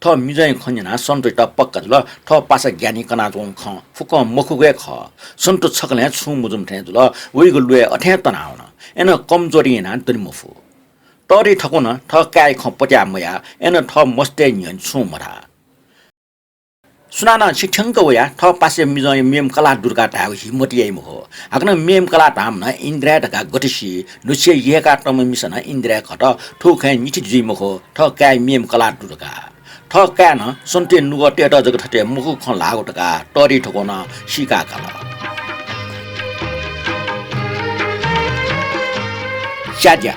थः मिजंया खँ न्यनाः सन्तुयात पक्का जुल, थः पासा ग्यानाः कनाच्वंगु खँ फुक्कं मखुगु हे खः। सन्तु छकलं छुं मजूम्ह थें जुल, वइगु ल्वय् अथें तनावन। अय्‌नं कमजोरी यानाः दने मफु। तःधि थकं नं थः काय्‌या खँ पत्याः मयाः, अय्‌नं थः मस्तय् न्ह्यःने छुं मधाः। सुनानं छि थ्यंक वयाः थः पासाया मिजंया मेम्ह कलाः दु धकाः धायेगु हिम्मत याइ मखु। हाकनं मेम्ह कलाः धाःम्ह नं इन्द्रया धकाः गथे सी? न्हुछिया यय्‌कातःम्ह मिसा नं इन्द्रया खः। थुगु खँय् निथि जुइ मखु, थः काय्‌या मेम्ह कलाः दु धकाः। थः काय्‌नं सन्तुया नुगः तयेत जक थथे मखु खँ ल्हाःगु धकाः तःधि थकौं नं सीका काल। स्याज्या।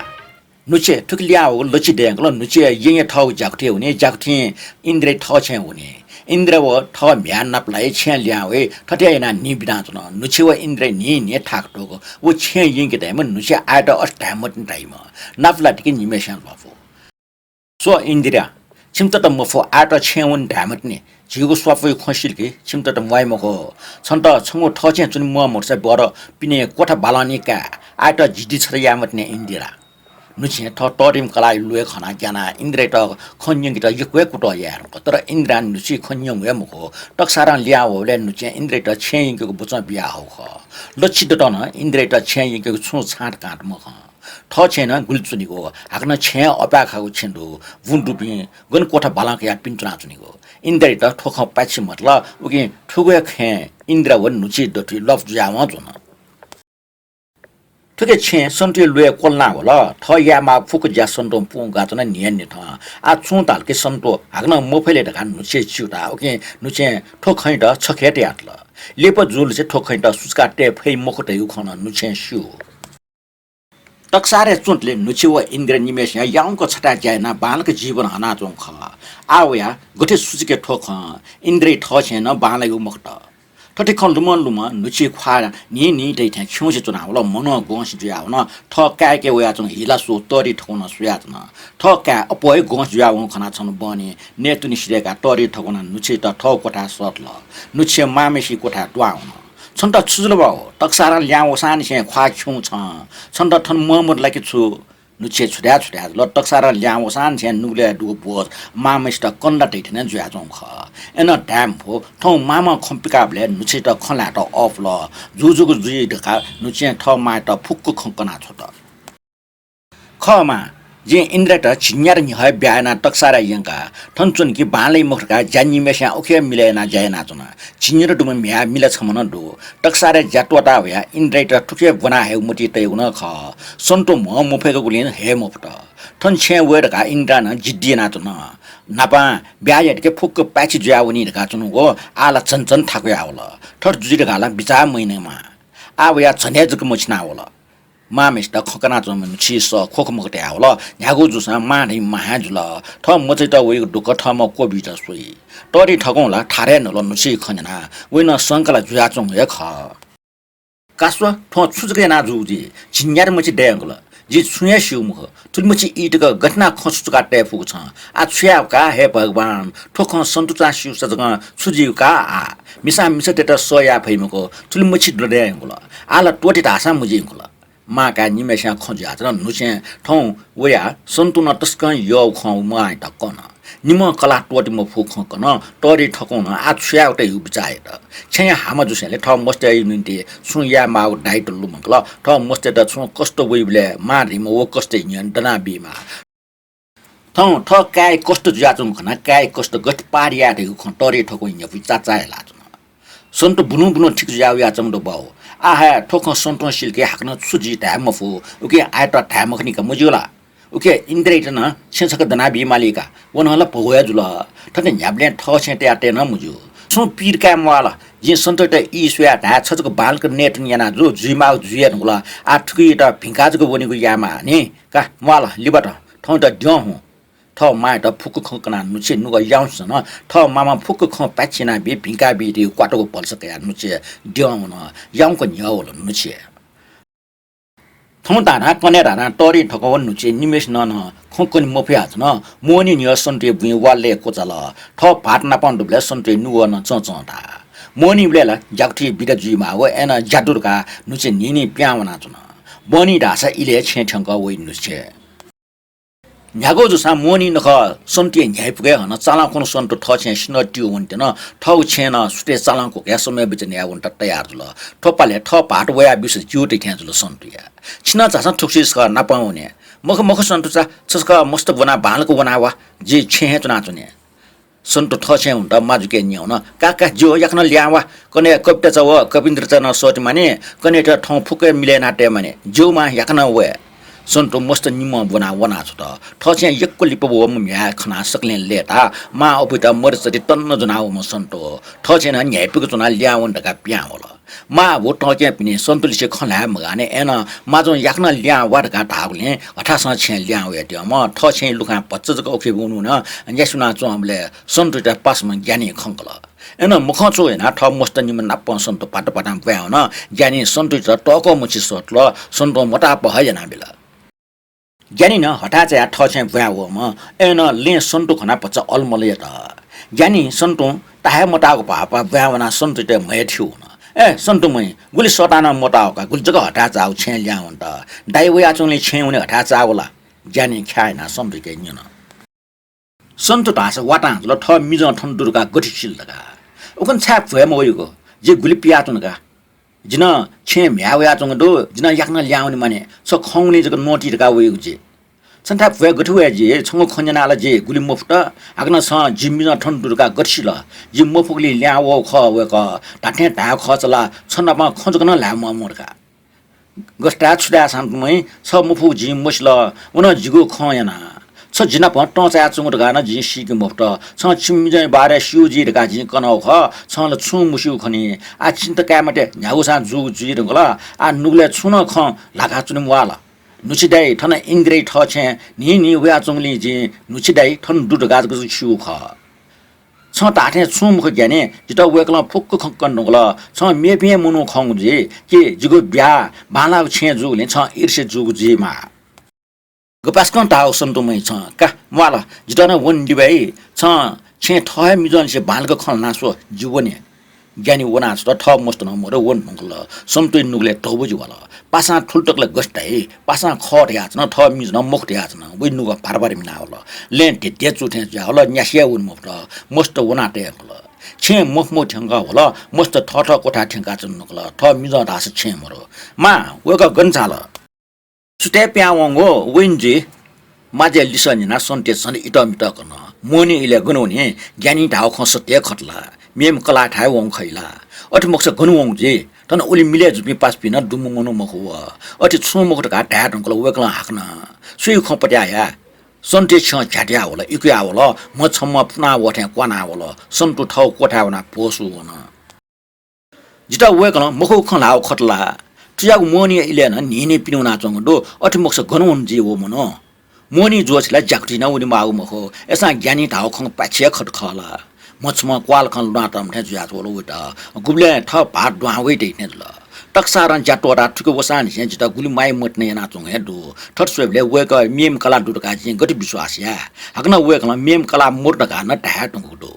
न्हुछिं थुकी लिहां वःगु लच्छि दय्‌कल। न्हुछिं यँयँ थःगु ज्याकुथिइ वनी, ज्याकुथिं इन्द्रया थः छेँय् वनी। इन्द्र व थः म्ह्याय् नापलाइ छेँय् लिहां वइ, थथे यानाः न्हि बिनाच्वन। न्हुछि व इन्द्रया न्हिं न्हिं थाकु त्वःगु व छेँय् यंके धाइम्ह न्हुछिं आःयात अथे धाये मतिनि धाइम्ह। नापलात कि निम्हय्‌सिनं ल्वापु। स्व इन्द्रिया, छिमित त मफु, आःयात छेँय् वने धाये मतिनि। झीगु स्वापूया खँ सिल कि छिमित त म्वाइ मखु। छन्त छंगु थः छेँय् च्वने म्वाः मखुसा बरु पिने क्वथा बालं नि काये, आःयात जिद्दी छता याये मतिनि इन्द्रिया। न्हुछिं थः तःधिम्ह कलाःया ल्वय् खनाः ग्यानाः इन्द्रयात खँ न्यंकेत यक्व हे कुतः याये धुंकल। तर इन्द्रियां न्हुछिया खँ न्यंगु हे मखु। तकसारं लिहां वःबलय् न्हुछिं इन्द्रयात छेँय् यंकेगु वचं बियाहःगु खः। लच्छि दतं नं इन्द्रयात छेँय् यंकेगु छुं छाँट काँट मखं। थः छेँय् नं गुलि च्वनीगु, हाकनं छेँय् अपाय् खाःगु छेँ दु, बुँ दुपिं गन क्वथा बालं कयाः पिने च्वनाच्वनीगु। इन्द्रयात थ्व खँ पाय्‌छि मतल, उकिं थुगु हे खँय् इन्द्र व न्हुछि दथुइ ल्वापु जुयावं च्वन। थुकी छेँय् सन्तुया ल्वय् क्वलाना वल। थः यायेमाःगु फुक्क ज्या सन्तुं पूवंकाच्वन न्हियान्हिथं। आः छुं धाल कि सन्तु हाकनं मफइ ले धकाः न्हुछिं स्यू धाः। उकिं न्हुछिं थ्व खँयात छखे तयातल। लिपा जूलिसे थ्व खँयात सुचुका तये फइ मखु धइगु खँ नं न्हुछिं स्यू। तकसारय् च्वंतले न्हुछि व इन्द्र निम्हय्‌सिनं याउँक छथाय् ज्या यानाः बांलाक जीवन हनाच्वंगु खः। आः वयाः गथे सुचुके थ्व खँ, इन्द्रया थः छेँय् नं बांलाइगु मखुत। थथे खँ लुमं लुमं न्हुछि ख्वाः न्हिं न्हिं दइथें खिउँसे च्वनावल। मनं गंसि जुयावन। थः काय्‌के वयाच्वंगु हिला स्वः तःधि थकौं नं स्वयाच्वन। थः काय् अप्वः हे गंसि जुयावंगु खनाः छन्हु बहनी नयेत्वने सिधय्‌काः तःधि थकौं नं न्हुछियात थः क्वथाय् सःतल। न्हुछि मांम्हय्‌सिया क्वथाय् दुहां वन। छन्त छु जुल बाउ? तकसारं लिहां वःसांनिसें ख्वाः खिउँगु छं। छन्त थन म्वाः मदु ला कि छु? न्हुछिं छु धाये छु धाये जुल। तकसारं लिहां वःसांनिसें नुगलय् दुगु बोझ मांम्हय्‌सित कना दइथें नं जुयाच्वंगु खः। अय्‌नं धाये मफु, थौं मांम्हं खँ पिकाःबलय् न्हुछियात खँ ल्हायेत अःपु ला, जू जूगु जुइ धकाः न्हुछिं थः मांयात फुक्क खँ कनाछ्वत। खः मां, जिं इन्द्रयात झिंन्यादँ न्ह्यः हे ब्याहा यानाः तकसारय् यंका। थन च्वन कि बांलाइ मखु धकाः ज्या निम्हय्‌सिनं उखे मिलय् यानाः ज्या यानाच्वन। झिंन्यादँ दुम्ह म्ह्याय् मिला छम्ह नं दु। तकसारय् ज्या त्वःता वयाः इन्द्रयात थुखे ब्वना हयेगु मतिइ तयागु नं खः। सन्तु म्ह मफय्‌कूगुलिं हये मफुत। थन छेँय् वये धकाः इन्द्रं नं जिद्दी यानाच्वन। न्हापां ब्याहा यात कि फुक्क पाय्‌छि जुयावनी धकाः च्वनागु, आः ला झन झन थाकुयावल। थथे जुइ धकाः ला बिचाः मयाना मां। आः वयाः झन हे जक मछिनावल। मांम्हय्‌सित खँ कनाच्वंम्ह न्हुछि सः ख्वख मखु तयावल। न्ह्यागु जूसां मां धइम्ह मां हे जुल। थः मचाइत वइगु दुःख थःम्हं क्वबित स्वइ। तःधि थकौं ला थारय् न्हल न्हुछिया खँ न्यनाः। वय्‌नं संका ला जुयाच्वंगु हे खः। का स्व, थ्वं छु जक याना जूगु जुइ? झिंन्यादँ मछि दय्‌कल। जिं छुं हे स्यू मखु। थुलि मछि ई तक गथे यानाः खँ सुचुका तये फुगु छं? आः छु याये का हे भगवान? थ्व खँ सन्तुचां स्यूसा जकं छु जुइगु का आः? मिसां मिसातय्‌त सह याये फइ मखु। थुलि मछि दय्‌कल। आः ला त्वःते धाःसां मजिं खु ला। मां काय् निम्हय्‌सिनं खँ जुयाच्वन। न्हुछिं थौं वयाः सन्तुं नं तसकं यःगु खँ व मांयात कन। निम्हं कलाः त्वःते मफुगु खँ कन। तःधि थकौं नं आः छु यायेगु धइगु बिचाः यात। छेँय् हामा जूसेंलि थः मस्तय्‌या निंतिं छुं यायेमाःगु दायित्व लुमंकल। थः मस्तय्‌त छुं कष्ट वइबलय् मां धइम्ह व कष्टया न्ह्यः दनाबीमाः। थौं थः काय्‌या कष्ट जुयाच्वंगु खनाः काय्‌या कष्ट गथे पार याये धइगु खँ तःधि थकौं न्ह्यइपुसे चाचाः हे लाःच्वन। सन्तु बुलुं बुलुं ठीक जुया वयाच्वंगु दु बाउ। आः हे थ्व खँ सन्तुं सिल कि हाकनं छु जुइ धाये मफु, उकिं आःयात धाये मखनी का, मज्यू ला? उकिं इन्द्रयात नं छेँ छकः दनाबी माली का, व नं ला भगौ हे जुल। थथे न्ह्याबलें थः छेँ तयाः तये नं मज्यू। छुं पीर काये म्वाः ला, जिं सन्तुयात ई स्वयाः धाये, छ जक बांलाक नयेत्वने याना जु, जुइमाःगु जुइ हे धुंकल। आः थुकियात भिंका जक वनेगु यायेमाः नि का, म्वाः ला, लिबात, थौंयात द्यं हुँ। थः मांयात फुक्क खँ कनाः न्हुछिं नुगः याउँसें नं थः मांम्हं फुक्क खँ पाय्‌छि यानाबी, भिंकाबी धइगु क्वातुगु भलसा कयाः न्हुछि द्यं वन। याउँक न्ह्यः वल न्हुछि। थौं धाधां कन्हय् धाधां तःधि थकौं व न्हुछि निम्हय्‌सिनं नं खँ कने मफयाच्वन। मोहनी न्ह्यः सन्तुया बुँइ वालय् क्वचाल। थः भाःत नापं दुबलय् सन्तुया नुगः नं चंचं धाः। मोहनीबलय् ला ज्याकुथिइ बिदा जुइमाः व अय्‌नं ज्या दु धकाः न्हुछि न्हिं न्हिं पिहां वनाच्वन। बहनी धाःसा इलय् छेँ थ्यंकः वइ न्हुछि। न्ह्यागु जूसां मोहनी नखः सन्तुया न्ह्याइपुके हनं चालंखुन्हु सन्तु थः छेँय् सिन्हः तियु वनेत्यन। थःगु छेँय् नं सुथय् चालं क्वकयाः समय बिचन याये वनेत तयार जुल। थ्वपालय् थः भाःत वयाबीसे ज्यू धइथें जुल सन्तुया। छिं नं झासँ थुगुसी छकः नापं वने। मखु मखु सन्तु चा, छ छकः मस्त ब्वनाः बांलाक वना वा, जि छेँय् हे च्वनाच्वने। सन्तु थः छेँय् वनेत माजुके न्यं वन। का का, ज्यू, याकनं लिहां वा। कन्हय् कविता चा व कविन्द्र चा नं सःते मानि। कन्हय्‌त थौं फुक्क मिलय् याना तये मानि। ज्यू मां, याकनं वये। सन्तो मस्त निम्हं ब्वनाः वनाछ्वत। थःछेँय् यक्व लिपा वःम्ह म्ह्याय् खनाः सकलें लय्ताः मां अबुइत मरिचरि तन्न ज्वनाः वःम्ह सन्तो थःछेँय् नं न्ह्याइपुक च्वनाः लिहां वने धकाः पिहां वल। मां व तंक्यापिनि सन्तुलिसे खँ ल्हाये मगाने अय्नं माजुं याकनं लिहां वा धकाः धाःगुलिं हथासं छेँय् लिहां वयादियाम्ह थःछेँय् लुखां भचा जक उखे वनेवं नं न्यासि वनाच्वंबलय् सन्तोयात पासाम्ह ज्ञानीं खंकल। अय्नं मखं छु यानाः थः मस्त निम्ह नापं सन्तो भात भातां ब्वाँय् वन। ज्ञानीं सन्तोयात तःकः मछि सःतल। सन्तों मताप हे यानाबिल। ज्ञानी नं हथाय् चायाः थःछेँय् ब्वाँय् वःम्ह अय्नं लँय् सन्तो खनाः भचा अलमल यात। ज्ञानीं सन्तों ता हे मताःगु भाःपाः ब्वाँय् वनाः सन्तोयात म्हय् थिउ वन। ए सन्तोमैं, गुलि सःतां नं मताः का, गुलि जक हथाय् चाःगु छेँय् लिहां वनेत? दाइ वयाच्वंगुलिं छेँय् वने हथाय् चाः व ला? ज्ञानीं ख्याः यानाः सन्तोयाके न्यन। सन्तो धाःसा वातां जुल, थः मिजं थन दु धकाः गथे सिल धकाः। उखुन्हु छाय् भ्वय् मवइगु? जि गुलि पियाच्वन का। जि नं छेँय् म्ह्याय् वयाच्वंगु दु, जि नं याकनं लिहां वने मानि, छ खंगुलिं जक नःति धकाः वइगु जि। छन्थाय् भ्वय् गथे वये जि? छंगु खँ न्यनाः ला जि गुलि मफुत। हाकनं छं जि मिजं थन दु धकाः गथे सिल? जि मफुगुलिं लिहां वःगु खः वय्कः। धात्थें धायेगु खःसा ला छ नाप खँ जक नं ल्हाये म्वाःम्ह धकाः। गथे धाये छु धाये सन्तोमैं, छ मफुगु जिं मसिल, व नं जिगु खँ याना। छ जि नाप तं चायाच्वंगु धकाः नं जिं सीके मफुत। छं छिमि मिजंया बारे स्यू जुइ धकाः जिं कनागु खः, छं ला छुं मस्यूगु खनी। आः चिन्ता काये मते, न्ह्यागुसां जूगु जुइ धुंकल। आः नुगलय् छुं नं खँ ल्हाकाच्वने म्वाः ला? न्हुछि दाइ, थन इन्द्रया थःछेँय् न्हिं न्हिं वयाच्वंगुलिं जिं न्हुछि दाइ थन दु धकाः जक स्यूगु खः। छं धाःथें छुं मखु ज्ञानी, जितः वय्कलं फुक्क खँ कने धुंकल। छं मेपिं हे मनू खंगु जुइ कि जिगु ब्याहा बांलाःगु छेँय् जूगुलिं छं ईर्ष्या जूगु जुइमाः। गपाय्कं धाःगु सन्तोमैं छं, का म्वाः ला, जितः नं वने दि बाइ। छं छेँय् थः हे मिजंलिसे बांलाक खँ ल्हाना स्व, जि वने। ज्ञानी वनाः छता थः मस्त नं मदु, वने धुंकल। सन्तोया नुगलय् धौबजि वल। पासां थुल तक ला गथे धाइ, पासां खः धयाच्वन, थः मिजं नं मखु धयाच्वन। वइ नुगः भार भार मिनावल। लँय् ध्येध्येचू थें जुयावल, न्यासि हे वने मफुत। मस्त वनातये धुंकल। छेँय् मफु मफु थ्यंकः वल। मस्त थःथः क्वथाय् थ्यंकाच्वने धुंकल। थः मिजं धाःसा छेँय् मदु। मां, वय्कः गन झाल? सुथय् पिहां वंगु, वइन जुइ। मांजया लिसः न्यनाः सन्तोया झन इतःमितः कन। मोहनी इलय् गन वनी? ज्ञानीं धाःगु खँ सत्य हे खः ला? मेम्ह कलाःथाय् वंगु खइ ला? अथे मखुसा गन वंगु जुइ? थन उलि मिलय् जूपिं पासापिं नं दुम्ह मनू मखु व। अथे छुं मखु धकाः धाये धुंकल वय्कलं हाकनं। सुयागु खँ पत्याः याये? सन्तोया छ्यं झ्यातयावल, इकुयावल, म्ह छम्ह पुनावः थें क्वानावल। सन्तो थःगु क्वथाय् वनाः भ्वसू वन। जितः वय्कलं मखुगु खँ ल्हाःगु खः ला? थुयागु मोहनीया इलय् नं न्हिं न्हिं पिने वनाच्वंगु दु, अथे मखुसा गन वने जुइ व मनू? मोहनी ज्वःछि ला ज्याकुथिइ नं वने माःगु मखु, अय्सां ज्ञानीं धाःगु खँ पाय्छि हे खः ला? म्ह छम्हं क्वाःल खँ ल्हुनातःम्ह थें जुयाच्वंगु वइत। गुबलें थः भाःत दुहां वइ धइथें जुल। तकसारं ज्या त्वःताः थुखे वःसांनिसें जितः गुलि माया मतिना यानाच्वंगु हे दु। थथे स्वयेबलय् वय्कः मेम्ह कलाः दु धकाः जिं गथे विश्वास याये? हाकनं वय्कलं मेम्ह कलाः मदु धकाः नं धाये धुंकूगु दु।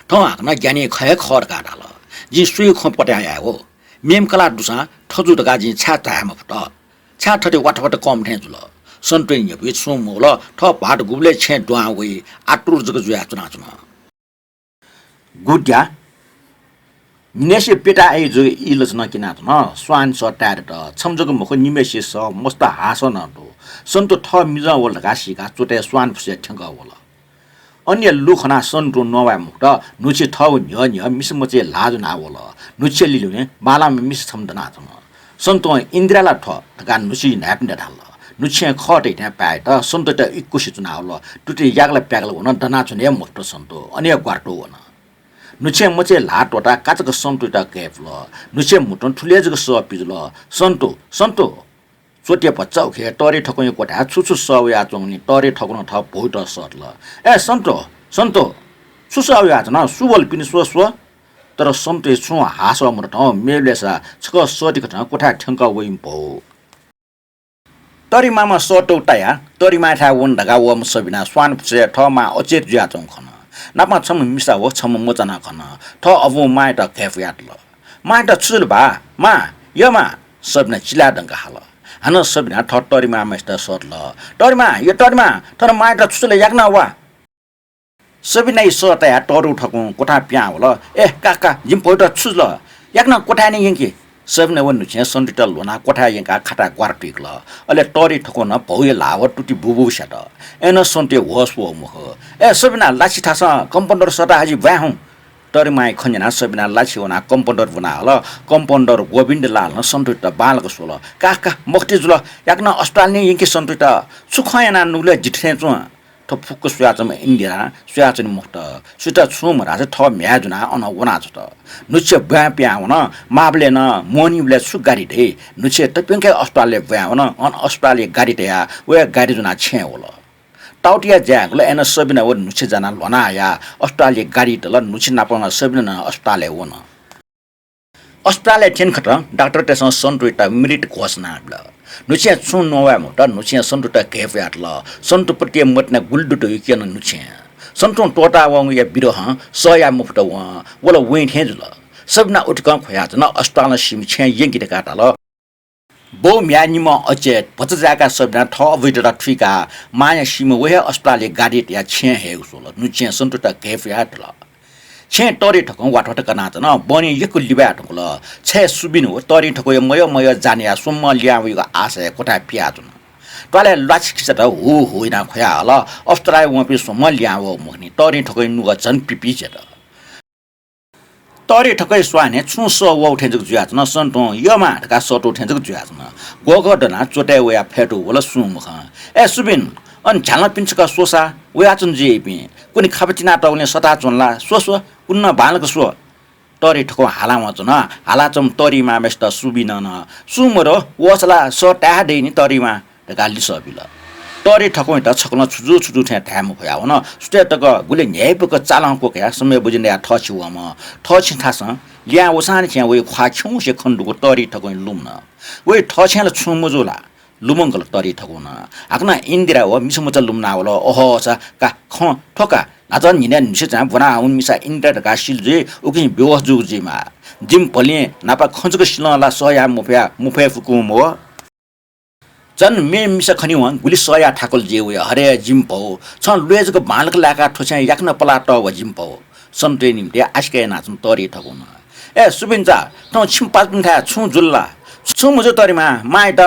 थौं हाकनं ज्ञानी खः हे खः धकाः धाल। जिं सुयागु खँ पत्याः याये हो। मेम्ह कलाः दुसां थजु धकाः जिं छाय् धाये मफुत? छाय् थथे वाथावाथा कःम्ह थें जुल? सन्तोया न्ह्यपुइ छुं मवल। थः भाःत गुबलय् छेँय् दुहां वइ, आतुर जक जुयाच्वनाच्वन। गुद्या, न्हिनय्सि प्यता अय् जक ई लचा नं क्यनाच्वन। स्वान सः ताये दत। छम्ह जक मखु, निम्हय्सि सः मस्त हासः नं दु। सन्तो थः मिजं वल धकाः सीकाः च्वतय् स्वान फुसय् थ्यंकः वल। अनया लु खनाः सन्तों नवाये मफुत। न्हुछि थःगु न्ह्यः न्ह्यः मिसा मचाया ल्हाः ज्वनाः वल। न्हुछिया लिलिउँइँ बांलाःम्ह मिसा छम्ह दनाच्वन। सन्तों इन्द्रिया ला थ्व धकाः न्हुछिया न्हाय्पतिनित धाल। न्हुछिं खः धइथें पायेत सन्तोयात इकुसे च्वनावल। तुति याकल प्याकल वन, दनाच्वने हे मफुत सन्तो। अन हे ग्वारातू वन। न्हुछिं मचाया ल्हाः त्वःताः काचाक्क सन्तोयात कय्पुल। न्हुछिया म्हुतुं थुलि हे जक सः पिजुल। सन्तो, सन्तो! च्वतय् भचा उखे तःधि ठकुया क्वथाय् छु छु सः वयाच्वंगुलिं तःधि ठकुनं थः भौयात सःतल। ए सन्तो, सन्तो, छु सः वयाच्वन? सु वल पिने स्व, स्व। तर सन्तोया छुं हासः मदु थौं मेबलय्सा छकः सःतिकथं क्वथाय् थ्यंकः वइम्ह भौ। तरिमामा सःतौ तायाः तरिमायाथाय् वन धकाः वःम्ह सबिना स्वान फुसय् थः मां अचेत जुयाच्वंगु खन। नापं छम्ह मिसा व छम्ह मचा नं खन। थः अबुं मांयात कय्पुयातल। मांयात छु जुल बा? मां, यः मां, सबिना चिलाय् दंकाः हाल। हानं सबिना थः तरिमामायात सःतल। तरिमा, यः तरिमा, थन मांयात छु जुल, याकनं वा। सबिनाया सः तायाः तःधि ठकुं क्वथां पिहां वल। ए, का, का, जिमि भौयात छु जुल? याकनं क्वथाय् नं यंकि। सबिना व न्हुछिं सन्तोयात ल्ह्वनाः क्वथाय् यंकाः खाताय् ग्वारातुइकल। अले तःधि ठकुं नं भौया ल्हाः व तुति बुबुब स्यात। अय्नं सन्तोया होश वःगु मखु। ए, सबिना, ला छि थासं कम्पाउन्डर सःता हजि ब्वाँय् हुँ। तरिमाया खँ न्यनाः सबिना लाछि वनाः कम्पाउन्डर ब्वना हल। कम्पाउन्डर गोविन्दलालं सन्तुइत बांलाक स्वल। का, का, मखुति जुल। याकनं अस्पतालय् नं यंकि सन्तुइत। छु खँ यानाः नुगलय् जिथें च्वं। थ्व फुक्क स्वयाच्वंम्ह इन्दिरा स्वयाच्वने मफुत। सुइत छुं मधासे थः म्ह्याय् ज्वनाः अनं वनाच्वंत। न्हुच्छे ब्वाँय् पिहां वन। माःबलय् नं मोहनीबलय् छु गाडी दइ? न्हुच्छे तप्यंक हे अस्पतालय् ब्वाँय् वन। अन अस्पतालया गाडी तयाः वया गाडी ज्वनाः छेँय् वल। ताउतिया ज्या यायेगु ला, अय्नं सबिना व न्हुच्छे जानाः ल्ह्वना हयाः अस्पतालया गाडी तल। न्हुच्छे नाप नं सबिना नं अस्पतालय् वन। अस्पतालय् थ्यनेखतं डाक्टरतय्सं सन्तुइत मृत घोषणा बिल। न्हुच्छें छुं नवाये मफुत। न्हुच्छें सन्तुइत घय्पुयातल। सन्तुप्रति मतिना गुलि दुत धइगु क्यन न्हुच्छें। सन्तुं त्वःतावंगुया विरहं सह याये मफुत वं। व ला वइथें जुल। सबिना उतिकं ख्वयाच्वन। अस्पतालं सीम्ह छेँय् यंकि धकाः धाल। बौ म्ह्याय् निम्हं अचे भचा जाय्काः सबिनां थः अबुइतय्त थुइकाः मांया सीम्ह व हे अस्पतालया गाडी तयाः छेँय् हयेगु स्वल। न्हुच्छें सन्तुइत घय्पुयातल। छेँय् तःधि थकौं वाथवाथ कनाच्वन। बहनी यक्व लिबाये धुंकल। छय् सुबिन व तःधि थकौया मयः मयः जानाः स्वम्हं लिहां वइगु आशाय् क्वथाय् पियाच्वन। त्वालय् ल्वाछि खिचात हु हु यानाः ख्वया हल। अस्पतालय् वंपिं स्वम्हं लिहां वःगु मखुनि। तःधि थकौया नुगः झन पिपि झ्यत। तःधि थकौया स्वाहाने छुं सः वःगु थें जक जुयाच्वन। सन्तुं यःमां धकाः सःतूगु थें जक जुयाच्वन। ग्वःगः दनाः च्वतय् वयाः फय्तू वल सुं मखं। ए सुबिन, अन झ्यालं पिने छकः स्वसा। वयाच्वन जुयाइपिं। कुने खापा तिनातःगुलिं सताच्वन ला? स्व स्व, कुने नं बांलाक स्व। तःधि थकौं हालावंच्वन। हालाच्वंम्ह तःधिमांम्हेसित सुबिनं नं, सुं मदु, वःसा ला सः ताये हे दइ नि तःधिमां धकाः लिसः बिल। तःधि थकौयात छकलं छु जू छु जू थें धाये मफयावन। सुथय् तक गुलि न्ह्याइपुक चालं क्वकयाः समय बुझे नयाः थःछि वंम्ह। थःछि थासं लिहां वसांनिसें वया ख्वाः खिउँसे खने दुगु तःधि थकौं लुमन। वया थःछेँय् ला छुं मजू ला? लुमंकल तःधि थकौं नं। हाकनं इन्दिरा व मिसा मचा लुमनावल। ओहो, सा का, खँ थ्व का। न्हाचः न्हिनय् न्हुच्छेचां ब्वना हःगु मिसा इन्दिरा धकाः सिल जुइ, उकिं बेहोस जूगु जुइमाः। जिमि भलिं न्हापा खँ जक सिलं ला सह याये मफया, मफये फुकुं मवः। झन मेम्ह मिसा खनेवं गुलि सह याये थाकुल जुइ वया। हरे जिमि भौ, छं ल्वय् जक बांलाक लाय्काः थ्व छेँय् याकनं पलाः तःगु जिमि भौ। सन्तुया निंतिं आशिका यानाच्वन तःधि थकौं नं। ए सुबिन चा, थौं छिमि पाजुपिन्थाय् छुं जुल ला? छुं मजू तःधिमां, मांयात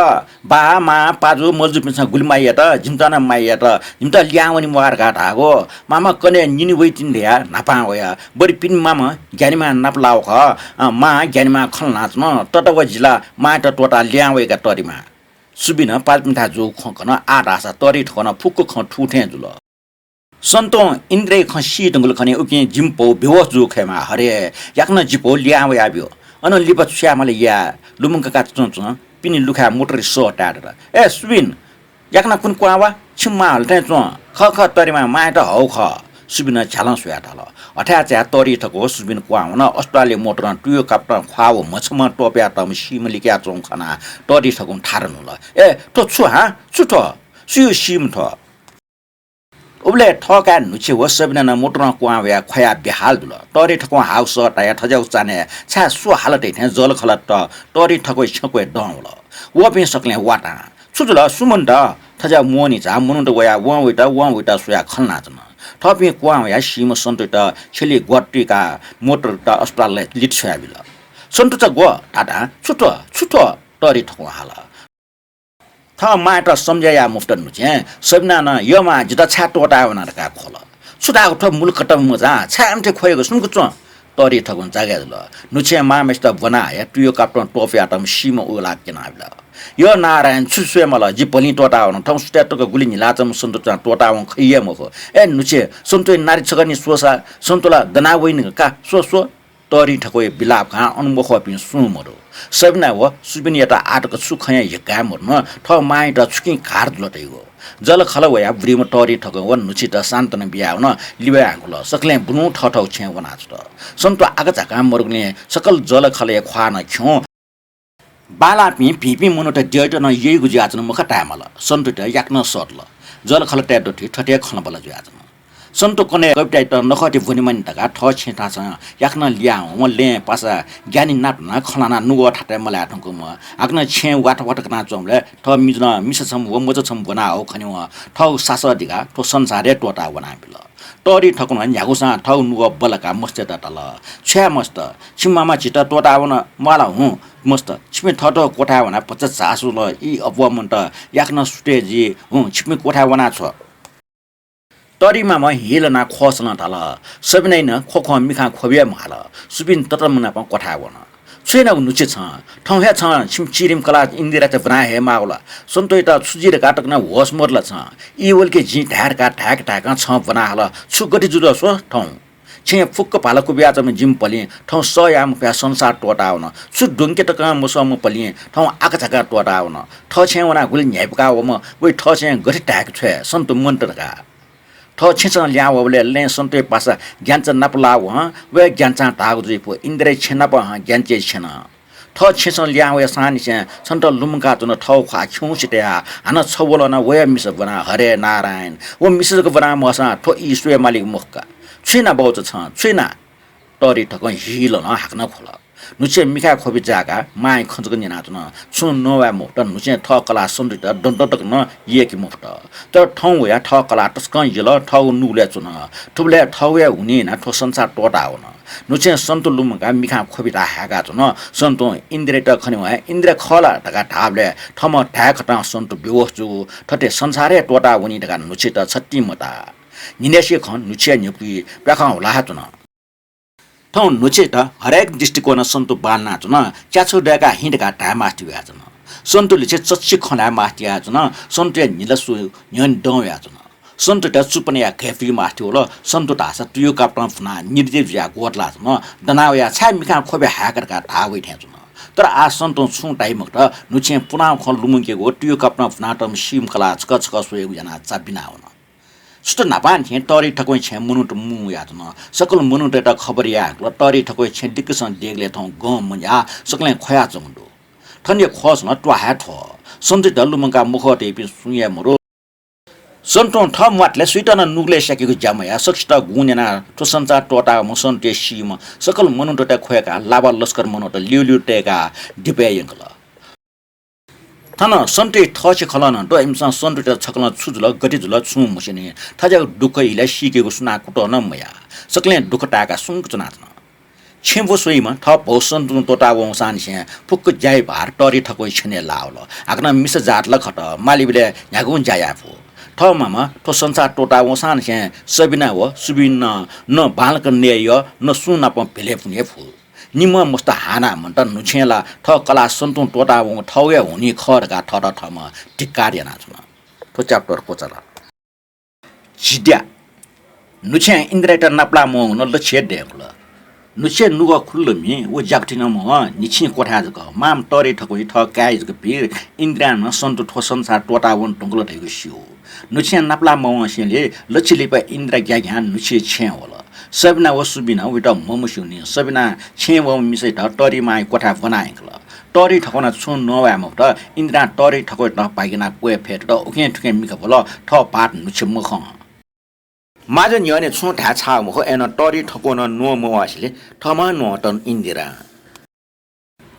बाः, मां, पाजु, मजुपिन्सं गुलि माया यात, जिमित नं माया यात, जिमित लिहां वने म्वाः धकाः धाःगु। मामा कन्हय् निने वइतिनि धयाः न्हापां वया। बरु पिने मामा ग्यानेमां नाप लाःगु खः। अँ, मां ग्यानेमां खँ ल्हानाच्वन। तता व जिला मांयात त्वःताः लिहां वय्का तःधिमां। सुबिनं पाजुपिन्थाय् जूगु खँ कन। आः धाःसा तःधि थकौं नं फुक्क खँ थू थें जुल। सन्तुं इन्दिराया खँ सी धुंकल खनी, उकिं जिमि भौ बेहोस जूगु खयेमाः। हरे, याकनं जि भौ लिहां वयाब्यु। अनं लिपा छु यायेमाल या, लुमंकाका च्वंच्वं पिने लुखाय् मोटरया सः ताये दत। ए सुबिन, याकनं कुने क्वहां वा, छिमि मां हल थें च्वं। खः खः तःधिमां, मांयात हःगु खः। सुबिनं झ्यालं स्वयाः धाल। अथेयाः चायाः तःधि थकौं सुबिन क्वहां वन। अस्पतालया मोटरं तुयु कापतं ख्वाः व म्हछम्हं त्वपुयातःम्ह सीम्ह लिकयाच्वंगु खनाः तःधि थकौं थारा न्हुल। ए, थ्व छु हां? छु थ्व? सुया सीम्ह थ्व? उबलय् थःकाय् न्हुच्छे व सबिना नं मोटरं क्वहां वयाः ख्वयाः बेहाल जुल। तःधि थकौं हाःगु सः तायाः थज्याःगु चान्हय् छाय् सु हाल धइथें जःलाखःला तः तःधि थकौया छ्यंक्वय् दं वल। वःपिं सकलें वातां, छु जुल, सु मन्त? थज्याःगु मोहनी झा मनूत वयाः वं वइत, वं वइत स्वयाः खँ ल्हानाच्वन। थःपिं क्वहां वयाः सीम्ह सन्तुइत छ्यलिइ ग्वः तुइकाः मोटरयात अस्पतालय् लित छ्वयाबिल। सन्तु चा ग्व धाधां, छु थ्व, छु थ्व? तःधि थकौं हाल। थः मांयात सम्झे याये मफुत न्हुच्छें सबिनां नं यःमां जितः छाय् त्वःताः वना धकाः ख्वल। छु धाःगु थ्व मुलकतम्ह मचां, छाय् अम्थे ख्वयागु, सुम्क च्वँ। तःधि थकौं जागय् जुल। न्हुच्छें मांम्हेसित ब्वना हयाः तुयु कापतं त्वपुयातःम्ह सीम्ह उलाप क्यनाबिल। यः नारायण, छु स्वयेमाल, जि भलिं त्वःताः वन। थौं सुथय् तक गुलि न्हिलाच्वंम्ह सन्तु चा त्वःताः वं खइ हे मखु। ए न्हुच्छे, सन्तुया नारि छकः निं स्वःसा, सन्तु ला दना वइन का, स्व स्व। तःधि थकौया बिलाप खनाः अन मख्वःपिं सुं मदु। सबिना व सुबिनयात आःतक छु खँ हे ह्यक्काये मधुन, थः मांयात छुकिं घात जुल धइगु। जःलाखःला वयाः बुरिम्ह तःधि थकौं व न्हुच्छेत सान्त्वना बियावन, लिबाय् हाकुल। सकलें बुलुं थःथःगु छेँय् वनाच्वंत। सन्तु आकाझाकां मदुगुलिं सकल जःलाखःलाया ख्वाः नं खिउँ। बांलाःपिं भिंपिं मनूत द्यःयात नं यइगु जुयाच्वन मखा धायेमाल। सन्तुयात याकनं सःतल। जःलाखःलातय् दथुइ थथे हे खँल्हाबल्हा जुयाच्वन। सन्तु कन्हय् कवितायात नखःति ब्वनेमानि धकाः थः छेँ थासं याकनं लिहां वं। वं लँय् पासा ग्याने नाप नं खँ ल्हानाः नुगः थातय् मलाये धुंकूम्ह। हाकनं छेँय् वाथवाथ कनाच्वंबलय् थः मिजनं मिसा छम्ह व मचा छम्ह ब्वना हःगु खनेवं थःगु सासः दिकाः थ्व संसारय् त्वःताः वनाबिल। तःधि थकौं न्ह्यागुसां थःगु नुगः बल्लाकाः मस्तय्त धाल, छु याये मस्त, छिमि मामा झीत त्वःताः वन म्वाःला हुँ। मस्त, छिपिं थःथःगु क्वथाय् वनाः भचा झासँ ल, ई अप्वः मन्त, याकनं सुथय् जुइ हुँ, छिपिं क्वथाय् वनाः छ्व। तरिमामा हिलनाः ख्वःसलं धाल, सबिनायात ख्वख्वं मिखां ख्वबि हे म्वाल। सुबिन ततर्म नाप क्वथाय् वन। छु यानागु नुछे छं? थौं हे छं छिमि चिरिम कलाः इन्दिरायात ब्वना हये माःगु ला? सन्तोयात छु जुइ धकाः तक नं होश मदु ला छं? ई वल कि जिं धाये धकाः धाय्क धाय्कं छं ब्वना हल। छु गथे जुल स्व थौं? छेँय् फुक्क भाला क्वबियाच्वंम्ह जिमि पलिं थौं सह याये मफयाः संसार त्वःतावन। छु द्वंके तकं मसःम्ह पलिं थौं आकाझाकां त्वःतावन। थः छेँय् वनाः गुलि न्ह्याइपुका वःम्ह वइ थः छेँय् गथे धाय्के छ्वये सन्तो मन्त धकाः। थः छेँसं लिहां वःबलय् लँय् सन्तोया पासा ग्यानाचा नाप लाः वं, वया ग्यानाचां धाःगु जुइ फु, इन्दिराया छेँ नाप हं ग्यानाचय् छ्यन। थः छेँसं लिहां वयाः सानिसें छन्त लुमंकाच्वन, थःगु ख्वाः खिउँसे तयाः हानं छ वलं नं वया मिसा ब्वना, हरे नारायण। व मिसा जक ब्वना म्हसां थ्व ई स्वये मालीगु मखु का। छु याना बाउचा छं, छु याना? तःरि थकं हिलनं हाकनं ख्वल। नुछें मिखाय् ख्वबि जाय्काः मांया खँ जक न्यनाच्वन। छुं नवाये मफुत, नुछें थः कलाः सन्तोयात दँ दँ तक नं यय्के मफुत। तर थौं वयाः थः कलाः तसकं यल, थःगु नुगलय् च्वन। थुबलय् थःगुया हुनिं यानाः थ्व संसार त्वःतावन। नुछें सन्तो लुमंकाः मिखां ख्वबित हाय्काच्वन। सन्तों इन्दिरायात खनेवं इन्दिरा खः ला धकाः धाःबलय् थःम्हं धाये खतं सन्तो बेहोस जू। थथे संसार हे त्वःतावनी धकाः नुछेत छतिं मताः। न्हिनय्सिया खँ नुछेया न्ह्यपुइ प्याखं हुला हे च्वन। थौं नुछेत हरेक दृष्टिकोणं सन्तु बांलानाच्वन। च्याछौ दय्काः हिँ धकाः धाये मास्ति वयाच्वन। सन्तु लिसे चच्छि खँ ल्हाये मास्ति यानाच्वन। सन्तुया न्हिला सु न्ह्यःने दं वयाच्वन। सन्तुयात चुप्पनया घय्पुइ मास्ति वल। सन्तु धाःसा तुयु कापतं फुनाः निर्दय जुयाः ग्वतलाच्वन। दना वयाः छाय् मिखां ख्वबि हाय्का धकाः धाः वइ थें च्वन। तर आः सन्तुं छुं धाइ मखुत। नुछें पुलांगु खँ लुमंकेगु व तुयु कापतं फुनातःम्ह सीम्ह कलाः छकः छकः स्वयेगु यानाः चा बिनावन। सुथ न्हापांनिसें तःरि थकौया छेँय् मनूत मुं वयाच्वन। सकल मनूतय्त खबर याये यंकल। तःरि थकौया छेँ दिक्कसं देगलय् थौं गं मन्याः सकलें ख्वयाच्वंगु दु। थन हे ख्वःसलं त्वाः हे थ्वः। सन्तुयात लुमंकाः मख्वः धइपिं सुं हे मदु। सन्तुं थः म्वातले सुइत नं नुगलय् स्याकेगु ज्या मयाः सकसित गुं न्यनाः थ्व संसार त्वःतावःम्ह सन्तुया सीम्ह सकल मनूतय्त ख्वय्काः लाबा लस्कर मनूत ल्यूल्यू तय्काः दिपय् यंकल। थन सन्तुया थःछि खँ नं दु। इमिसं सन्तुयात छकलं छु जुल, गथे जुल, छुं मस्यनी। थज्याःगु दुःख इलय् सीकेगु सुनां कुतः नं मयाः। सकलें दुःख ताय्काः सुंक च्वनाच्वन। छेँ ब्व स्वइम्ह थः भौ सन्तुं त्वःता वंसांनिसें फुक्क ज्याया भार तःरि थकौया छेनय् लाः वल। हाकनं मिसा जात ला खत, मालीबलय् न्ह्यागुं ज्या याये फु। थः मामा थ्व संसार त्वःता वंसांनिसें सबिना व सुबिन नं न बांलाक नये यः, न सुं नाप भेले पुने फु। निम्हं मस्त हाःनाः मन्त, नुछें ला थः कलाः सन्तुं त्वःता वंगु थःगु हे हुनिं खः धकाः थःत थःम्हं धिक्कार यानाच्वन। थ्व chapter क्वचाल। झिद्या। नुछें इन्दिरायात नापलाः मवंगु नं लछि हे दय्‌कुल। नुछें नुगः खुल्ल म्हि, व ज्याकुथिं नं मवं, न्हिच्छिं क्वथाय् जक। मांम्ह तःरि थकौया थः काय् जक पीर, इन्दिरां नं सन्तु थ्व संसार त्वःता वने धुंकल धइगु स्यू। नुछें नापलाः मवंसेंलि लछि लिपा इन्दिरा ग्याग्यां नुछिया छेँय् वल। सबिना व सुबिनं वइत म्हमस्यूनिं सबिनां छेँय् वःम्ह मिसायात तःरि मांया क्वथाय् ब्वना यंकल। तःरि थकौं नं छुं नवाये मफुत। इन्दिरां तःरि थकौयात भागिनाः क्वय् फय्‌तत। उखें थुखें मिखा ब्वल। थः भाःत नुछे मखं। माजं न्ह्यःने छुं धाये छाःगु मखु, अय्‌नं तःरि थकौं नं न्वं मवःसेंलि थःम्हं न्वं तन इन्दिरां।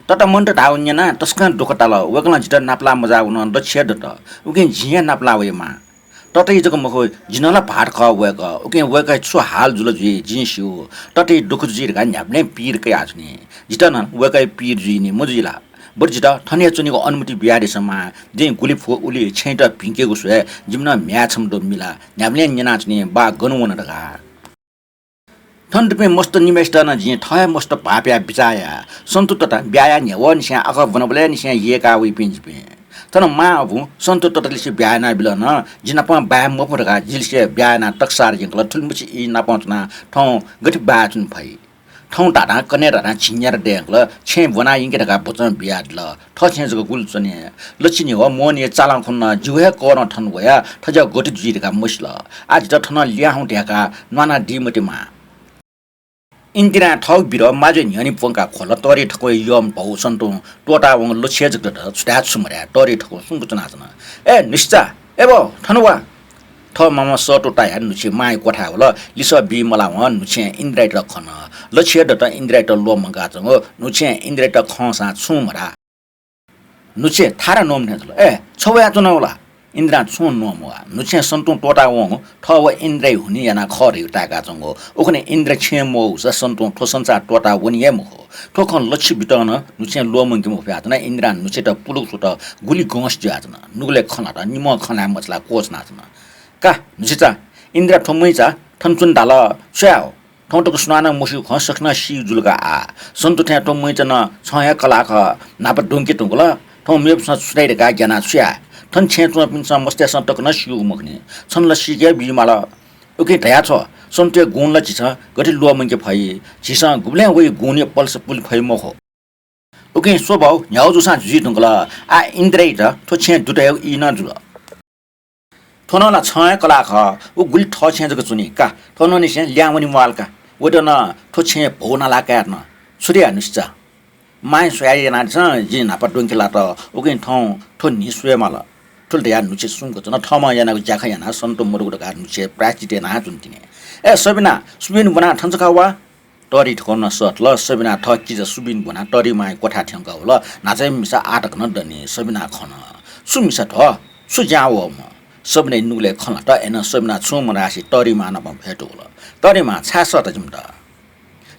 तता मन्त धाःगु न्यनाः तसकं दुःख ताल। वय्‌कलं जितः नापलाः मजाःगु नं लछि हे दत। उकिं जिं हे नापलाः वये माः। तताया जक मखु, जि नं ला भाःत खः वय्‌कः। उकिं वय्‌कःया छु हाल जुल जुइ जिं स्यू। तताया दुःख जुइ धकाः न्ह्याबलें पीर कयाच्वनी। जितः नं वय्‌कःया पीर जुइनि मजुइ ला? बरु जितः थन हे च्वनेगु अनुमति बियादिसँ मां। जिं गुलि फु उलि छेँयात भिंकेगु स्वये। जिमि नं म्ह्याय् छम्ह दु मिला। न्ह्याबलें न्यनाच्वनी बाः गन वन धकाः। थन दुपिं मस्त निम्हय्‌सित नं जिं थः हे मस्त भाःपियाः बिचाः याये। सन्तु तता ब्याहा याये न्ह्यवंनिसें आखः ब्वनाबलय्‌निसें यय्‌का वइपिं जिपिं। थन मां अबुं सन्तु ततालिसे ब्याहा यानाबिल नं जि नाप बाय् मफु धकाः जिलिसे ब्याहा यानाः तकसार यंकल। थुलिमछि ई नाप च्वनाः थौं गथे बाय् च्वने फइ? थौं धाधां कन्हय् धाधां झिंन्यार दयंकल। छेँय् ब्वना यंके धकाः वचं बियादिल। थः छेँय् जक गुलि च्वने। लछि न्ह्यवं मोहनीया चालं खुन्हु नं जिगु हे करं थन वयाः थज्याःगु गथे जुइ धकाः मसिल। आः जितः थनं लिहां हुँ धयाकाः न्वानादी मते मां। इन्दिरां थःगु बिरः माजुया न्ह्यःने प्वंकाः ख्वल। तःरि थकौया यःम्ह भौ सन्तुं त्वःता वंगु लछि हे जक दत। छु धाये छु मधाये तःरि थकौं सुंक च्वनाच्वन। ए नुछिचा, ए भौ, थन वा। थः मामा सःतू तायाः नुछे मांया क्वथाय् वल। लिसः बी मलावं नुछें इन्दिरायात खन। लछि हे दत इन्दिरायात ल्वःमंकाच्वंगु। नुछें इन्दिरायात खंसां छुं मधाः। नुछे थारा न्वंम्ह थें जुल। ए, छ वयाच्वनागु ला? इन्दिरां छुं न्वं मवाः। नुछें सन्तुं त्वःता वंगु थः व इन्दिराया हुनिं यानाः खः धइगु ताय्काच्वंगु। उखुन्हु इन्दिरा छेँय् मवःगुसा सन्तुं थ्व संसार त्वःता वनी हे मखु। थ्व खँ लछि बितं नं नुछें ल्वःमंके मफयाच्वन। इन्दिरां नुछेत पुलुक स्वत गुलि गंसि जुयाच्वन। नुगलय् खँ ल्हात, निम्हं खँ ल्हाये मछालाः क्वःछनाच्वन। का, नुछिचा, इन्द्रा, थ्व मैचा थन च्वने धाल, छु याये हो? थौं तक सुनानं मस्यू खँ सकसिनं सी जुल का आः। सन्तु थें थ्व मैचा नं छं हे कलाः खः, न्हापा द्वंके धुंकल। थौं मेपिन्सं छु धाइ धकाः ग्यानाः छु याये? थन छेँय् च्वंपिन्सं मस्तय्‌सं तक नं स्यूगु मखुनि। छन ला सीके हे बीमाल। उकिं धयाछ्व, सन्तुया गुण ला झीसं गथे ल्वःमंके फइ? झीसं गुबलें वइ गुणया पलसा पुले फइ मखु। उकिं स्व बाउ, न्ह्यागु जूसां जुइ धुंकल। आः इन्द्रायात थ्व छेँय् दुत हयेगु ई नं जुल। थ्व नं ला छं हे कलाः खः, व गुलि थः छेँय् जक च्वनी का। थ्व नंनिसें ल्याहां वने म्वाःल का। वयात नं थ्व छेँय् भौ नालाः कायेत नं। छु धया नुसिचा? मांया स्वयाः यानादिसँ, जिं न्हापा द्वंके लात। उकिं थौं थ्व न्हि स्वये माल। थुलि धयाः न्हुछि सुम्क च्वन। थःम्हं यानागु ज्याखँ यानाः सन्तु मदुगु धकाः न्हुछिया प्रायश्चित यानाच्वन तिनि। ए सबिना, सुबिन ब्वनाः थन छकः वा। तःधि थकौं नं सःतल। सबिना थः किजा सुबिन ब्वनाः तःधि मांया क्वथाय् थ्यंकः वल। न्हाचः मिसा आः तक नं दनि। सबिना खन। छु मिसा थ्व? छु ज्यां वःम्ह? सबिनाया नुगलय् खँ ल्हात। अय्‌नं सबिना छुं मधासे तःधि मां नाप फ्यतुवल। तःधि मां, छाय् सःत जिमित?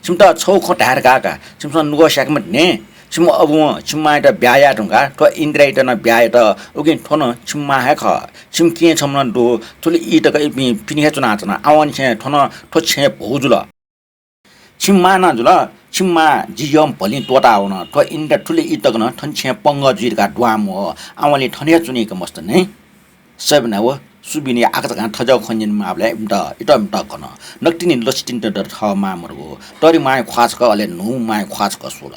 छिमित छगू खँ धाये धकाः का, छिमिसं नुगः स्याके मते नि। छिमि अबुं छिमि मांयात ब्याहा याये धुंकाः थ्व इन्द्रायात नं ब्याहा यात। उकिं थ्व नं छिमि मां हे खः। छिमि केहेँ छम्ह नं दु। थुलि ई तक इपिं पिने हे च्वनाच्वन। आवंनिसें थ्व नं थ्व छेँय् भौ जुल। छिमि मां नं जुल, छिमि मां जि यःम्ह भलिं त्वःतावन। थ्व इन्द्रा थुलि ई तक नं थन छेँय् पंगः जुइ धकाः दुहां म्वः। आवंलि थन हे च्वनीक मस्त नि। सबिना व सुबिनया आकाझाकां थज्याःगु खँ न्यने माःबलय् इमित इतःमितः खन। नकतिनि लछितिनि त थः मां मदुगु। तःधि मांया ख्वाः छकः, अले न्हू मांया ख्वाः छकः स्वल।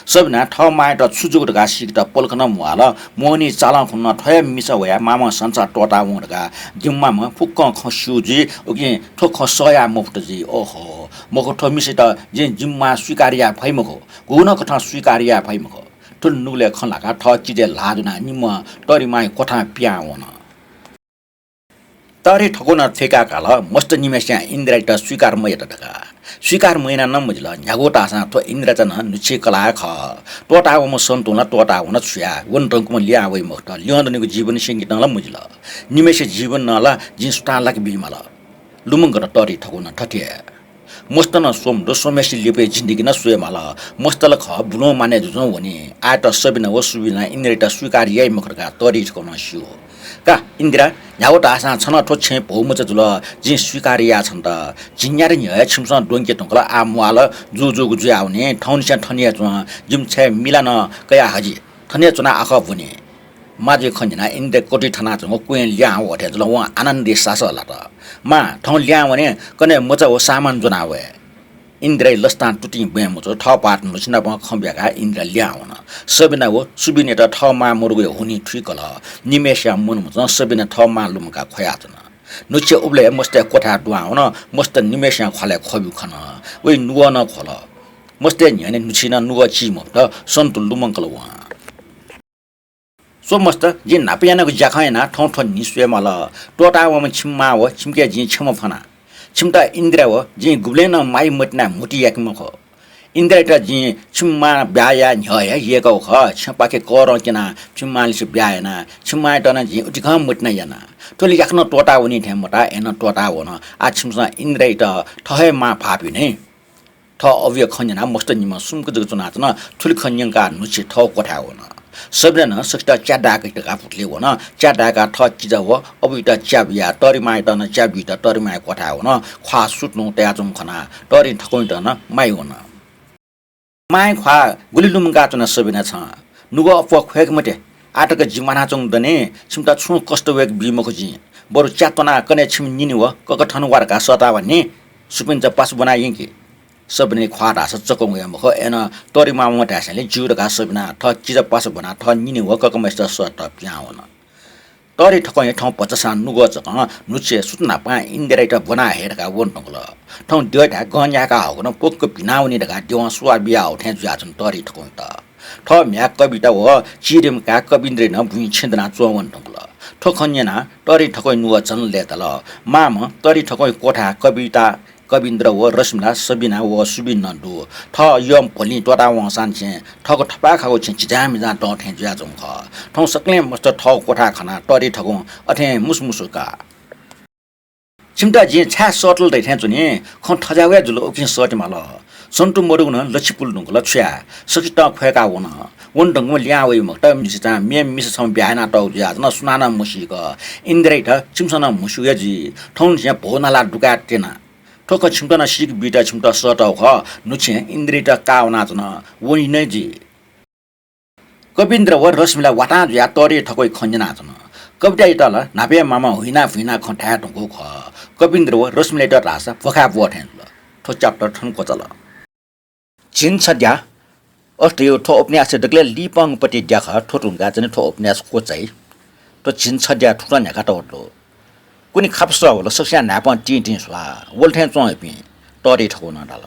सबिनां थः मांयात छु जूगु धकाः सीकेत पलख नं म्वाःल। मोहनी चालं खुन्हु नं थ्व हे मिसा वयाः मामं संसार त्वःतावं धकाः जिमि मामं फुक्कं खँ स्यू जुइ। उकिं थ्व खँ सह याये मफुत जुइ। ओहो, मखु, थ्व मिसायात जिं जिमि मां स्वीकार याये फइ मखु, गुगुं नं कथं स्वीकार याये फइ मखु। थुलि नुगलय् खँ ल्हाकाः थः किजाया ल्हाः ज्वनाः निम्हं तःधि मांया क्वथां पिहां वन। तःधि थकौं नं थुइका काल, मस्त निम्हय्‌सिनं इन्द्रायात स्वीकार मयात धकाः। स्वीकार मयानाः नं मजिल, न्ह्यागु धाःसां थ्व इन्द्राचा नं न्हुछि कलाः हे खः। त्वःतावंम्ह सन्तुं ला त्वःतावन, छु याये, वन धुंकूम्ह लिहां वइ मखुत, लिहां दनिगु जीवन स्यंकेत नं ला मजिल। निम्हय्‌सिया जीवन नं ला जिं सुथां लाके बीमाल। लुमंकल तःधि थकौं नं थथे हे। मस्त नं स्वम्ह दु, स्वम्हेसिया लिपाया जिन्दगी नं स्वये माल। मस्त ला खः, बुलुं मानय् जुजुं वनी। आःयात सबिना व सुबिनां इन्द्रायात स्वीकार याइ मखु धकाः तःधि थकौं नं स्यू। का इन्द्रा, न्ह्यागु धाःसां छ नं थ्व छेँय् भौमचा जुल, जिं स्वीकार याये छन्त। झिंन्यादँ न्ह्यः हे छिमिसं द्वंके धुंकल, आः म्वाःल, जूजूगु जुयावनी, थौंनिसें थन हे च्वँ, जिमि छाय् मिला नं कया हजि। थन हे च्वनाः आखः ब्वनी। माजुया खँ न्यनाः इन्द्राया कथुइ थनाच्वंगु क्वँय् लिहां वःथें जुल। वं आनन्दया सासः ल्हात। मां, थौं लिहां वने, कन्हय् मचा व सामान ज्वनाः वये। इन्द्राया लसतां तुतिं ब्वँय् मजू, थः पात न्हुछि नाप खँ ब्याकाः इन्द्रा लिहां वन। सबिना व सुबिनयात थः मां मदुगुया हुनिं थुइकल। निम्हय्‌सिया मन मजं सबिना थः मां लुमंकाः ख्वयाच्वन। न्हुछि उबलय् मस्तय् क्वथाय् दुहां वन। मस्त निम्हय्‌सिया ख्वालय् ख्वब्यु खन। वइ नुगः नं ख्वल। मस्तय् न्ह्यःने न्हुछि नं नुगः ची मफुत, सन्तु लुमंकल वं। स्व मस्त, जिं न्हापा यानागु ज्याखँ यानाः थौं थ्व न्हि स्वये माल। त्वःतावंम्ह छिमि मां व छिमिके जिं क्षमा फ्वना। छिमित इन्द्रा व जिं गुबलें नं माया मतिनाः म्हुतु याके मखु। इन्द्रायात जिं छिमि मां ब्याहा याये न्ह्यः हे यय्‌कागु खः। छेँपाखे करं क्यनाः छिमि मांलिसे ब्याहा याना। छिमि मांयात नं जिं उतिकं मतिना याना। थ्व ला याकनं त्वःतावनी थें मताः, अय्‌नं त्वःतावन। आः छिमिसं इन्द्रायात थः हे मां भाःपिं नि। थः अबुया खँ न्यनाः मस्त निम्ह सुम्क जक च्वनाच्वन। थुलि खँ न्यंकाः न्हुछि थःगु क्वथाय् वन। सबिना नं सकसित च्या दाय्‌केत धकाः भुतुलिइ वन। च्या दाय्‌काः थः किजा व अबुयात च्या बियाः तःधि मांयात नं च्या बीत तःधि मांया क्वथाय् वन। ख्वाः सुथुं तयाच्वंगु खनाः तःधि थकौंयात नं माया वन। मांया ख्वाः गुलि लुमंकाच्वना सबिना छं। नुगः अप्वः ख्वय्‌के मते। आः तक जि म्वानाच्वंगु दनि, छिमित छुं कष्ट वय्‌के बी मखु जिं। बरु च्या त्वनाः कन्हय् छिमि निने व ककथन वा धकाः सःतावनी। सुपिन्त पासा ब्वना यंकि। सबिनाया ख्वाः धाःसा चकं वये मखु, अय्‌नं तःधि मां वं धाःसांलि ज्यू धकाः सबिनां थः किजा पासा ब्वनाः थः निने व ककम्हसित सःतः पिहां वन। तःधि थकौं हे थौं भचा सां नुगः चकं न्हुछि सुथ न्हापां इन्द्रायात ब्वना हये धकाः वने धुंकल। थौं द्यःथाय् गं न्यायेका हःगु नं प्वक्क भिनावनी धकाः द्यवं सुवाः बियाहःगु थें जुयाच्वन तःधि थकौंयात। थः म्ह्याय् कविता व चिधीम्ह काय् कविन्द्रया नं बुँइ छेँ दनाः च्वं वने धुंकल। थ्व खँ न्यनाः तःधि थकौंया नुगः झन लय्‌ताल। मांम्ह तःधि थकौंया क्वथाय् कविता, कविन्द्र व रश्मिला, सबिना व सुबिन नं दु। थः यःम्ह भलिं त्वःतावंसांनिसें थःगु थपाय्‌खाःगु छेँ झिझांमिझां दं थें जुयाच्वंगु खः। थौं सकलें मस्त थःगु क्वथाय् खनाः तःधि थकौं अथें मुसुमुसु का। छिमित जिं छाय् सःतल धइथें च्वनी, खँ थज्याःगु हे जुल, उकिं सःते माल। सन्टु मदुगु नं लच्छि पुले धुंकल, छु याये? सकसितं ख्वय्‌का वन। वने धुंकूम्ह लिहां वइ मखुत, मिसिचां मेम्ह मिसा छम्ह ब्याहा यानातःगु जुयाच्वन, सुनानं मसीक। इन्द्रयात छिमिसं नं म्हस्यूगु हे जुइ। थौंनिसें भौ नालाः दुकाये त्यना। थ्व खँ छिमित नं सीके बीत छिमित सःतःगु खः। न्हुछें इन्द्रयात का वनाच्वन, वनी नं जुइ। कविन्द्र व रश्मिला वातां जुयाः तःधि थक्वया खँ न्यनाच्वन। कवितायात ला न्हापा हे मामं हुइना फुइना खँ धाये धुंकूगु खः। कविन्द्र व रश्मिलायात धाःसा भ्वखाय् ब्वः थें जुल। थ्व chapter थन क्वचाल। झिंछद्या। अथे धइगु थ्व उपन्यासय् दकलय् लिपांगु पति ज्या खः। थ्व धुंकाः चाहिँ थ्व उपन्यास क्वचाइ। थ्व झिंछद्या थुकथं न्ह्याकातःगु दु। कुन्हु खापसः वल, सकसियां न्हाय्पं तिं तिं स्वाः। वल थें च्वं इपिं। तःधि थक्वं धाल।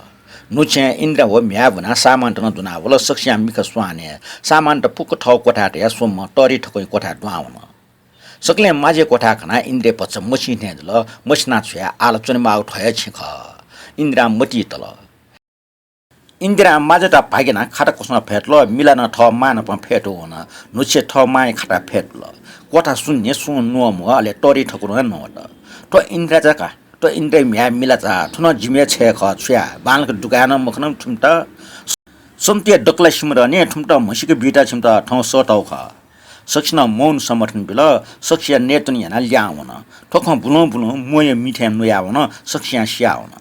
न्हुछें इन्द्र व म्ह्याय् ब्वनाः सामानत नं दुना वल, सकसियां मिखा स्वां नये। सामानत फुक्क थःगु क्वथाय् तयाः स्वम्ह तःधि थक्वया क्वथाय् दुहां वन। सकलें मांज्याया क्वथाय् खनाः इन्द्रया भचा मछिं थें जुल, मछिना छु याये, आः ला च्वनेमाःगु थ्व हे छेँ खः। इन्द्रां मतिइ तल। इन्द्रां मांज्यात भागिनाः खात क्वसं फय्तल, मिला नं थः मां नाप फय्तू वन। न्हुछें थः मांया खात फय्तल। क्वथा सुं न्ह्यसुं न्वःमवः, अले तःधि थक्वं नं नवत। थ्व इन्द्रा चा का, थ्व इन्द्रया म्ह्याय् मिला चा, थ्व नं जिमि हे छय् खः, छु याये, बांलाक दुकाये नं मखन थुमित। सन्टुया दकलय् सिमधंनिं थुमित म्हसीके बीत छिमित थौं सःतःगु खः। सकसिनं मौन समर्थन बिल, सकसिया नयेत्वना यानाः लिहां वन। थ्व खँ बुलं बुलं म्वःया मि थें नुयावन, सकसियां सियावन।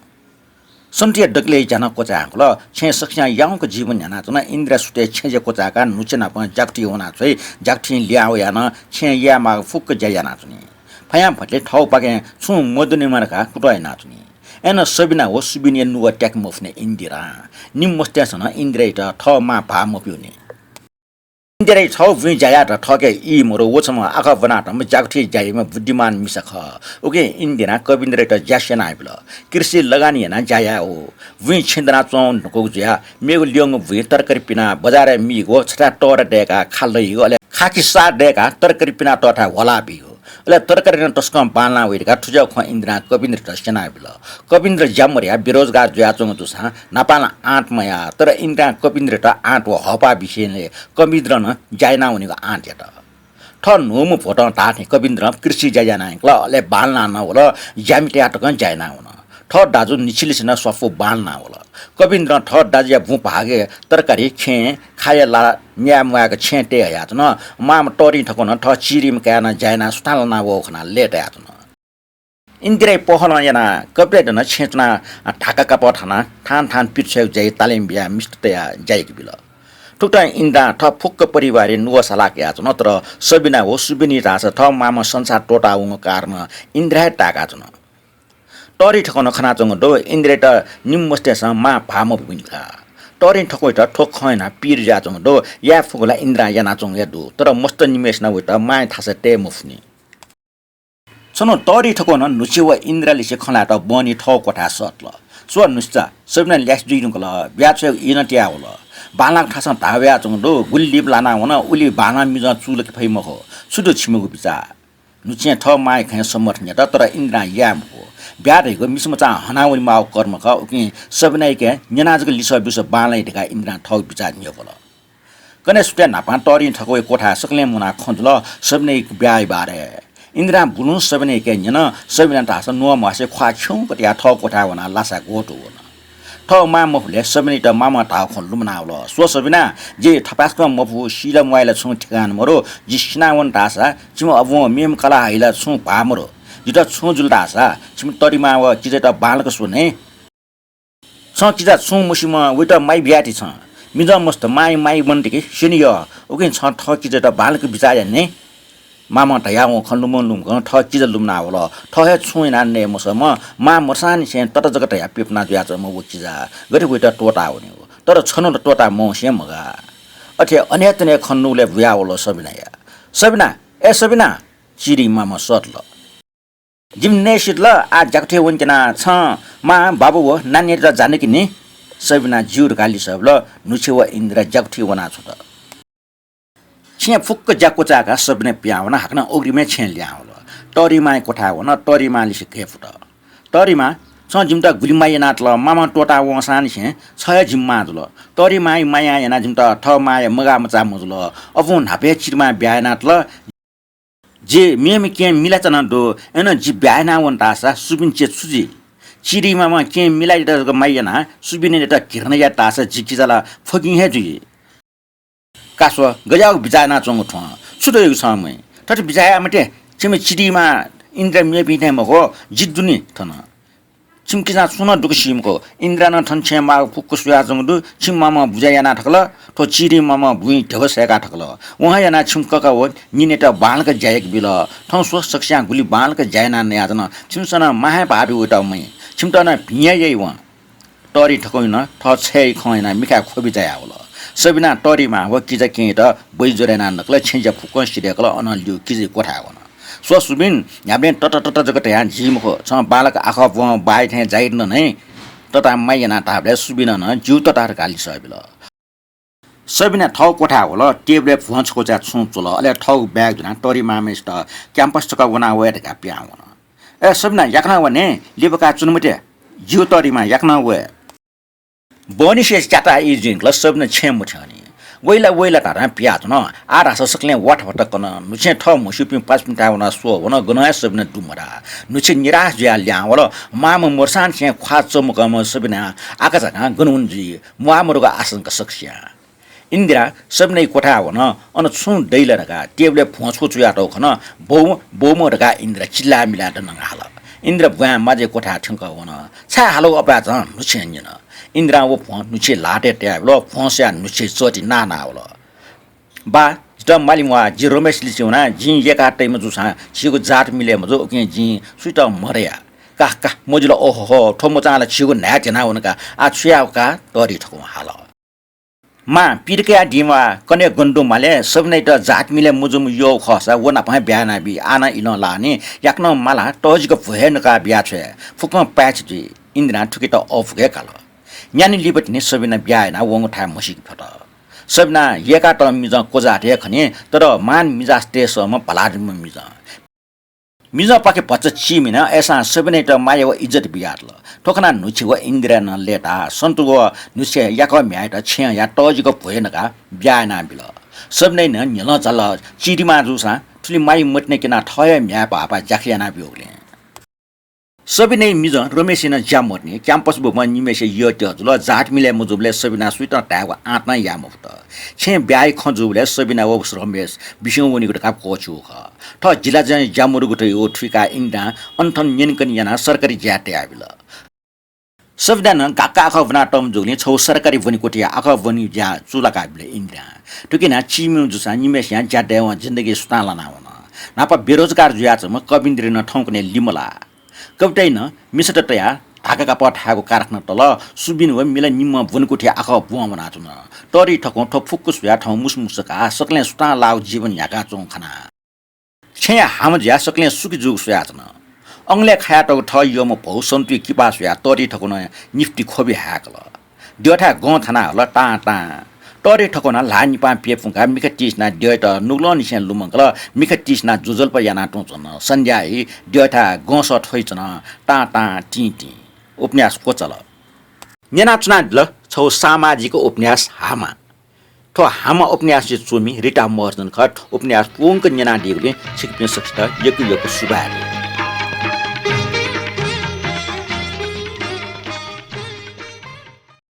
सन्टुया दकलय् ज्या नं क्वचाय् हंकल। छेँय् सकसियां याउँक जीवन न्ह्यानाच्वन। इन्द्रा सुथय् छेँज्या क्वचाय्काः न्हुछेँ नाप ज्याकुथिइ वनाछ्वइ। ज्याकुथिं लिहां वयाः नं छेँय् यायेमाःगु फुक्क ज्या यानाच्वनी। फयांभतिले थःगुपाखें छुं मदुनेमा धकाः कुतः यानाच्वनी। अय्‌नं सबिना व सुबिनया नुगः त्याके मफुनि इन्दिरां। निम्ह मस्तय्‌सं नं इन्द्रायात थः मां भाः मब्यूनि। इन्दिराया थःगु बुँइ ज्या यायेत थःके ई मदु, व छम्ह आखः ब्वनातःम्ह ज्याकुथिइ ज्या याइम्ह बुद्धिमान मिसा खः। उकिं इन्दिरां कविन्द्रयात ज्या स्यनाबिल। कृषि लगानी यानाः ज्या याये हु। बुँइ छेँ दनाच्वंगु धुंकूगु जुयाः मेगु ल्यंगु बुँइ तरकारी पिनाः बजारय् मीगु, छथाय् तःदँ दय्काः खा लइगु, अले खाखि साः दय्काः तरकारी पिनातःथाय् ह्वला बीगु। अले तरकारी नं तसकं बांलाना वइ धकाः थुज्याःगु खँ इन्द्रां कविन्द्रयात स्यनाबिल। कविन्द्र ज्या मदयाः बेरोजगार जुयाच्वंगु जूसां न्हापां ला आँट मयाः, तर इन्द्रां कविन्द्रयात आँट व हःपाः बिसेंलि कविन्द्रं नं ज्या याना वनेगु आँट यात। थः न्हूम्ह भ्वतं धाःथें कविन्द्रं कृषि ज्या याना यंकल, अले बांलाना नं वल, ज्यामितय् तकं ज्या याना वन। थः दाजु न्हिच्छिलिसे नं स्वापू बांलाना वल। कविन्द्रं थः दाजुया बुँ भागय् तरकारी, खेँ, खाया ला म्याये म्वायेक छेँय् तये हयाच्वन। मांम्ह तःधिं थक्वं नं थः चिरिम्ह काय्‌नं ज्या यानाः सुथां लाना वःगु खनाः लय्‌तायाच्वन। इन्दिराया पहलं यानाः कविन्द्रयात नं छेँय् च्वनाः धाका कापः थानाः थान थान पित छ्वयेगु ज्याय् तालिम बियाः मिस्त तयाः ज्या याके बिल। थुकथं इन्द्रां थः फुक्क परिवारया नुगः सालाक याःच्वन, तर सबिना व सुबिनया धाःसा थः मांम्ह संसार त्वःताः वंगु कारणं इन्द्रा हे ताय्‌काच्वन। तःधिं थक्वं नं खनाच्वंगु दु, इन्द्रयात निम्ह मस्तय्‌सं मां भाः मब्यूनि धकाः। तःधिं थक्वयात थ्व खँ न्यनाः पीर जुयाच्वंगु दु, याये फुगु ला इन्द्रां यानाच्वंगु हे दु, तर मस्त निम्हय्‌सिनं वयात मांया थासय् तये मफुनि। छन्हु तःधिं थक्वं नं न्हुछि व इन्द्रालिसे खँ ल्हायेत बहनी थःगु क्वथाय् सःतल। स्व न्हुछि चा, सबिना ल्यासे जुइ धुंकल, ब्याहा छ्वयेगु ई नं तयावल। बांलाक थासं धाः वयाच्वंगु दु, गुलि लिपा लाना वन, उलि बांलाक मिजं चूलाके फइ मखु। छु दु छिमिगु बिचाः? न्हुछिं थः मांया खँय् समर्थन यात, तर इन्द्रां याये मफु। ब्याहा धइगु मिसामचां हना वनेमाःगु कर्म खः, उकिं सबिनायाके न्यनाः जक लिसः ब्यूसा बांलाइ धकाः इन्द्रां थःगु बिचाः न्ह्यब्वल। कन्हय् सुथय् न्हापां तःधिं थक्वया क्वथाय् सकलें मुनाः खँ जुल सबिनाया ब्याहाया बारे। इन्द्रां बुलुं सबिनायाके न्यन, सबिना धाःसा न्ववासे ख्वाः छ्यंक तयाः थः क्वथाय् वनाः लासाय् ग्वतुं वन। थः मां मफुबलय् सबिनायात मामं धाःगु खँ लुमनावल। स्व सबिना, जि थपाय्‌सकं मफु, सी ला म्वाइ ला छुं ठिकाना मदु। जि सिनावन धाःसा छिमि अबुं मेम्ह कलाः हइ ला छुं भाः मदु। जितः छुं जुल धाःसा छिमि तःधिंमां व किजायात बांलाक स्व नि। छं किजा छुं मस्यूम्ह, वयात माइ बियाति छं। मिजं मस्त, मांया माइ मन्त कि स्यने यः, उकिं छं थः किजायात बांलाक बिचाः या नि। मामं धयावं खँ लुमं लुमंकं थः किजा लुमनावल। थः हे छुं यानाः नये मसःम्ह, मां मदुसांनिसें तत जक धयाः प्यपुना जुयाच्वंम्ह व किजा। गथे वयात त्वःताः वनेगु? तर छन्हु ला त्वःताः मवंसे मगाः। अथे अनेतने खँ नुगलय् बुयावल सबिनाया। सबिना, ए सबिना, चिरिं मामं सःतल। जिमि नये सित ला, आः ज्याकुथिइ वनेत्यना। छं मां, बाबु व नानीयात जान कि नि? सबिनां ज्यू धकाः लिसः बिल। न्हुछि व इन्द्रा ज्याकुथिइ वनाछ्वत। छेँय् फुक्क ज्या क्वचाय्‌काः सबिना पिहां वनाः हाकनं अग्रिमय् छेँय् लिहां वल। तःधिंमांया क्वथाय् वन। तःधिंमांलिसे कय्‌पुत। तःधिंमां, छं जिमित गुलि माया यानातल, मामं त्वःताः वंसांनिसें छ हे जिमि मां जुल। तःधिंमांया मायां यानाः जिमित थः मांया मगाःमचाः मजुल। अबुं न्हापा हे चिरिमां ब्याहा यानातल। जि मेम्ह केहेँ मिलाच्वना दु, अय्नं जि ब्याहा याना वन धाःसा सुबिन चे छु जुइ? चिरिमाम्ह केहेँ मिलायात जक माया यानाः सुबिनयात घृणा यात धाःसा जि किजा ला फकिं हे जुइ। का स्व, गज्याःगु बिचाः यानाच्वंगु थ्वं। छु दइगु छं मुइ? थथे बिचाः याये मते। छिमि चिरिमा इन्द्र मेपिं थें मखु, जि दु नि थन। छिमि किजां छुं नं दुःख सी मखु। इन्द्रां नं थन छेँ माःगु फुक्क स्वयाच्वंगु दु। छिमि मामं बुझे याना थकल, थ्व चिरिमाम्ह बुँइ ध्यबा सय्का थकल। वं हे यानाः छिमि कका व निनेत बांलाक ज्या याके बिल। थौं स्व, सकसियां गुलि बांलाक ज्या यानाः नयाच्वन। छिमिसं नं मां हे भाःपी वइत मुइ। छिमित नं भिं हे याइ वं। तःधि थकौं नं थः छय्‌या खँ यानाः मिखाय् ख्वबि जायावल। सबिनां तःधिमां व किजा केहेँयात ब्वइ ज्वर यानाः नकल। छेँज्या फुक्कं सिधय्‌कल, अनं ल्यू किजाया क्वथाय् वन। स्व सुबिन, न्ह्याबलें तत तत जक धयां जुइ मखु। छं बांलाक आखः ब्वं बाःया थें जाइत नं नै। ततां माया यानाः धाःबलय् सुबिनं नं ज्यू तता धकाः लिसः बिल। सबिना थःगु क्वथाय् वल, टेबलय् भ्वं छकूचा छुं च्वल, अले थःगु bag ज्वनाः तःधिमांम्हेसित campus छकः वना वये धकाः पिहां वन। ए सबिना, याकनं वा ने, लिपा काः च्वने मते, ज्यू तःधिमां, याकनं वये। बहनिसे च्याताः ई जुइकल, सबिना छेँय् मथ्यंनि। वइ ला वइ ला धाधां पिहां च्वन। आः धाःसा सकलें वाथावाथा कन। न्हुछेँ थः म्हस्यूपिं पासापिन्थाय् वनाः स्वः वन, गनं हे सबिना दु मधाः। न्हुछि निराश जुयाः लिहां वल। मांम्ह मदुसांनिसें ख्वाः चमकंम्ह सबिना आकाझाकां गन वन जुइ। म्वाःमदुगु आशंका सकसियां। इन्दिरा सबिनाया क्वथाय् वन। अन छुं दइ ला धकाः टेबलय् भ्वं छकू च्वयातःगु खन। बौ, बौम्ह धकाः इन्दिरा चिल्लाय् मिलाय् दनाः हाल। इन्दिरा ब्वाँय् मांज्याया क्वथाय् थ्यंकः वन। छाय् हाल व अपाय्‌चं न्हुछिं न्यन। इन्दिरां व भ्वं न्हुछिया ल्हातय् तयाबिल। भ्वं स्वयाः न्हुछिया चःति नाः नाः वल। बा, जितः मालिं वा, जि रमेश लिचिं वना, जिं यय्‌का तइम्ह जूसां झीगु जात मिलय् मजू, उकिं जिं सुइत मधया। का, का, मजिल, ओहोहो, थ्व मचां ला झीगु न्हाय् ध्यना वन का, आः छु याये का, तःधि थकौं हाल। मां, पित कयादिं वा, कन्हय् गन दु माले, सबिनायात जात मिलय् मजूम्ह यःगु खःसा व नाप हे ब्याहा यानाबी, आः नं इलं लाः नि, याकनं मालाः तःजिक भ्व हे नकाः बियाछ्वये, फुक्कं पाय्‌छि जुइ। इन्दिरां थुकित अःपुक हे काल। न्यान्हु लिपा तिनि सबिना ब्याहा यानाः वंगु थाय् म्हसीके फ्यत। सबिना यय्‌कातःम्ह मिजं क्वजाःत हे खनी, तर महान मिजासतय् सःम्ह भलादम्ह मिजं। मिजंपाखे भचा चीमिन, अय्‌सां सबिनायात माया व इज्जत बियातल। थ्व खनाः न्हुछि व इन्दिरां नं लय्‌ताः सन्तु व न्हुछिया याकः म्ह्याय्‌यात छेँय् हयाः तःजिक भ्व हे नकाः ब्याहा यानाबिल। सबिनाया नं न्ह्यलं झाल, चिरिमां जूसां थुलि माया मतिना क्यनाः थः हे म्ह्याय् भाःपाः ज्याखँ यानाब्यूगुलिं। सबिनाया मिजं रमेशया नं ज्या मतिनि, campus ब्वम्ह निम्हेसिया यःत्यः जुल। जात मिलय् मजूबलय् सबिनां सुइत नं धायेगु आँट नं याये मफुत। छेँय् ब्याहाया खँ जूबलय् सबिना व रमेश बिस्युं वनीगु धकाः क्वःछिगु खः। थः जिलाजं ज्या मदुगु धइगु थुइकाः इन्दिरां अनथन न्यनेकने यानाः सरकारी ज्याय् तयाबिल। सबिनां नं गाक्क आखः ब्वनातःम्ह जूगुलिं छगू सरकारी ब्वनेकुथिया आखः ब्वने ज्या चूलाकाबिल इन्दिरां। थुकिं नं चीमिम्ह जूसां निम्हेसियां ज्या दयेवं जिन्दगी सुथां लानावन। न्हापा बेरोजगार जुयाच्वंम्ह कविन्द्रं नं थौंकन्हय् लिमलाः। कवितां नं मिसात तयाः धागा कापः थायेगु कारखाना तल। सुबिन व मिला निम्हं ब्वनेकुथिया आखः ब्वं वनाच्वन। तःधि थकौं थ्व फुक्क स्वयाः थौं मुसुमुसु काः सकलें सुथां लाःगु जीवन न्ह्याकाच्वंगु खनाः छेँय् हामा जुयाः सकलें सुखी जूगु स्वयाच्वन। अंगलय् खायातःगु थः यःम्ह भौ सन्तुया किपा स्वयाः तःधि थकौं नं निफुति ख्वबि हाय्‌कल। द्यःथाय् गं थाना हल, तां तां। तःधि थकौं नं ल्हाः निपां प्यपुंकाः मिखा तिसिनाः द्यःयात नुगलंनिसें लुमंकल। मिखा तिसिनाः ज्वजलपा यानाः तुं च्वन। सन्ध्याइ द्यःथाय् गंसः थ्वइच्वन, तां तां तिं तिं। उपन्यास क्वचाल। न्यनाच्वनादिल छगू सामाजिक उपन्यास हामा। थ्व हामा उपन्यासया च्वमि रिता महर्जन खः। थ्व उपन्यास पूवंक न्यनादीगुलिं छिकपिं सकसित यक्व यक्व सुभाय् दु।